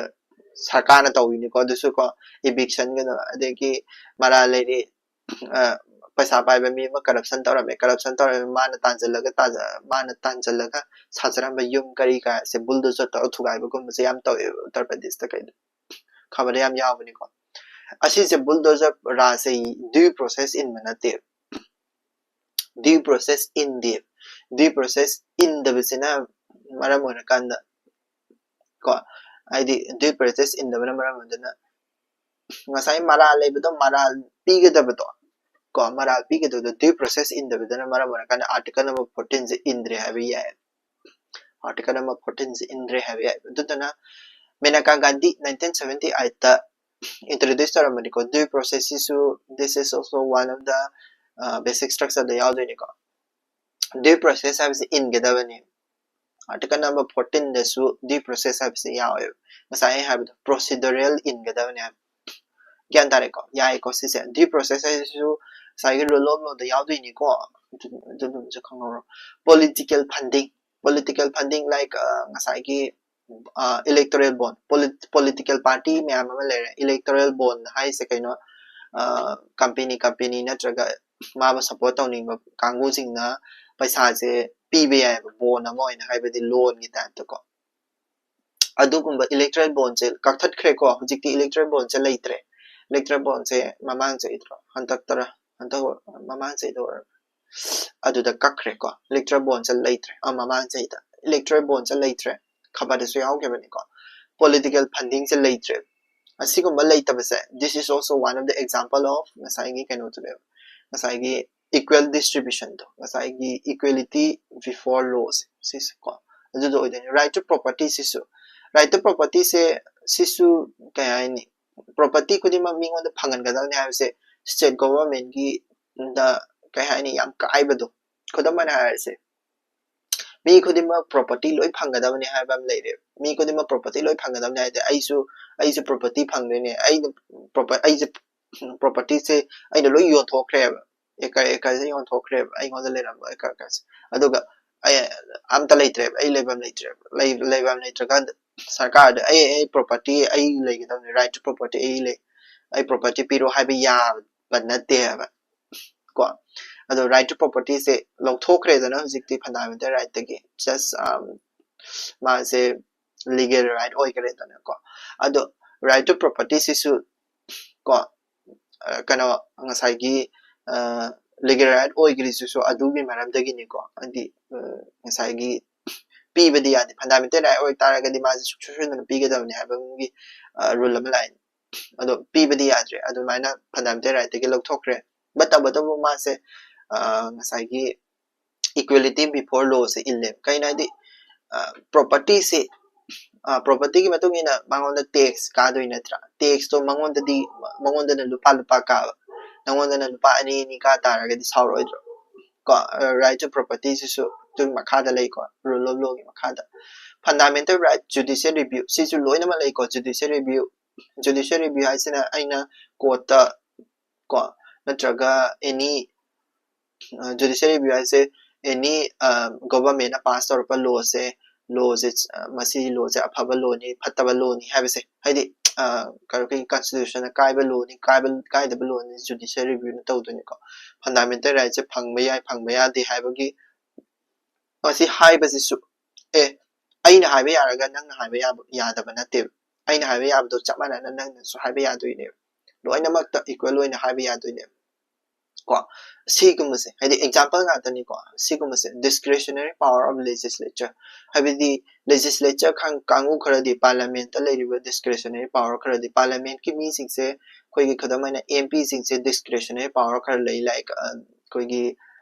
ꯁꯔꯀꯥꯔꯅ ꯇꯧꯔꯤꯅꯤꯀꯣ, ꯑꯗꯨꯁꯨ ꯀꯣ, ꯏꯚꯤꯛꯁꯟꯒꯤꯗꯣ, ꯑꯗꯒꯤ ꯃꯔꯥꯜ ꯂꯩꯔꯤ, ꯄꯩꯁꯥ ꯄꯥꯏꯕ ꯃꯤ ꯑꯃ ꯀꯔꯞꯁꯟ ꯇꯧꯔꯝꯃꯦ, ꯀꯔꯞꯁꯟ ꯇꯧꯔꯝꯃꯦ, ꯃꯥꯅ ꯇꯥꯟꯁꯤꯜꯂꯒ ꯃꯥꯅ ꯇꯥꯟꯁꯤꯜꯂꯒ ꯁꯥꯖꯔꯝꯕ ꯌꯨꯝ ꯀꯔꯤ ꯀꯥꯁꯦ ꯕꯨꯜꯗꯣꯖꯔ ꯇꯧꯔ ꯊꯨꯒꯥꯏꯕꯒꯨꯝꯕꯁꯦ ꯌꯥꯝ ꯇꯧꯋꯦꯕ ꯎꯠꯇꯔ ꯄ꯭ꯔꯗꯦꯁꯇ ꯀꯩꯗ, ꯈꯕꯔꯗ ꯌꯥꯝ ꯌꯥꯎꯕꯅꯤꯀꯣ꯫ ꯑꯁꯤꯁꯦ bulldozer ꯔꯥꯖꯁꯦ due process ꯏꯟꯕ ꯅꯠꯇꯦ, due process ꯏꯟꯗꯦ꯫ Due process ꯏꯟꯗꯕꯁꯤꯅ ꯃꯔꯝ ꯑꯣꯏꯔꯀꯥꯟꯗ ꯀꯣ, ꯍꯥꯏꯗꯤ due process ꯏꯟꯗꯕꯅ ꯃꯔꯝ ꯑꯣꯏꯗꯨꯅ ꯉꯁꯥꯏ ꯃꯔꯥꯜ ꯂꯩꯕꯗꯣ, ꯃꯔꯥꯜ ꯄꯤꯒꯗꯕꯗꯣ ꯀꯣ, ꯃꯔꯥꯜ ꯄꯤꯒꯗꯕꯗꯣ due process ꯏꯟꯗꯕꯗꯨꯅ ꯃꯔꯝ ꯑꯣꯏꯔꯀꯥꯟꯗ article number fourteen ꯁꯦ ꯏꯟꯗ꯭ꯔꯦ ꯍꯥꯏꯕ ꯌꯥꯏ꯫ Article number fourteen ꯁꯦ ꯏꯟꯗ꯭ꯔꯦ ꯍꯥꯏꯕ ꯌꯥꯏ꯫ ꯑꯗꯨꯗꯨꯅ Menaka Gandhi nineteen seventy eight ꯇ introduce ꯇꯧꯔꯝꯕꯅꯤꯀꯣ꯫ Due process ꯁꯤꯁꯨ, this is also one of the, uh, basic structure the ꯌꯥꯎꯗꯣꯏꯅꯤꯀꯣ꯫ Due process ꯍꯥꯏꯕꯁꯤ ꯏꯟꯒꯗꯕꯅꯤ꯫ Article number fourteen ꯗꯁꯨ due process ꯍꯥꯏꯕꯁꯤ ꯌꯥꯎꯋꯦꯕ꯫ ꯉꯁꯥꯏ ꯑꯩ ꯍꯥꯏꯕꯗꯣ procedural ꯏꯟꯒꯗꯕꯅꯤ ꯍꯥꯏꯕ꯫ ꯒ꯭ꯌꯥꯟ ꯇꯥꯔꯦꯀꯣ? ꯌꯥꯏꯀꯣ ꯁꯤꯁꯦ? Due process ꯍꯥꯏꯁꯤꯁꯨ ꯉꯁꯥꯏꯒꯤ rule of law ꯗ ꯌꯥꯎꯗꯣꯏꯅꯤꯀꯣ꯫ ꯑꯗꯨ, ꯑꯗꯨꯗꯨꯃꯁꯨ ꯈꯪꯍꯧꯔꯣ꯫ Political funding, political funding like, ꯑ, ꯉꯁꯥꯏꯒꯤ, ꯑ, electoral bond, polit-, political party ꯃꯌꯥꯝ ꯑꯃ ꯂꯩꯔꯦ꯫ Electoral bond ꯍꯥꯏꯁꯦ ꯀꯩꯅꯣ? ꯑ, company, company ꯅꯠꯇ꯭ꯔꯒ ꯃꯥꯕꯨ support ꯇꯧꯅꯤꯡꯕ ꯀꯥꯡꯕꯨꯁꯤꯡꯅ ꯄꯩꯁꯥꯁꯦ ꯄꯤꯕ ꯌꯥꯏꯑꯕ, bond ꯑꯃ ꯑꯣꯏꯅ, ꯍꯥꯏꯕꯗꯤ loan ꯒꯤ type ꯇꯀꯣ꯫ ꯑꯗꯨꯒꯨꯝꯕ electoral bond ꯁꯦ ꯀꯛꯊꯠꯈ꯭ꯔꯦꯀꯣ꯫ ꯍꯧꯖꯤꯛꯇꯤ electoral bond ꯁꯦ ꯂꯩꯇ꯭ꯔꯦ꯫ Electoral bond ꯁꯦ ꯃꯃꯥꯡ ꯆꯍꯤꯗꯔꯣ, ꯍꯟꯗꯛꯇꯔ, ꯍꯟꯗꯛ ꯑꯣꯏ-, ꯃꯃꯥꯡ ꯆꯍꯤꯗ ꯑꯣꯏꯔ-, ꯑꯗꯨꯗ ꯀꯛꯈ꯭ꯔꯦꯀꯣ꯫ Electoral bond ꯁꯦ ꯂꯩꯇ꯭ꯔꯦ꯫ ꯑ, ꯃꯃꯥꯡ ꯆꯍꯤꯗ electoral bond ꯁꯦ ꯂꯩꯇ꯭ꯔꯦ꯫ ꯈꯕꯔꯗꯁꯨ ꯌꯥꯎꯈꯤꯕꯅꯤꯀꯣ꯫ Political funding ꯁꯦ ꯂꯩꯇ꯭ꯔꯦ꯫ ꯑꯁꯤꯒꯨꯝꯕ ꯂꯩꯇꯕꯁꯦ, this is also one of the example of ꯉꯁꯥꯏꯒꯤ ꯀꯩꯅꯣꯗꯨꯅꯦꯕ, ꯉꯁꯥꯏꯒꯤ equal distribution ꯗꯣ, ꯉꯁꯥꯏꯒꯤ equality before law ꯁꯦ, ꯁꯤꯁꯦ ꯀꯣ, ꯑꯗꯨꯗꯣ ꯑꯣꯏꯗꯣꯏꯅꯤ꯫ Right to property ꯁꯤꯁꯨ, right to property ꯁꯦ, ꯁꯤꯁꯨ ꯀꯩ ꯍꯥꯏꯅꯤ, property ꯈꯨꯗꯤꯡꯃꯛ ꯃꯤꯉꯣꯟꯗ ꯐꯪꯍꯟꯒꯗꯕꯅꯤ ꯍꯥꯏꯕꯁꯦ state government ꯀꯤ ꯗ, ꯀꯩ ꯍꯥꯏꯅꯤ, ꯌꯥꯝ ꯀꯥꯏꯕꯗꯣ꯫ ꯈꯨꯗꯝ ꯑꯣꯏꯅ ꯍꯥꯏꯔꯁꯦ, ꯃꯤ ꯈꯨꯗꯤꯡꯃꯛ property ꯂꯣꯏ ꯐꯪꯒꯗꯕꯅꯤ ꯍꯥꯏꯕ ꯑꯃ ꯂꯩꯔꯦ꯫ ꯃꯤ ꯈꯨꯗꯤꯡꯃꯛ property ꯂꯣꯏ ꯐꯪꯒꯗꯕꯅꯤ ꯍꯥꯏꯗꯤ ꯑꯩꯁꯨ, ꯑꯩꯁꯨ property ꯐꯪꯗꯣꯏꯅꯦ꯫ ꯑꯩꯅ proper-, ꯑꯩꯁꯦ, property ꯁꯦ ꯑꯩꯅ ꯂꯣꯏ ꯌꯣꯟꯊꯣꯛꯈ꯭ꯔꯦꯕ꯫ Acre, acre ꯁꯦ ꯌꯣꯟꯊꯣꯛꯈ꯭ꯔꯦꯕ, ꯑꯩꯉꯣꯟꯗ ꯂꯩꯔꯝꯕ acre, acre ꯁꯦ꯫ ꯑꯗꯨꯒ ꯑꯩ ꯑꯝꯇ ꯂꯩꯇ꯭ꯔꯦꯕ, ꯑꯩ ꯂꯩꯐꯝ ꯂꯩꯇ꯭ꯔꯦꯕ꯫ ꯂꯩ-, ꯂꯩꯐꯝ ꯂꯩꯇ꯭ꯔꯀꯥꯟꯗ ꯁꯔꯀꯥꯔꯗ ꯑꯩ, ꯑꯩ property ꯑꯩ ꯂꯩꯒꯗꯕꯅꯤ, right to property ꯑꯩ ꯂꯩ, ꯑꯩ property ꯄꯤꯔꯣ ꯍꯥꯏꯕ ꯌꯥꯕ ꯅꯠꯇꯦ ꯍꯥꯏꯕ ꯀꯣ꯫ ꯑꯗꯣ right to property ꯁꯦ ꯂꯧꯊꯣꯛꯈ꯭ꯔꯦꯗꯅ ꯍꯧꯖꯤꯛꯇꯤ fundamental right ꯇꯒꯤ, just, um, ꯃꯥꯁꯦ legal right ꯑꯣꯏꯈ꯭ꯔꯦꯗꯅꯀꯣ꯫ ꯑꯗꯣ right to property ꯁꯤꯁꯨ ꯀꯣ, ꯑ, ꯀꯩꯅꯣ, ꯉꯁꯥꯏꯒꯤ, ꯑ, legal right ꯑꯣꯏꯈ꯭ꯔꯤꯁꯤꯁꯨ ꯑꯗꯨꯒꯤ ꯃꯔꯝꯗꯒꯤꯅꯤꯀꯣ꯫ ꯍꯥꯏꯗꯤ, ꯑ, ꯉꯁꯥꯏꯒꯤ ꯄꯤꯕꯗꯤ ꯌꯥꯗꯦ, fundamental right ꯑꯣꯏꯇꯥꯔꯒꯗꯤ ꯃꯥꯁꯦ ꯁꯨꯡꯁꯣꯏ ꯁꯣꯏꯗꯅ ꯄꯤꯒꯗꯕꯅꯤ ꯍꯥꯏꯕꯒꯤ, ꯑ, rule ꯑꯃ ꯂꯥꯛꯑꯦ꯫ ꯑꯗꯣ ꯄꯤꯕꯗꯤ ꯌꯥꯗ꯭ꯔꯦ, ꯑꯗꯨꯃꯥꯏꯅ fundamental rightꯇꯒꯤ ꯂꯧꯊꯣꯛꯈ꯭ꯔꯦ꯫ But ꯇꯧꯕꯇꯕꯨ ꯃꯥꯁꯦ, ꯑ, ꯉꯁꯥꯏꯒꯤ equality before lawꯁꯦ ꯏꯜꯂꯦ꯫ ꯀꯩꯅꯣ ꯍꯥꯏꯗꯤ, ꯑ, propertyꯁꯦ, ꯑ, propertyꯒꯤ ꯃꯇꯨꯡ ꯏꯟꯅ ꯃꯉꯣꯟꯗ tax ꯀꯥꯗꯣꯏ ꯅꯠꯇ꯭ꯔꯥ? Taxꯇꯣ ꯃꯉꯣꯟꯗꯗꯤ, ꯃꯉꯣꯟꯗꯅ ꯂꯨꯄꯥ, ꯂꯨꯄꯥ ꯀꯥꯕ, ꯅꯉꯣꯟꯗꯅ ꯂꯨꯄꯥ ꯑꯅꯤ, ꯑꯅꯤ ꯀꯥ ꯇꯥꯔꯒꯗꯤ ꯁꯥꯎꯔꯣꯏꯗ꯭ꯔꯣ? ꯀꯣ, ꯑ, right to propertyꯁꯤꯁꯨ ꯑꯗꯨꯒꯤ ꯃꯈꯥꯗ ꯂꯩꯀꯣ, rule of lawꯒꯤ ꯃꯈꯥꯗ꯫ Fundamental right, judicial review, ꯁꯤꯁꯨ ꯂꯣꯏꯅꯃꯛ ꯂꯩꯀꯣ, judicial review꯫ Judicial review ꯍꯥꯏꯁꯤꯅ ꯑꯩꯅ courtꯇ ꯀꯣ, ꯅꯠꯇ꯭ꯔꯒ any, ꯑ, judicial review ꯍꯥꯏꯁꯦ any, ꯑ, governmentꯅ pass ꯇꯧꯔꯛꯄ lawꯁꯦ, lawꯁꯦ, ꯑ, ꯃꯁꯤ lawꯁꯦ ꯑꯐꯕ lawꯅꯤ, ꯐꯠꯇꯕ lawꯅꯤ ꯍꯥꯏꯕꯁꯦ, ꯍꯥꯏꯗꯤ, ꯑ, ꯀꯩꯅꯣ, ꯑꯩꯈꯣꯏꯒꯤ constitutionꯅ ꯀꯥꯏꯕ lawꯅꯤ, ꯀꯥꯏꯕ, ꯀꯥꯏꯗꯕ lawꯅꯤ, judicial reviewꯅ ꯇꯧꯗꯣꯏꯅꯤꯀꯣ꯫ Fundamental rightꯁꯦ ꯐꯪꯕ ꯌꯥꯏ, ꯐꯪꯕ ꯌꯥꯗꯦ ꯍꯥꯏꯕꯒꯤ, ꯃꯁꯤ ꯍꯥꯏꯕꯁꯤꯁꯨ, ꯑꯦ, ꯑꯩꯅ ꯍꯥꯏꯕ ꯌꯥꯔꯒ ꯅꯪꯅ ꯍꯥꯏꯕ ꯌꯥꯕ, ꯌꯥꯗꯕ ꯅꯠꯇꯦꯕ꯫ ꯑꯩꯅ ꯍꯥꯏꯕ ꯌꯥꯕꯗꯣ ꯆꯞ ꯃꯥꯟꯅꯅ ꯅꯪꯅꯁꯨ ꯍꯥꯏꯕ ꯌꯥꯗꯣꯏꯅꯦꯕ꯫ ꯂꯣꯏꯅꯃꯛꯇ equal ꯑꯣꯏꯅ ꯍꯥꯏꯕ ꯌꯥꯗꯣꯏꯅꯦꯕ꯫ ꯀꯣ, ꯁꯤꯒꯨꯝꯕꯁꯦ, ꯍꯥꯏꯗꯤ example ꯉꯥꯛꯇꯅꯤꯀꯣ, ꯁꯤꯒꯨꯝꯕꯁꯦ, discretionary power of legislature, ꯍꯥꯏꯕꯗꯤ legislature ꯈꯪ-, ꯀꯥꯡꯕꯨ ꯈꯔꯗꯤ, parliamentꯇ ꯂꯩꯔꯤꯕ discretionary power ꯈꯔꯗꯤ, parliamentꯀꯤ ꯃꯤꯁꯤꯡꯁꯦ, ꯑꯩꯈꯣꯏꯒꯤ ꯈꯨꯗꯝ ꯑꯣꯏꯅ M Pꯁꯤꯡꯁꯦ discretionary power ꯈꯔ ꯂꯩ, like, ꯑ, ꯑꯩꯈꯣꯏꯒꯤ,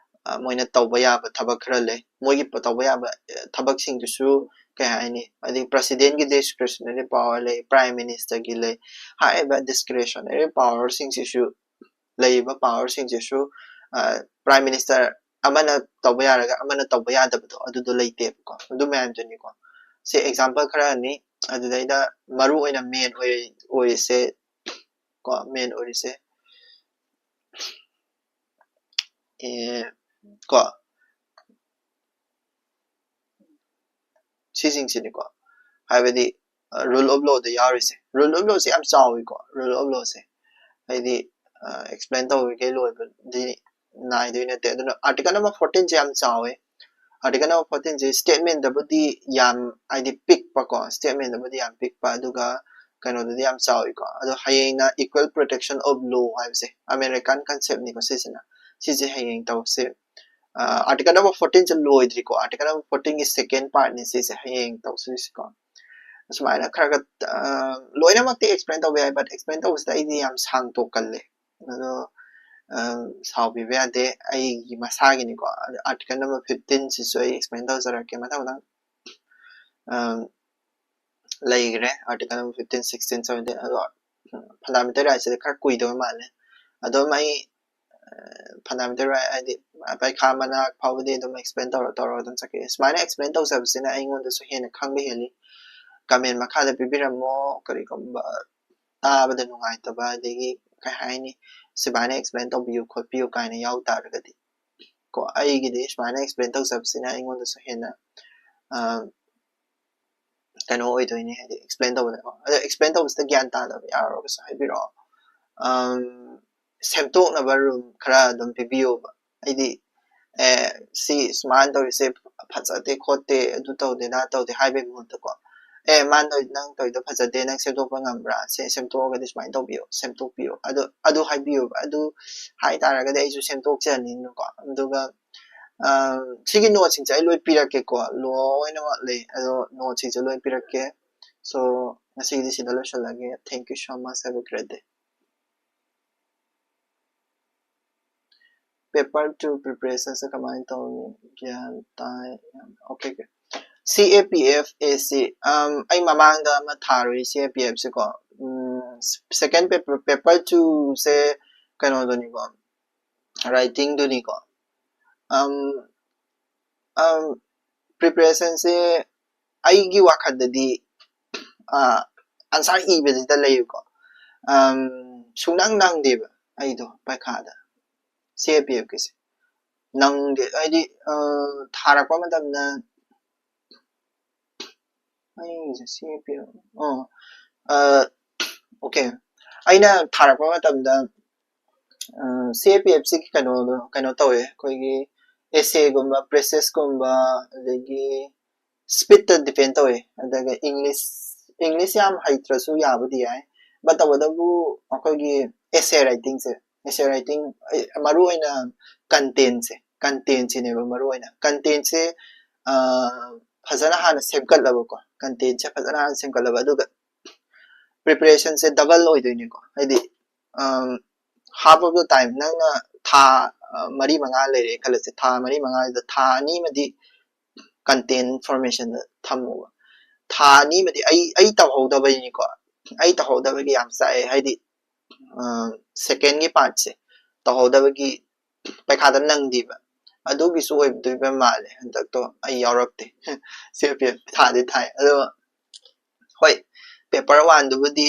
ꯑ, ꯃꯣꯏꯅ ꯇꯧꯕ ꯌꯥꯕ ꯊꯕꯛ ꯈꯔ ꯂꯩ꯫ ꯃꯣꯏꯒꯤ ꯄ-, ꯇꯧꯕ ꯌꯥꯕ, ꯑ, ꯊꯕꯛꯁꯤꯡꯗꯨꯁꯨ ꯀꯩ ꯍꯥꯏꯅꯤ, ꯍꯥꯏꯗꯤ presidentꯀꯤ discretionary power ꯂꯩ, prime ministerꯒꯤ ꯂꯩ꯫ ꯍꯥꯏꯔꯤꯕ discretionary powerꯁꯤꯡꯁꯤꯁꯨ, ꯂꯩꯔꯤꯕ powerꯁꯤꯡꯁꯤꯁꯨ, ꯑ, prime minister ꯑꯃꯅ ꯇꯧꯕ ꯌꯥꯔꯒ ꯑꯃꯅ ꯇꯧꯕ ꯌꯥꯗꯕꯗꯣ, ꯑꯗꯨꯗꯣ ꯂꯩꯇꯦꯕꯀꯣ꯫ ꯑꯗꯨ ꯃꯌꯥꯝꯗꯨꯅꯤꯀꯣ꯫ ꯁꯤ example ꯈꯔꯅꯤ꯫ ꯑꯗꯨꯗꯩꯗ ꯃꯔꯨ ꯑꯣꯏꯅ main ꯑꯣꯏ-, ꯑꯣꯏꯔꯤꯁꯦ ꯀꯣ, main ꯑꯣꯏꯔꯤꯁꯦ, ꯑꯦ, ꯀꯣ, ꯁꯤꯁꯤꯡꯁꯤꯅꯤꯀꯣ꯫ ꯍꯥꯏꯕꯗꯤ, ꯑ, rule of lawꯗ ꯌꯥꯎꯔꯤꯁꯦ꯫ Rule of lawꯁꯦ ꯌꯥꯝ ꯆꯥꯎꯋꯤꯀꯣ, rule of lawꯁꯦ꯫ ꯍꯥꯏꯗꯤ, ꯑ, explain ꯇꯧꯔꯤꯈꯩ ꯂꯣꯏꯕꯗꯤ ꯅꯥꯏꯗꯣꯏ ꯅꯠꯇꯦ꯫ ꯑꯗꯨꯅ article number fourteenꯁꯦ ꯌꯥꯝ ꯆꯥꯎꯋꯦ꯫ Article number fourteenꯁꯦ statementꯗꯕꯨꯗꯤ ꯌꯥꯝ, ꯍꯥꯏꯗꯤ, ꯄꯤꯛꯄꯀꯣ, statementꯗꯕꯨꯗꯤ ꯌꯥꯝ ꯄꯤꯛꯄ, ꯑꯗꯨꯒ, ꯀꯩꯅꯣꯗꯗꯤ ꯌꯥꯝ ꯆꯥꯎꯋꯤꯀꯣ꯫ ꯑꯗꯣ ꯍꯌꯦꯡꯅ equal protection of law ꯍꯥꯏꯕꯁꯦ American concept ꯅꯤꯀꯣ꯫ ꯁꯤꯁꯤꯅ ꯁꯤꯁꯦ ꯍꯌꯦꯡ ꯇꯧꯁꯦ꯫ ꯑꯥ, article number fourteen ꯁꯦ ꯂꯣꯏꯗ꯭ꯔꯤꯀꯣ꯫ Article number fourteen ꯒꯤ second part ꯅꯤ ꯁꯤꯁꯦ, ꯍꯌꯦꯡ ꯇꯧꯁꯤꯀꯣ꯫ ꯑꯁꯨꯃꯥꯏꯅ ꯈꯔ ꯈꯔ, ꯑꯥ, ꯂꯣꯏꯅꯃꯛꯇꯤ explain ꯇꯧꯕ ꯌꯥꯏ, but explain ꯇꯧꯕꯁꯤꯗ ꯑꯩꯗꯤ ꯌꯥꯝ ꯁꯥꯡ ꯇꯣꯛꯀꯜꯂꯦ꯫ ꯑꯗꯣ, ꯑꯥ, ꯁꯥꯎꯕꯤꯕ ꯌꯥꯗꯦ, ꯑꯩꯒꯤ ꯃꯁꯥꯒꯤꯅꯤꯀꯣ꯫ ꯑꯗꯣ article number fifteen ꯁꯤꯁꯨ ꯑꯩ explain ꯇꯧꯖꯔꯛꯀꯦ ꯃꯊꯪ ꯃꯊꯪ꯫ ꯑꯥ, ꯂꯩꯈ꯭ꯔꯦ article number fifteen, sixteen, seventeen꯫ ꯑꯗꯣ, ꯎꯝ, fundamental right ꯁꯤꯗꯤ ꯈꯔ ꯀꯨꯏꯗꯧꯕ ꯃꯥꯜꯂꯦ꯫ ꯑꯗꯨꯝ ꯑꯩ, ꯑꯥ, fundamental right ꯍꯥꯏꯗꯤ ꯄꯩꯈꯥ ꯃꯅꯥꯛ ꯐꯥꯎꯕꯗꯤ ꯑꯗꯨꯝ explain ꯇꯧꯔ ꯇꯧꯔꯒ ꯑꯗꯨꯝ ꯆꯠꯀꯦ꯫ ꯁꯨꯃꯥꯏꯅ explain ꯇꯧꯖꯕꯁꯤꯅ ꯑꯩꯉꯣꯟꯗꯁꯨ ꯍꯦꯟꯅ ꯈꯪꯕ ꯍꯦꯜꯂꯤ꯫ Comment ꯃꯈꯥꯗ ꯄꯤꯕꯤꯔꯝꯃꯣ, ꯀꯔꯤꯒꯨꯝꯕ ꯇꯥꯕꯗ ꯅꯨꯡꯉꯥꯏꯇꯕ, ꯑꯗꯒꯤ ꯀꯩ ꯍꯥꯏꯅꯤ, ꯁꯨꯃꯥꯏꯅ explain ꯇꯧꯕꯤꯌꯨ ꯈꯣꯠꯄꯤꯌꯨ ꯀꯥꯏꯅ ꯌꯥꯎ ꯇꯥꯔꯒꯗꯤ ꯀꯣ꯫ ꯑꯩꯒꯤꯗꯤ ꯁꯨꯃꯥꯏꯅ explain ꯇꯧꯖꯕꯁꯤꯅ ꯑꯩꯉꯣꯟꯗꯁꯨ ꯍꯦꯟꯅ, ꯑꯥ, ꯀꯩꯅꯣ ꯑꯣꯏꯗꯣꯏꯅꯦ, ꯍꯥꯏꯗꯤ explain ꯇꯧꯕꯗꯀꯣ꯫ ꯑꯗꯣ explain ꯇꯧꯕꯁꯤꯗ ꯒ꯭ꯌꯥꯟ ꯇꯥꯗꯕ ꯌꯥꯎꯔꯒꯁꯨ ꯍꯥꯏꯕꯤꯔꯛꯑꯣ꯫ ꯑꯝ, ꯁꯦꯝꯗꯣꯛꯅꯕ room ꯈꯔ ꯑꯗꯨꯝ ꯄꯤꯕꯤꯌꯣꯕ꯫ ꯑꯩꯗꯤ, ꯑꯦ, ꯁꯤ ꯁꯨꯃꯥꯏꯅ ꯇꯧꯔꯤꯁꯦ ꯐꯖꯗꯦ ꯈꯣꯠꯇꯦ, ꯑꯗꯨ ꯇꯧꯗꯦ, ꯑꯗꯥ ꯇꯧꯗꯦ ꯍꯥꯏꯕꯒꯤ ꯃꯍꯨꯠꯇꯀꯣ, "ꯑꯦ, ꯃꯥꯅ ꯇꯧꯔꯤ-, ꯅꯪ ꯇꯧꯔꯤꯗꯣ ꯐꯖꯗꯦ, ꯅꯪ ꯁꯦꯝꯗꯣꯛꯄ ꯉꯝꯕ꯭ꯔꯥ? ꯁꯦ, ꯁꯦꯝꯗꯣꯛꯑꯒꯗꯤ ꯁꯨꯃꯥꯏꯅ ꯇꯧꯕꯤꯌꯣ, ꯁꯦꯝꯗꯣꯛꯄꯤꯌꯣ", ꯑꯗꯨ, ꯑꯗꯨ ꯍꯥꯏꯕꯤꯌꯣꯕ꯫ ꯑꯗꯨ ꯍꯥꯏ ꯇꯥꯔꯒꯗꯤ ꯑꯩꯁꯨ ꯁꯦꯝꯗꯣꯛꯆꯅꯤꯅꯀꯣ꯫ ꯑꯗꯨꯒ, ꯑ, ꯁꯤꯒꯤ note ꯁꯤꯡꯁꯦ ꯑꯩ ꯂꯣꯏ ꯄꯤꯔꯛꯀꯦꯀꯣ, ꯂꯣꯏꯅꯃꯛ ꯂꯩ꯫ ꯑꯗꯣ note ꯁꯤꯡꯁꯦ ꯂꯣꯏ ꯄꯤꯔꯛꯀꯦ꯫ So, ꯉꯁꯤꯒꯤꯗꯤ ꯁꯤꯗ ꯂꯣꯏꯁꯤꯜꯂꯒꯦ꯫ Thank you so much. Have a great day. Paper two preparation ꯁꯦ ꯀꯃꯥꯏꯅ ꯇꯧꯅꯤ? ꯒ꯭ꯌꯥꯟ ꯇꯥꯏ꯫ Okay, okay. C A P F A C, um, ꯑꯩ ꯃꯃꯥꯡꯗ ꯑꯃ ꯊꯥꯔꯨꯏ, C A P F ꯁꯦꯀꯣ꯫ Um, second paper, paper two say ꯀꯩꯅꯣꯗꯨꯅꯤꯀꯣ, writing ꯗꯨꯅꯤꯀꯣ꯫ Um, um, preparation ꯁꯦ ꯑꯩꯒꯤ ꯋꯥꯈꯜꯗꯗꯤ, ꯑ, answer ꯏꯕꯁꯤꯗ ꯂꯩꯌꯦꯀꯣ꯫ Um, ꯁꯨꯡꯅꯪ ꯅꯪꯗꯦꯕ ꯑꯩꯗꯣ ꯄꯩꯈꯥꯗ, C A P F ꯀꯤꯁꯦ꯫ ꯅꯪꯗꯦ, ꯍꯥꯏꯗꯤ, ꯑ, ꯊꯥꯔꯛꯄ ꯃꯇꯝꯗ, ꯑꯩꯁꯦ C A P F, ꯑꯣ, ꯑ, okay. ꯑꯩꯅ ꯊꯥꯔꯛꯄ ꯃꯇꯝꯗ, ꯑ, C A P F ꯁꯤꯒꯤ ꯀꯩꯅꯣꯗꯣ, ꯀꯩꯅꯣ ꯇꯧꯋꯦ, ꯑꯩꯈꯣꯏꯒꯤ essay ꯒꯨꯝꯕ, passage ꯀꯨꯝꯕ, ꯑꯗꯒꯤ speed ꯇ depend ꯇꯧꯋꯦ, ꯑꯗꯨꯒ English English ꯌꯥꯝ ꯍꯩꯇ꯭ꯔꯁꯨ ꯌꯥꯕꯨꯗꯤ ꯌꯥꯏ, but ꯇꯧꯕꯇꯕꯨ ꯑꯩꯈꯣꯏꯒꯤ essay writingꯁꯦ, essay writing, ꯃꯔꯨ ꯑꯣꯏꯅ contentꯁꯦ, contentꯁꯤꯅꯦꯕ ꯃꯔꯨ ꯑꯣꯏꯅ contentꯁꯦ ꯐꯖꯅ ꯍꯥꯟꯅ ꯁꯦꯝꯒꯠꯂꯕꯀꯣ, contentꯁꯦ ꯐꯖꯅ ꯍꯥꯟꯅ ꯁꯦꯝꯒꯠꯂꯕ, ꯑꯗꯨꯒ preparationꯁꯦ double ꯑꯣꯏꯗꯣꯏꯅꯤꯀꯣ, ꯍꯥꯏꯗꯤ half of the time, ꯅꯪꯅ ꯊꯥ ꯃꯔꯤ ꯃꯉꯥ ꯂꯩꯔꯦ ꯈꯜꯂꯁꯦ, ꯊꯥ ꯃꯔꯤ ꯃꯉꯥꯁꯤꯗ ꯊꯥ ꯑꯅꯤ ꯑꯃꯗꯤ content formationꯗ ꯊꯝꯃꯣꯕ꯫ ꯊꯥ ꯑꯅꯤ ꯑꯃꯗꯤ ꯑꯩ ꯑꯩ ꯇꯧꯍꯧꯗꯕꯩꯅꯤꯀꯣ, ꯑꯩ ꯇꯧꯍꯧꯗꯕꯒꯤ ꯌꯥꯝ ꯆꯥꯛꯑꯦ, ꯍꯥꯏꯗꯤ secondꯒꯤ partꯁꯦ ꯇꯧꯍꯧꯗꯕꯒꯤ ꯄꯩꯈꯥꯗ ꯅꯪꯗꯦꯕ꯫ ꯑꯗꯨꯒꯤꯁꯨ ꯑꯣꯏꯗꯣꯏꯕ ꯃꯥꯜꯂꯦ, ꯍꯟꯗꯛꯇꯣ ꯑꯩ ꯌꯥꯎꯔꯛꯇꯦ꯫ CFF ꯊꯥꯗꯤ ꯊꯥꯏ, ꯑꯗꯣ ꯍꯣꯏ, paper oneꯗꯨꯕꯨꯗꯤ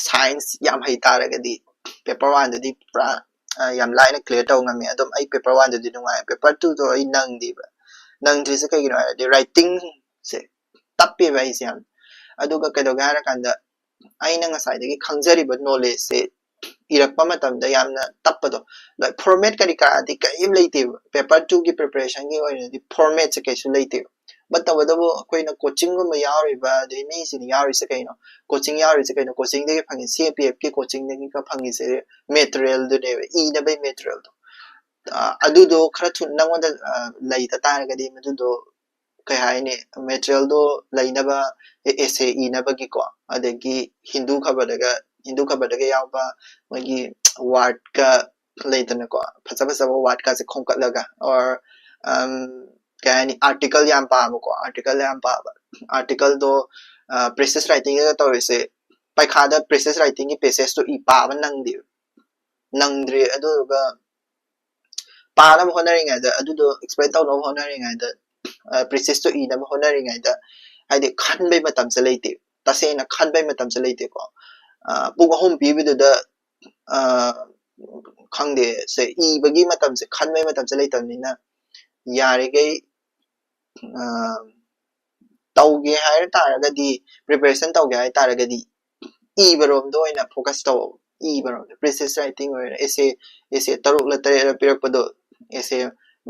science ꯌꯥꯝ ꯍꯩ ꯇꯥꯔꯒꯗꯤ, paper oneꯗꯨꯗꯤ ꯄꯨꯔꯥ ꯌꯥꯝ ꯂꯥꯏꯅ clear ꯇꯧꯕ ꯉꯝꯃꯤ꯫ ꯑꯗꯨꯝ ꯑꯩ paper oneꯗꯨꯗꯤ ꯅꯨꯡꯉꯥꯏ, paper twoꯗꯣ ꯑꯩ ꯅꯪꯗꯦꯕ꯫ ꯅꯪꯗ꯭ꯔꯤꯁꯦ ꯀꯩꯒꯤꯅꯣ ꯍꯥꯏꯔꯗꯤ writingꯁꯦ ꯇꯞꯄꯦꯕ ꯑꯩꯁꯦ ꯌꯥꯝ꯫ ꯑꯗꯨꯒ ꯀꯩꯗꯧꯒꯦ ꯍꯥꯏꯔꯀꯥꯟꯗ, ꯑꯩꯅ ꯉꯁꯥꯏꯗꯒꯤ ꯈꯪꯖꯔꯤꯕ knowledgeꯁꯦ ꯏꯔꯛꯄ ꯃꯇꯝꯗ ꯌꯥꯝꯅ ꯇꯞꯄꯗꯣ, format ꯀꯔꯤ ꯀꯔꯥꯗꯤ ꯀꯔꯤꯝ ꯂꯩꯇꯦꯕ꯫ Paper twoꯒꯤ preparationꯒꯤ ꯑꯣꯏꯅꯗꯤ formatꯁꯦ ꯀꯩꯁꯨ ꯂꯩꯇꯦꯕ꯫ But ꯇꯧꯕꯇꯕꯨ ꯑꯩꯈꯣꯏꯅ coachingꯒꯨꯝꯕ ꯌꯥꯎꯔꯤꯕ, ꯑꯗꯩ ꯃꯤꯁꯤꯡꯅ ꯌꯥꯎꯔꯤꯁꯦ ꯀꯩꯅꯣ? Coaching ꯌꯥꯎꯔꯤꯁꯦ ꯀꯩꯅꯣ? Coachingꯗꯒꯤ ꯐꯪꯉꯤ, CAPFꯀꯤ coachingꯗꯒꯤ ꯐꯪꯉꯤꯁꯦ materialꯗꯨꯅꯦꯕ, ꯏꯅꯕꯒꯤ materialꯗꯣ꯫ ꯑꯗꯨꯗꯣ ꯈꯔ ꯊꯨꯅ ꯅꯪꯉꯣꯟꯗ ꯂꯩꯇ ꯇꯥꯔꯒꯗꯤ, ꯃꯗꯨꯗꯣ ꯀꯩ ꯍꯥꯏꯅꯤ, materialꯗꯣ ꯂꯩꯅꯕ, essay ꯏꯅꯕꯒꯤꯀꯣ, ꯑꯗꯒꯤ ꯍꯤꯟꯗꯨ ꯈꯕꯔꯗꯒ, ꯍꯤꯟꯗꯨ ꯈꯕꯔꯗꯒ ꯌꯥꯎꯕ ꯃꯣꯏꯒꯤ wordꯀ ꯂꯩꯗꯅꯀꯣ, ꯐꯖ ꯐꯖꯕ wordꯀꯁꯦ ꯈꯣꯝꯀꯠꯂꯒ, or ꯀꯩ ꯍꯥꯏꯅꯤ, article ꯌꯥꯝ ꯄꯥꯕꯀꯣ, article ꯌꯥꯝ ꯄꯥꯕ, articleꯗꯣ preface writingꯒ ꯇꯧꯔꯤꯁꯦ, ꯄꯩꯈꯥꯗ preface writingꯒꯤ passageꯇꯣ ꯏ ꯄꯥꯕ ꯅꯪꯗꯦꯕ, ꯅꯪꯗ꯭ꯔꯦ꯫ ꯑꯗꯨꯗꯨꯒ ꯄꯥꯅꯕ ꯍꯣꯠꯅꯔꯤꯉꯩꯗ, ꯑꯗꯨꯗꯣ explain ꯇꯧꯅꯕ ꯍꯣꯠꯅꯔꯤꯉꯩꯗ, prefaceꯇꯣ ꯏꯅꯕ ꯍꯣꯠꯅꯔꯤꯉꯩꯗ, ꯍꯥꯏꯗꯤ ꯈꯟꯕꯩ ꯃꯇꯝꯁꯦ ꯂꯩꯇꯦ, ꯇꯁꯦꯡꯅ ꯈꯟꯕꯩ ꯃꯇꯝꯁꯦ ꯂꯩꯇꯦꯀꯣ꯫ ꯄꯨꯡ ꯑꯍꯨꯝ ꯄꯤꯕꯗꯨꯗ ꯈꯪꯗꯦ, ꯁꯦ ꯏꯕꯒꯤ ꯃꯇꯝꯁꯦ, ꯈꯟꯕꯒꯤ ꯃꯇꯝꯁꯦ ꯂꯩꯇꯕꯅꯤꯅ, ꯌꯥꯔꯤꯈꯩ ꯇꯧꯒꯦ ꯍꯥꯏ ꯇꯥꯔꯒꯗꯤ, preparation ꯇꯧꯒꯦ ꯍꯥꯏ ꯇꯥꯔꯒꯗꯤ, ꯏꯕꯔꯣꯝꯗ ꯑꯣꯏꯅ focus ꯇꯧ꯫ ꯏꯕꯔꯣꯝꯗ, preface writing ꯑꯣꯏꯔꯣ, essay essay ꯇꯔꯨꯛꯂ ꯇꯔꯦꯠꯂ ꯄꯤꯔꯛꯄꯗꯣ, essay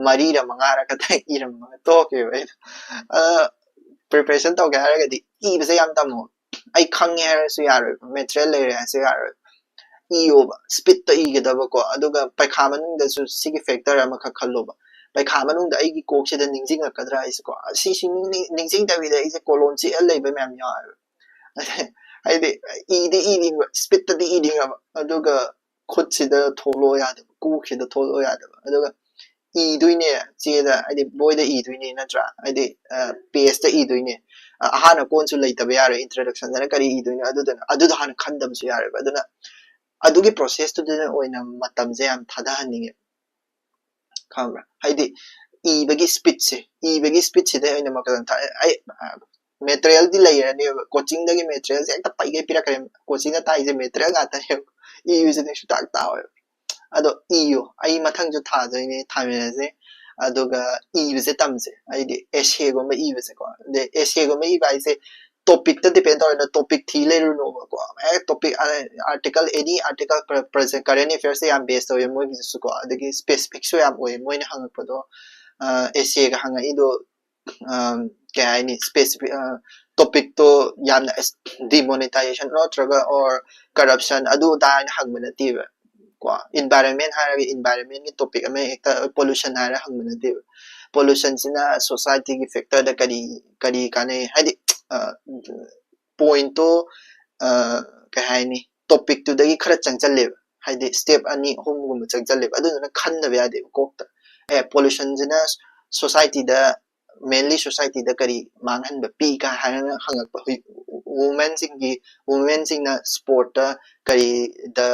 ꯃꯔꯤꯔ ꯃꯉꯥꯔ ꯈꯛꯇꯪ ꯏꯔꯝꯃꯒ ꯇꯣꯛꯈꯤꯕ ꯑꯩꯅ꯫ preparation ꯇꯧꯒꯦ ꯍꯥꯏꯔꯒꯗꯤ ꯏꯕꯁꯦ ꯌꯥꯝ ꯇꯝꯃꯣ꯫ ꯑꯩ ꯈꯪꯉꯦ ꯍꯥꯏꯔꯁꯨ ꯌꯥꯔꯣꯏꯕ, material ꯂꯩꯔꯦ ꯍꯥꯏꯔꯁꯨ ꯌꯥꯔꯣꯏꯕ꯫ ꯏꯌꯣꯕ, speedꯇ ꯏꯒꯗꯕꯀꯣ꯫ ꯑꯗꯨꯒ ꯄꯩꯈꯥ ꯃꯅꯨꯡꯗꯁꯨ ꯁꯤꯒꯤ factor ꯑꯃꯈꯛ ꯈꯜꯂꯣꯕ, ꯄꯩꯈꯥ ꯃꯅꯨꯡꯗ ꯑꯩꯒꯤ ꯀꯣꯛꯁꯤꯗ ꯅꯤꯡꯁꯤꯡꯉꯛꯀꯗ꯭ꯔꯥ ꯍꯥꯏꯁꯦꯀꯣ꯫ ꯁꯤꯁꯤ ꯅꯤꯡ- ꯅꯤꯡꯁꯤꯡꯗꯕꯤꯗ ꯑꯩꯁꯦ ꯀꯣꯂꯣꯝ ꯆꯤꯛꯑ ꯂꯩꯕ ꯃꯌꯥꯝ ꯌꯥꯎꯋꯦꯕ꯫ ꯍꯥꯏꯗꯤ ꯏꯗꯤ ꯏꯅꯤꯡꯕ, speedꯇꯗꯤ ꯏꯅꯤꯡꯉꯕ, ꯑꯗꯨꯒ ꯈꯨꯠꯁꯤꯗ ꯊꯣꯛꯂꯛꯑꯣ ꯌꯥꯗꯕ, ꯀꯣꯛꯁꯤꯗ ꯊꯣꯛꯂꯛꯑꯣ ꯌꯥꯗꯕ꯫ ꯑꯗꯨꯒ ꯏꯗꯣꯏꯅꯦ ꯆꯦꯗ, ꯍꯥꯏꯗꯤ ꯕꯣꯏꯗ ꯏꯗꯣꯏꯅꯦ ꯅꯠꯇ꯭ꯔꯥ? ꯍꯥꯏꯗꯤ pageꯇ ꯏꯗꯣꯏꯅꯦ꯫ ꯑ, ꯑꯍꯥꯟꯅ ꯀꯣꯟꯁꯨ ꯂꯩꯇꯕ ꯌꯥꯔꯣꯏ, introductionꯗꯅ ꯀꯔꯤ ꯏꯗꯣꯏꯅꯣ, ꯑꯗꯨꯗꯨꯅ ꯑꯗꯨꯗꯣ ꯍꯥꯟꯅ ꯈꯟꯗꯕꯁꯨ ꯌꯥꯔꯣꯏꯕ꯫ ꯑꯗꯨꯅ ꯑꯗꯨꯒꯤ processꯇꯨꯗ ꯑꯣꯏꯅ ꯃꯇꯝꯁꯦ ꯌꯥꯝ ꯊꯥꯗꯍꯟꯅꯤꯡꯉꯦ, ꯈꯪꯕ꯭ꯔꯥ? ꯍꯥꯏꯗꯤ ꯏꯕꯒꯤ speedꯁꯦ, ꯏꯕꯒꯤ speedꯁꯤꯗ ꯑꯣꯏꯅ ꯃꯇꯝ ꯊꯥ- ꯑꯩ materialꯗꯤ ꯂꯩꯔꯅꯦꯕ, coachingꯗꯒꯤ materialꯁꯦ ꯍꯦꯛꯇ ꯄꯩꯒꯩ ꯄꯤꯔꯛꯈ꯭ꯔꯦ꯫ Coachingꯗ ꯇꯥꯛꯏꯁꯦ material ꯉꯥꯛꯇꯅꯦꯕ, ꯏꯕꯁꯤꯗꯤ ꯁꯨꯡꯇꯥꯛ ꯇꯥꯛꯑꯣꯏꯕ꯫ ꯑꯗꯣ ꯏꯌꯨ, ꯑꯩ ꯃꯊꯪꯁꯨ ꯊꯥꯗꯣꯏꯅꯦ, ꯊꯥꯃꯤꯟꯅꯁꯦ꯫ ꯑꯗꯨꯒ ꯏꯕꯁꯦ ꯇꯝꯁꯦ, ꯍꯥꯏꯗꯤ essayꯒꯨꯝꯕ ꯏꯕꯁꯦꯀꯣ꯫ ꯑꯗꯩ essayꯒꯨꯝꯕ ꯏꯕ ꯍꯥꯏꯁꯦ topicꯇ depend ꯇꯧꯔꯦꯅ topic ꯊꯤ ꯂꯩꯔꯨꯅꯣꯕꯀꯣ꯫ ꯑꯦ topic, article, any article, present current affairsꯁꯦ ꯌꯥꯝ base ꯇꯧꯋꯦ ꯃꯣꯏꯒꯤꯁꯨꯀꯣ꯫ ꯑꯗꯒꯤ specificꯁꯨ ꯌꯥꯝ ꯑꯣꯏꯌꯦ ꯃꯣꯏꯅ ꯍꯪꯉꯛꯄꯗꯣ꯫ Essayꯒ ꯍꯪꯉꯛꯏꯗꯣ ꯀꯩ ꯍꯥꯏꯅꯤ, specific topicꯇꯣ ꯌꯥꯝꯅ demonetization ꯅꯠꯇ꯭ꯔꯒ or corruption ꯑꯗꯨ ꯑꯗꯥ ꯍꯥꯏꯅ ꯍꯪꯕ ꯅꯠꯇꯦꯕ꯫ ꯀꯣ, environment ꯍꯥꯏꯔꯒ environmentꯀꯤ topic ꯑꯃ ꯍꯦꯛꯇ, pollution ꯍꯥꯏꯔ ꯍꯪꯕ ꯅꯠꯇꯦꯕ꯫ Pollutionꯁꯤꯅ societyꯒꯤ factorꯗ ꯀꯔꯤ ꯀꯔꯤ ꯀꯥꯟꯅꯩ ꯍꯥꯏꯗꯤ, pointꯇꯣ ꯀꯩ ꯍꯥꯏꯅꯤ, topicꯇꯨꯗꯒꯤ ꯈꯔ ꯆꯪꯁꯜꯂꯦꯕ, ꯍꯥꯏꯗꯤ step ꯑꯅꯤ ꯑꯍꯨꯝꯒꯨꯝꯕ ꯆꯪꯁꯜꯂꯦꯕ꯫ ꯑꯗꯨꯗꯨꯅ ꯈꯟꯗꯕ ꯌꯥꯗꯦꯕ ꯀꯣꯛꯇ꯫ ꯑꯦ pollutionꯁꯤꯅ societyꯗ, mainly societyꯗ ꯀꯔꯤ ꯃꯥꯡꯍꯟꯕ ꯄꯤ ꯀꯥꯏ ꯍꯥꯏꯅ ꯍꯪꯉꯛꯄ, ꯍꯧꯖꯤꯛ womenꯁꯤꯡꯒꯤ, womenꯁꯤꯡꯅ sportꯇ ꯀꯔꯤꯗ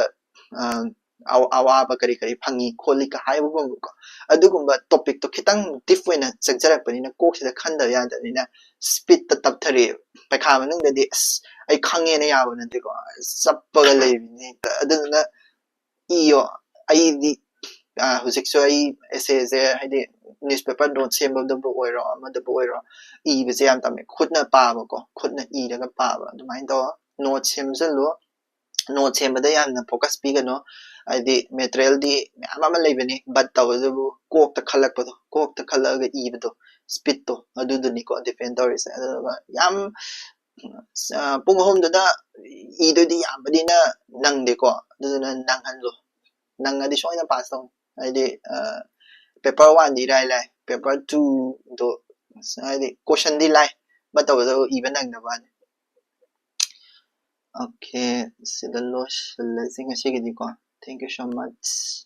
ꯑꯋꯥꯕ ꯀꯔꯤ ꯀꯔꯤ ꯐꯪꯉꯤ ꯈꯣꯠꯂꯤꯒ ꯍꯥꯏꯕꯒꯨꯝꯕꯀꯣ꯫ ꯑꯗꯨꯒꯨꯝꯕ topicꯇꯣ ꯈꯤꯇꯪ deep ꯑꯣꯏꯅ ꯆꯪꯖꯔꯛꯄꯅꯤꯅ ꯀꯣꯛꯁꯤꯗ ꯈꯟꯗꯕ ꯌꯥꯗꯕꯅꯤꯅ speedꯇ ꯇꯞꯊꯔꯛꯑꯦꯕ꯫ ꯄꯩꯈꯥ ꯃꯅꯨꯡꯗꯗꯤ ꯑꯁ ꯑꯩ ꯈꯪꯉꯦꯅ ꯌꯥꯕ ꯅꯠꯇꯦꯀꯣ, ꯆꯞꯄꯒ ꯂꯩꯕꯅꯤ꯫ ꯑꯗꯨꯗꯨꯅ ꯏꯌꯣ꯫ ꯑꯩꯗꯤ ꯍꯧꯖꯤꯛꯁꯨ ꯑꯩ essayꯁꯦ ꯍꯥꯏꯗꯤ newspaper note ꯁꯦꯝꯕꯗꯕꯨ ꯑꯣꯏꯔꯣ ꯑꯃꯗꯕꯨ ꯑꯣꯏꯔꯣ ꯏꯕꯁꯦ ꯌꯥꯝ ꯇꯝꯃꯦ꯫ ꯈꯨꯠꯅ ꯄꯥꯕꯀꯣ, ꯈꯨꯠꯅ ꯏꯔꯒ ꯄꯥꯕ ꯑꯗꯨꯃꯥꯏꯅ ꯇꯧꯔ note ꯁꯦꯝꯖꯜꯂꯣ꯫ ꯅꯣꯠ ꯁꯦꯝꯕꯗ ꯌꯥꯝꯅ ꯐꯣꯀꯁ ꯄꯤꯒꯅꯨ꯫ ꯍꯥꯏꯗꯤ ꯃꯦꯇꯔꯤꯌꯦꯜꯗꯤ ꯃꯌꯥꯝ ꯑꯃ ꯂꯩꯕꯅꯤ, ꯕꯠ ꯇꯧꯕꯗꯨꯕꯨ ꯀꯣꯛꯇ ꯈꯜꯂꯛꯄꯗꯣ, ꯀꯣꯛꯇ ꯈꯜꯂꯛꯑꯒ ꯏꯕꯗꯣ, ꯁ꯭ꯄꯤꯠꯇꯣ, ꯑꯗꯨꯗꯨꯅꯤꯀꯣ ꯗꯤꯄꯦꯟ ꯇꯧꯔꯤꯁꯦ꯫ ꯑꯗꯨꯒ ꯌꯥꯝ ꯄꯨꯡ ꯑꯍꯨꯝꯗꯨꯗ ꯏꯗꯣꯏꯗꯤ ꯌꯥꯝꯕꯅꯤꯅ ꯅꯪꯗꯦꯀꯣ꯫ ꯑꯗꯨꯗꯨꯅ ꯅꯪꯍꯜꯂꯣ꯫ ꯅꯪꯉꯗꯤ ꯁꯣꯏꯅ ꯄꯥꯁ ꯇꯧꯅꯤ꯫ ꯍꯥꯏꯗꯤ ꯄꯦꯄꯔ ꯋꯥꯟꯗꯤ ꯏꯔꯥꯏ ꯂꯥꯏ, ꯄꯦꯄꯔ ꯇꯨꯗꯣ ꯍꯥꯏꯗꯤ ꯀꯣꯏꯁꯟꯗꯤ ꯂꯥꯏ, ꯕꯠ ꯇꯧꯕꯗꯕꯨ ꯏꯕ ꯅꯪꯗꯕ ꯋꯥꯅꯤ꯫ ꯑꯣꯀꯦ, ꯁꯤꯗ ꯂꯣꯏꯁꯤꯜꯂꯁꯤ ꯉꯁꯤꯒꯤꯗꯤꯀꯣ꯫ Thank you so much.